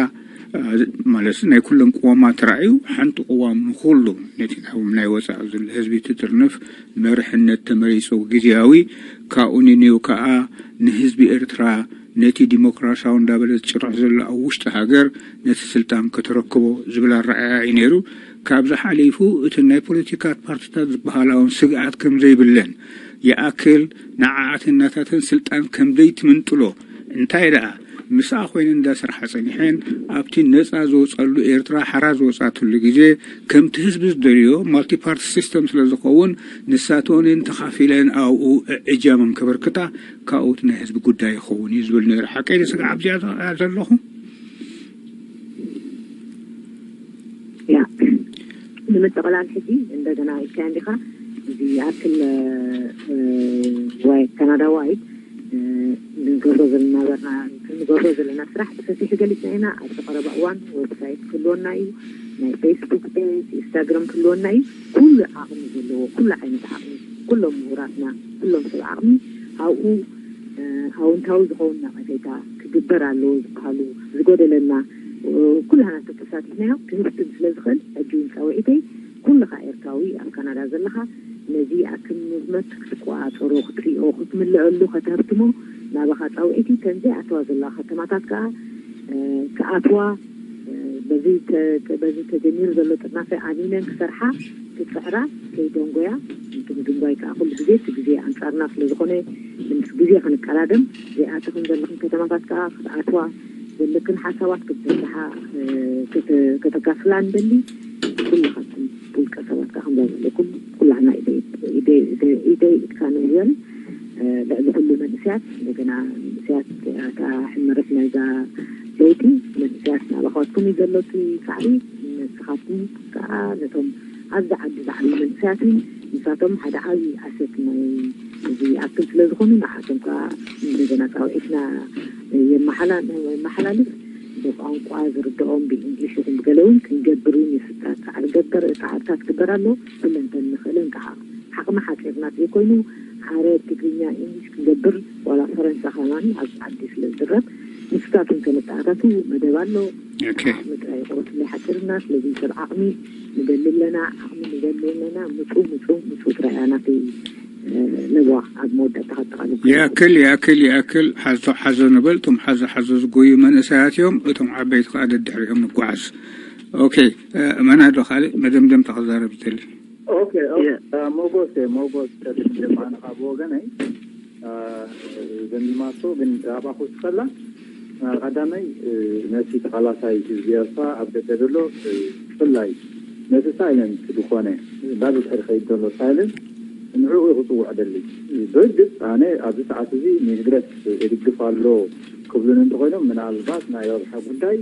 ማለት ናይ ኩለን ቅዋማት ተራእዩ ሓንቲ ቅዋም ንኹሉ ነቲ ናይ ወፃእ ዘሎ ህዝቢ ትጥርንፍ መርሕነት ተመሪፁ ግዜያዊ፣ ካብኡ ንንዩ ከዓ ንህዝቢ ኤርትራ ነቲ ዲሞክራሲያዊ እንዳበለ ዝጭርሕ ዘሎ ኣብ ውሽጢ ሃገር ነቲ ስልጣን ከተረክቦ ዝብል ኣረኣእያ እዩ ነይሩ። ካብዚ ሓሊፉ እቲ ናይ ፖለቲካ ፓርቲታት ዝበሃላ እውን ስግኣት ከም ዘይብለን ይኣክል ንዓኣተን ናታተን ስልጣን ከም ዘይትምንጥሎ፣ እንታይ ደኣ ምስኣ ኮይነን እንዳሰርሓ ጸኒሐን ኣብቲ ነጻ ዝወጸሉ ኤርትራ ሓራ ዝወጻትሉ ግዜ ከምቲ ህዝቢ ዝደልዮ ማልቲፓርቲ ሲስተም ስለ ዝኸውን ንሳተን ተኻፊለን ኣብኡ እጃመን ከበርክታ ካብኡ እቲ ናይ ህዝቢ ጉዳይ ይኸውን እዩ ዝብል ነይሩ። ሓቀይ ስግኣት ኣብዚኣ ዘለኹ። ያ ንምጥቕላል ሕጂ እንደገና ኢልካዮ እንዲኻ እዚ ኣክል ዋይ ካናዳ ዋይ ንገብሮ ዘለና ነበርና ክንገብሮ ዘለና ስራሕ ብሰፊሑ ገሊፅና ኢና። ኣብዚ ቀረባ እዋን ዌብሳይት ክህልወና እዩ፣ ናይ ፌስቡክ ፔጅ፣ ኢንስታግራም ክህልወና እዩ። ኩሉ ዓቕሚ ዘለዎ ኩሉ ዓይነት ዓቕሚ ኩሎም ምሁራትና ኩሎም ሰብ ዓቕሚ ኣብኡ ኣውንታዊ ዝኸውን ነቐፌታ ክግበር ኣለዎ ዝበሃሉ ዝጎደለና ኩላህና ተተሳቲፍናዮ ክህብትም ስለ ዝኽእል ሕጂ እውን ፃውዒተይ ኩልኻ ኤርትራዊ ኣብ ካናዳ ዘለኻ ነዚ ኣክል ሙቭመንት ክትቆፃፀሮ ክትሪኦ ክትምልአሉ ከተህብትሞ ናባኻ ፃውዒቲ እተን ዘይኣተዋ ዘለዋ ከተማታት ከዓ ክኣትዋ በዚ ተጀሚሩ ዘሎ ጥርናፈ ኣሚነን ክሰርሓ ክፅዕራ ከይደንጎያ። ምክንያቱ ድንጓይ ከዓ ኩሉ ግዜ እቲ ግዜ ኣንፃርና ስለዝኾነ ምስ ግዜ ክንቀዳደም ዘይኣተኽን ዘለኽን ከተማታት ከዓ ክትኣትዋ ዘለክን ሓሳባት ክትበፅሓ ከተካፍላ ንደሊ። ኩልኻትኩም ውልቀ ሰባት ከዓ ከምዛ ዘለኩም ኩላህና ኢደይ ኢድካ ንግበር። ልዕሊ ኩሉ መንእስያት እንደገና መንእስያት እታ ሕመረት ናይዛ ለውጢ መንእስያት ናብ ኣሕዋትኩም እዩ ዘሎ እቲ ፃዕሪ። ንስኻትኩም ከዓ ነቶም ኣብዚ ዓዲ ዝዓብዩ መንእስያት ንሳቶም ሓደ ዓብዪ ኣሰት ናይ እዚ ኣክል ስለ ዝኾኑ ንዓቶም ከዓ እንደገና ፃውዒትና የመሓላልፍ። ብቋንቋ ዝርድኦም ብእንግሊሽ ይኹን ብገለ እውን ክንገብር እውን ይፍቀድ። ፃዕሪ ገበር ፃዕርታት ክግበር ኣሎ። ኩለንተን ንኽእለን ከዓ ዓቕሚ ሓፂርና ዘይኮይኑ ዓረብ፣ ትግርኛ፣ ኢንግሊሽ ክንገብር ዋላ ፈረንሳ ከማን ኣብ ዓዲ ስለ ዝድረብ ንሱታትን ከነተኣታቱ መደብ ኣሎ። ዓቕሚ ጥራይ ይቆረፅለይ ሓፂርና። ስለዚ ሰብ ዓቕሚ ንደሊ ኣለና፣ ዓቕሚ ንደሊ ኣለና። ምፁ ምፁ ምፁ ጥራይ እያ ናተይ ለበዋ ኣብ መወዳእታ ከጠቓልል። ይኣክል ይኣክል ይኣክል ሓዞ ሓዞ ንበል። እቶም ሓዞ ሓዞ ዝጎዩ መንእሰያት እዮም። እቶም ዓበይቲ ከዓ ደድሕሪኦም ንጓዓዝ። ኦኬ መን ኣሎ ካልእ መደምደምታ ክዛረብ ዝደሊ? ኦኬ ሞጎስ ሞጎስ ደምደም ኣነ ካብ ወገነይ ደምዲማቶ ግን ኣብኣ ክውስኸላ ቀዳመይ ነቲ ተቓላሳይ ህዝቢ ኤርትራ ኣብ ደገ ዘሎ ብፍላይ ነቲ ሳይለንት ዝኾነ ዳብድሕሪ ከይድ ዘሎ ሳይለንት ንዕኡ ክፅውዕ ደሊ። ብርግፅ ኣነ ኣብዚ ሰዓት እዚ ንህግደፍ ይድግፍ ኣሎ ክብሉን እንተኾይኖም ምናልባት ናይ ረብሓ ጉዳይ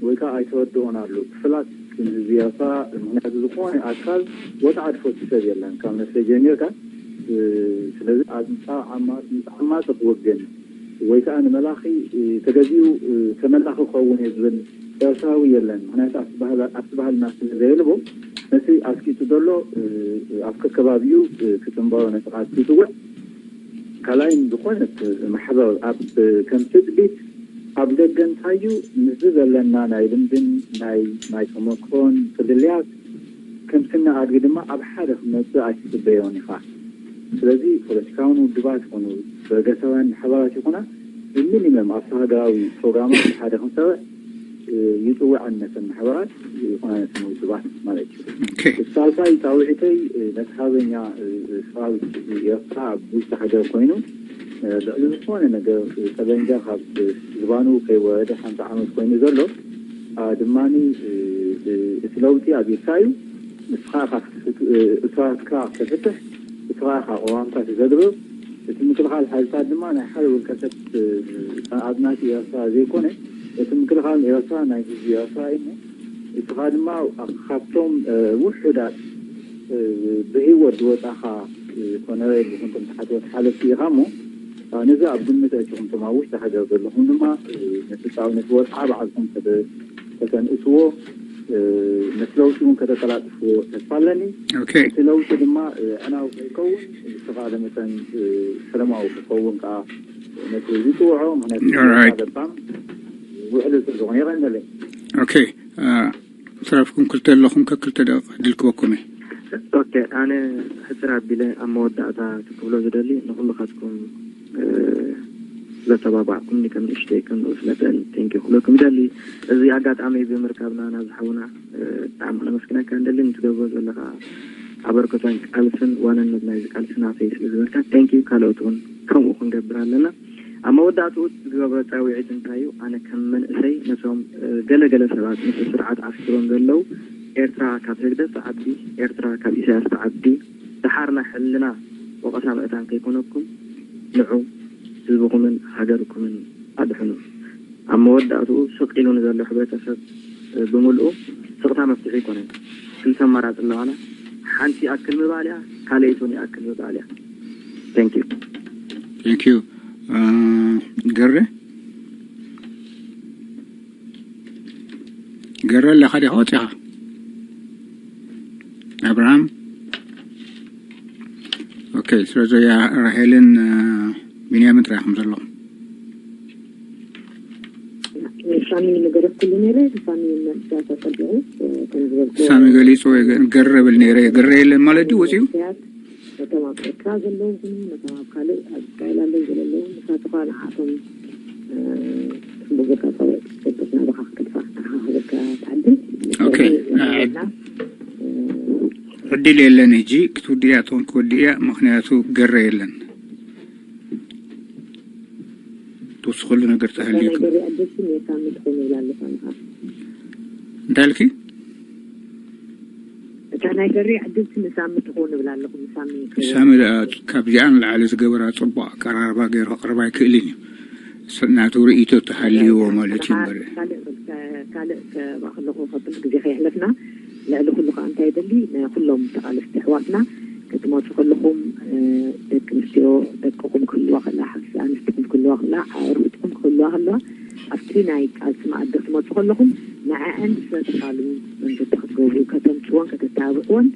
ወይ ከዓ ኣይተረድኦን ኣሎ ብፍላት ህዝቢ ኤርትራ። ምክንያቱ ዝኾነ ኣካል ወጣዕድ ፈቱ ሰብ የለን ካብ ነፍሰ ጀሚርካ። ስለዚ ኣንፃር ዓማፅ ምስ ዓማፅ ክወገን ወይ ከዓ ንመላኺ ተገዚኡ ተመላኺ ክኸውን እየ ዝብል ኤርትራዊ የለን። ምክንያቱ ኣብቲ ባህልና ስለ ዘየልቦ ነቲ ኣስቂጡ ዘሎ ኣብ ከከባቢኡ ክፅንበሮ ነቲ ቃልሲ ይፅውዕ። ካልኣይን ዝኾነት ማሕበር ኣብ ከም ትፅቢት ኣብ ደገ እንታዩ ምስዚ ዘለና ናይ ልምድን ናይ ናይ ተመክሮን ፍልልያት ከም ስነ ኣድጊ ድማ ኣብ ሓደ ክመፅእ ኣይትፅበዮን ኢኻ። ስለዚ ፖለቲካውን ውድባት ይኹኑ በገሳውያን ማሕበራት ይኹና ብሚኒመም ኣብቲ ሃገራዊ ፕሮግራማት ሓደ ክንሰርዕ ይፅውዐን ነተን ማሕበራት ይኹና ነተን ውድባት ማለት እዩ። ሳልሳይ ፃውዒተይ ነቲ ሓርበኛ ሰራዊት ኤርትራ ኣብ ውሽጢ ሃገር ኮይኑ ልዕሊ ዝኾነ ነገር ጠበንጃ ካብ ዝባኑ ከይወረደ ሓምሳ ዓመት ኮይኑ ዘሎ ድማ እቲ ለውጢ ኣቢልካ እዩ። ንስኻ ኢኻ እሱራትካ ክተፍትሕ፣ ንስኻ ኢኻ ቅዋምካ ትተግብር። እቲ ምክልኻል ሓይልታት ድማ ናይ ሓደ ውልቀ ሰብ ኣድናቂ ኤርትራ ዘይኮነ እቲ ምክልኻል ኤርትራ ናይ ህዝቢ ኤርትራ እዩ። ንስኻ ድማ ካብቶም ውሑዳት ብህይወት ዝወፃኻ ኮነ ኢልኩም ከም ተሓተወት ሓለፍቲ ኢኻ እሞ፣ ነዚ ኣብ ግምት ኣእቲኹም፣ እቶም ኣብ ውሽጢ ሃገር ዘለኹም ድማ ነቲ ፃው ነቲ ወፅዓ ባዕልኩም ከተንእስዎ ነቲ ለውጢ እውን ከተቀላጥፍዎ ተስፋ ኣለኒ። እቲ ለውጢ ድማ ዕናው ከይከውን፣ ዝተኻእለ መጠን ሰላማዊ ክኸውን ከዓ ነቲ ዝፅውዖ። ምክንያቱ ለባም ውዕሊ ስለዝኾነ። ይቐንለይ። ተረፍኩም ክልተ ኣለኹም፣ ከክልተ ደቂቕ ዕድል ክበኩም እየ። ኦኬ፣ ኣነ ሕፅር ኣቢለ ኣብ መወዳእታ ክብሎ ዝደሊ፣ ንኩልኻትኩም ስለተባባዕኩም፣ ከም ንእሽተይ ከም ንኡስ መጠን ቴንኪ ክብለኩም ይደሊ። እዚ ኣጋጣሚ ብምርካብና ናብዚ ሓውና ብጣዕሚ ክነመስግነካ እንደሊ። ንትገብሮ ዘለካ ኣበርክቶን ቃልስን ዋንነት ናይዚ ቃልሲ ናተይ ስለ ዝበልካ ቴንኪ። ካልኦት እውን ከምኡ ክንገብር ኣለና። ኣብ መወዳእትኡ ዝገብሮ ፃውዒት እንታይ እዩ? ኣነ ከም መንእሰይ ነቶም ገለገለ ሰባት ምስ ስርዓት ዓስኪሮም ዘለዉ፣ ኤርትራ ካብ ህግደፍ ትዓቢ፣ ኤርትራ ካብ ኢሳያስ ትዓቢ፣ ደሓር ናይ ሕልና ወቐሳ ምእታን ከይኮነኩም፣ ንዑ ህዝብኹምን ሃገርኩምን ኣድሕኑ። ኣብ መወዳእትኡ ስቕ ኢሉ ንዘሎ ሕብረተሰብ ብምልኡ ስቕታ መፍትሒ ኣይኮነን። ክልተ ኣማራፂ ኣለዋና። ሓንቲ ይኣክል ምባል እያ፣ ካልኣይቲ እውን ይኣክል ምባል እያ። Thank you። Thank you። ገረ ገረ ኣለኻ ዲኻ ወፂኻ? ኣብርሃም። ኦኬ፣ ስለዚ ያ ራሄልን ቢንያምን ጥራይ ከም ዘለኹም። ሳሚ ነገረት ኩሉ ነይረ። ሳሚ መልስያታ ጸቢቑ ከም ዝበልኩ ሳሚ ገሊጹ። ገረ ብል ነይረ። ገረ የለን ማለት ድዩ ወፂኡ? ነቶም ኣብ ኤርትራ ዘለዉ ይኹኑ ነቶም ኣብ ካልእ ኣብ እስራኤል ኣለዉ ዘለዉ ንሳትኻ ንዓቶም ጽቡቅ ጌርካ ጸውዕ ክትገብር ናባኻ ክትገድፋ ንዓኻ ክብልካ ትዓድል። ኦኬ። ዕድል የለን ሕጂ ክትውድእያ ትኾን ክወድእያ፣ ምክንያቱ ገረ የለን። ትወስኸሉ ነገር ተሃልዩ ገሪ ኣደልሲ ሜታ ምትኾን ይብላ ኣለፋ ንኻ እንታይ ኢልኪ? እታ ናይ ገሪ ኣደልሲ ንሳሚ ትኾን ይብላ ኣለኹ። ንሳሚ ሳሚ ካብዚኣ ንላዕሊ ዝገበራ ጽቡቕ ኣቀራርባ ገይሩ ከቕርባ ኣይክእልን እዩ። ናቱ ርእይቶ ተሃልይዎ ማለት እዩ እምበር ካልእ ካልእ ከለኹ ከብል ግዜ ከየሕለፍና ልዕሊ ኩሉ ከዓ እንታይ ደሊ ንኩሎም ተቃለስቲ ኣሕዋትና ክትመፁ ከለኹም ደቂ ኣንስትዮ ደቅኹም ክህልዋ ከላ ሓፍቲ ኣንስትኹም ክህልዋ ከላ ኣርሑትኩም ክህልዋ ከለዋ ኣብቲ ናይ ቃልሲ መኣዲ ክትመፁ ከለኹም ንዐአን ዝተተካሉ መንገዲ ክትገብሩ ከተምፅዎን ከተተባብዕዎን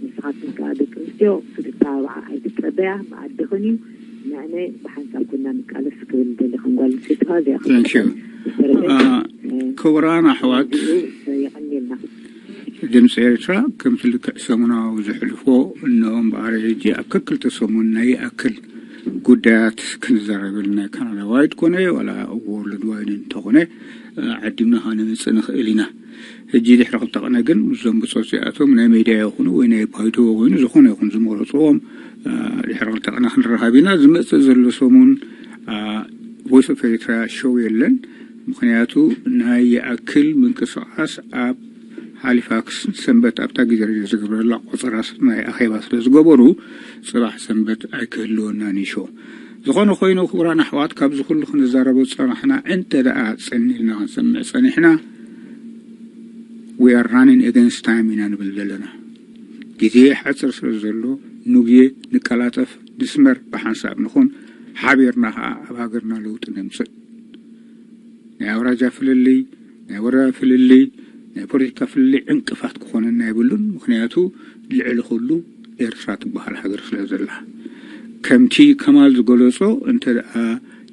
ንስኻትኩም ከዓ ደቂ ኣንስትዮ ክትተባብዓ ኣይትፀበያ መኣድኽን እዩ። ንዕነ ብሓንሳብ ኮና ንቃለስ ክብል ደሊ ከም ጓል ኣንስተይቲ እዚኣ ክቡራን ኣሕዋት የቐንየልና። ድምፂ ኤርትራ ከምቲ ልክዕ ሰሙናዊ ዘሕልፎ እነኦም በኣረ ሕጂ ኣብ ከክልተ ሰሙን ናይ ይኣክል ጉዳያት ክንዛረበሉ ናይ ካናዳ ዋይድ ኮነ ዋላ ወርልድ ዋይድ እንተኾነ ዓዲምና ከነምፅእ ንኽእል ኢና። ሕጂ ድሕሪ ክልተ ቅነ ግን እዞም ብፆት እዚኣቶም ናይ ሜድያ ይኹኑ ወይ ናይ ባይቶ ኮይኑ ዝኾነ ይኹን ዝመረፅዎም ድሕሪ ክልተ ቅነ ክንረኻብ ኢና። ዝመፅእ ዘሎ ሰሙን ቮይስ ኦፍ ኤሪትራ ሾው የለን። ምክንያቱ ናይ ይኣክል ምንቅስቃስ ኣብ ሃሊፋክስ ሰንበት ኣብታ ግዜ ሬድዮ ዝግበረላ ቆፀራ ናይ ኣኼባ ስለ ዝገበሩ ፅባሕ ሰንበት ኣይክህልወናን እዩ ሾው። ዝኾነ ኮይኑ ክቡራን ኣሕዋት ካብዚ ኩሉ ክንዛረቦ ዝፀናሕና እንተ ደኣ ፀኒልና ክንሰምዕ ፀኒሕና we are running against time ኢና ንብል ዘለና። ግዜ ሓፅር ስለ ዘሎ ንጉየ ንቀላጠፍ ንስመር ብሓንሳብ ንኹን ሓቢርና ከዓ ኣብ ሃገርና ለውጢ ነምፅእ። ናይ ኣውራጃ ፍልልይ ናይ ወረዳ ፍልልይ ናይ ፖለቲካ ፍልልይ ዕንቅፋት ክኾነና የብሉን። ምክንያቱ ልዕሊ ኩሉ ኤርትራ ትበሃል ሃገር ስለ ዘላ ከምቲ ከማል ዝገለጾ እንተ ደኣ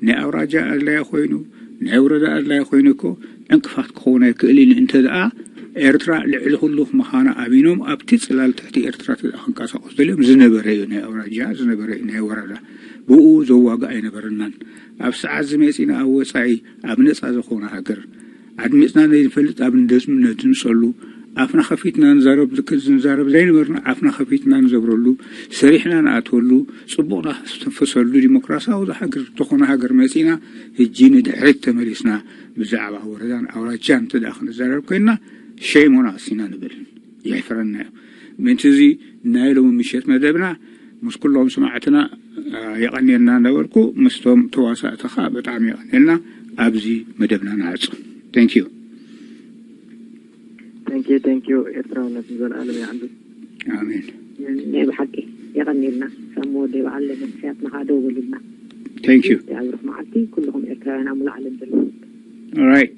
ናይ ኣውራጃ ኣድላይ ኮይኑ ናይ ወረዳ ኣድላይ ኮይኑ እኮ ዕንቅፋት ክኸውን ኣይክእልን እዩ። እንተ ደኣ ኤርትራ ልዕሊ ኩሉ ምዃና ኣሚኖም ኣብቲ ጽላል ትሕቲ ኤርትራ እንተ ደኣ ክንቀሳቐሱ ደልዮም ዝነበረ እዩ ናይ ኣውራጃ ዝነበረ እዩ ናይ ወረዳ ብኡ ዘዋግእ ኣይነበረናን። ኣብ ሰዓት ዝመጺና ኣብ ወጻኢ ኣብ ነጻ ዝኾነ ሃገር ኣድሚፅና ዘይንፈልጥ ኣብ ነድምፀሉ ኣፍና ከፊትና ንዛረብ ዝንዛረብ ዘይነበርና ኣፍና ከፊትና ንዘብረሉ ሰሪሕና ንኣትወሉ ፅቡቕና ክስተንፈሰሉ ዲሞክራሲያዊ ሃገር ዝኾነ ሃገር መፂና ህጂ ንድሕሪት ተመሊስና ብዛዕባ ወረዳን ኣውራጃን እንተ ደኣ ክንዛረብ ኮይንና ሸይም ኦን ኣስ ኢና ንብል። የሕፍረና እዩ። ምእንቲ እዚ ናይ ሎሚ ምሸት መደብና ምስ ኩሎም ስማዕትና የቐንየልና ነበርኩ ምስቶም ተዋሳእቲ ከዓ ብጣዕሚ የቐንየልና። ኣብዚ መደብና ንዓጹ። Thank you። Thank you, thank you። ኤርትራውነት ንዘለኣለም ይዓንብብ። ኣሜን። ናይ ብሓቂ የቐንየልና። ሳሞ ወደ በዓል መንስያትና ከዓ ደው በሉልና። Thank you. ኣብሩኽ መዓልቲ ኩልኹም ኤርትራውያን ኣብ ሙሉእ ዓለም ዘለኹም። All right.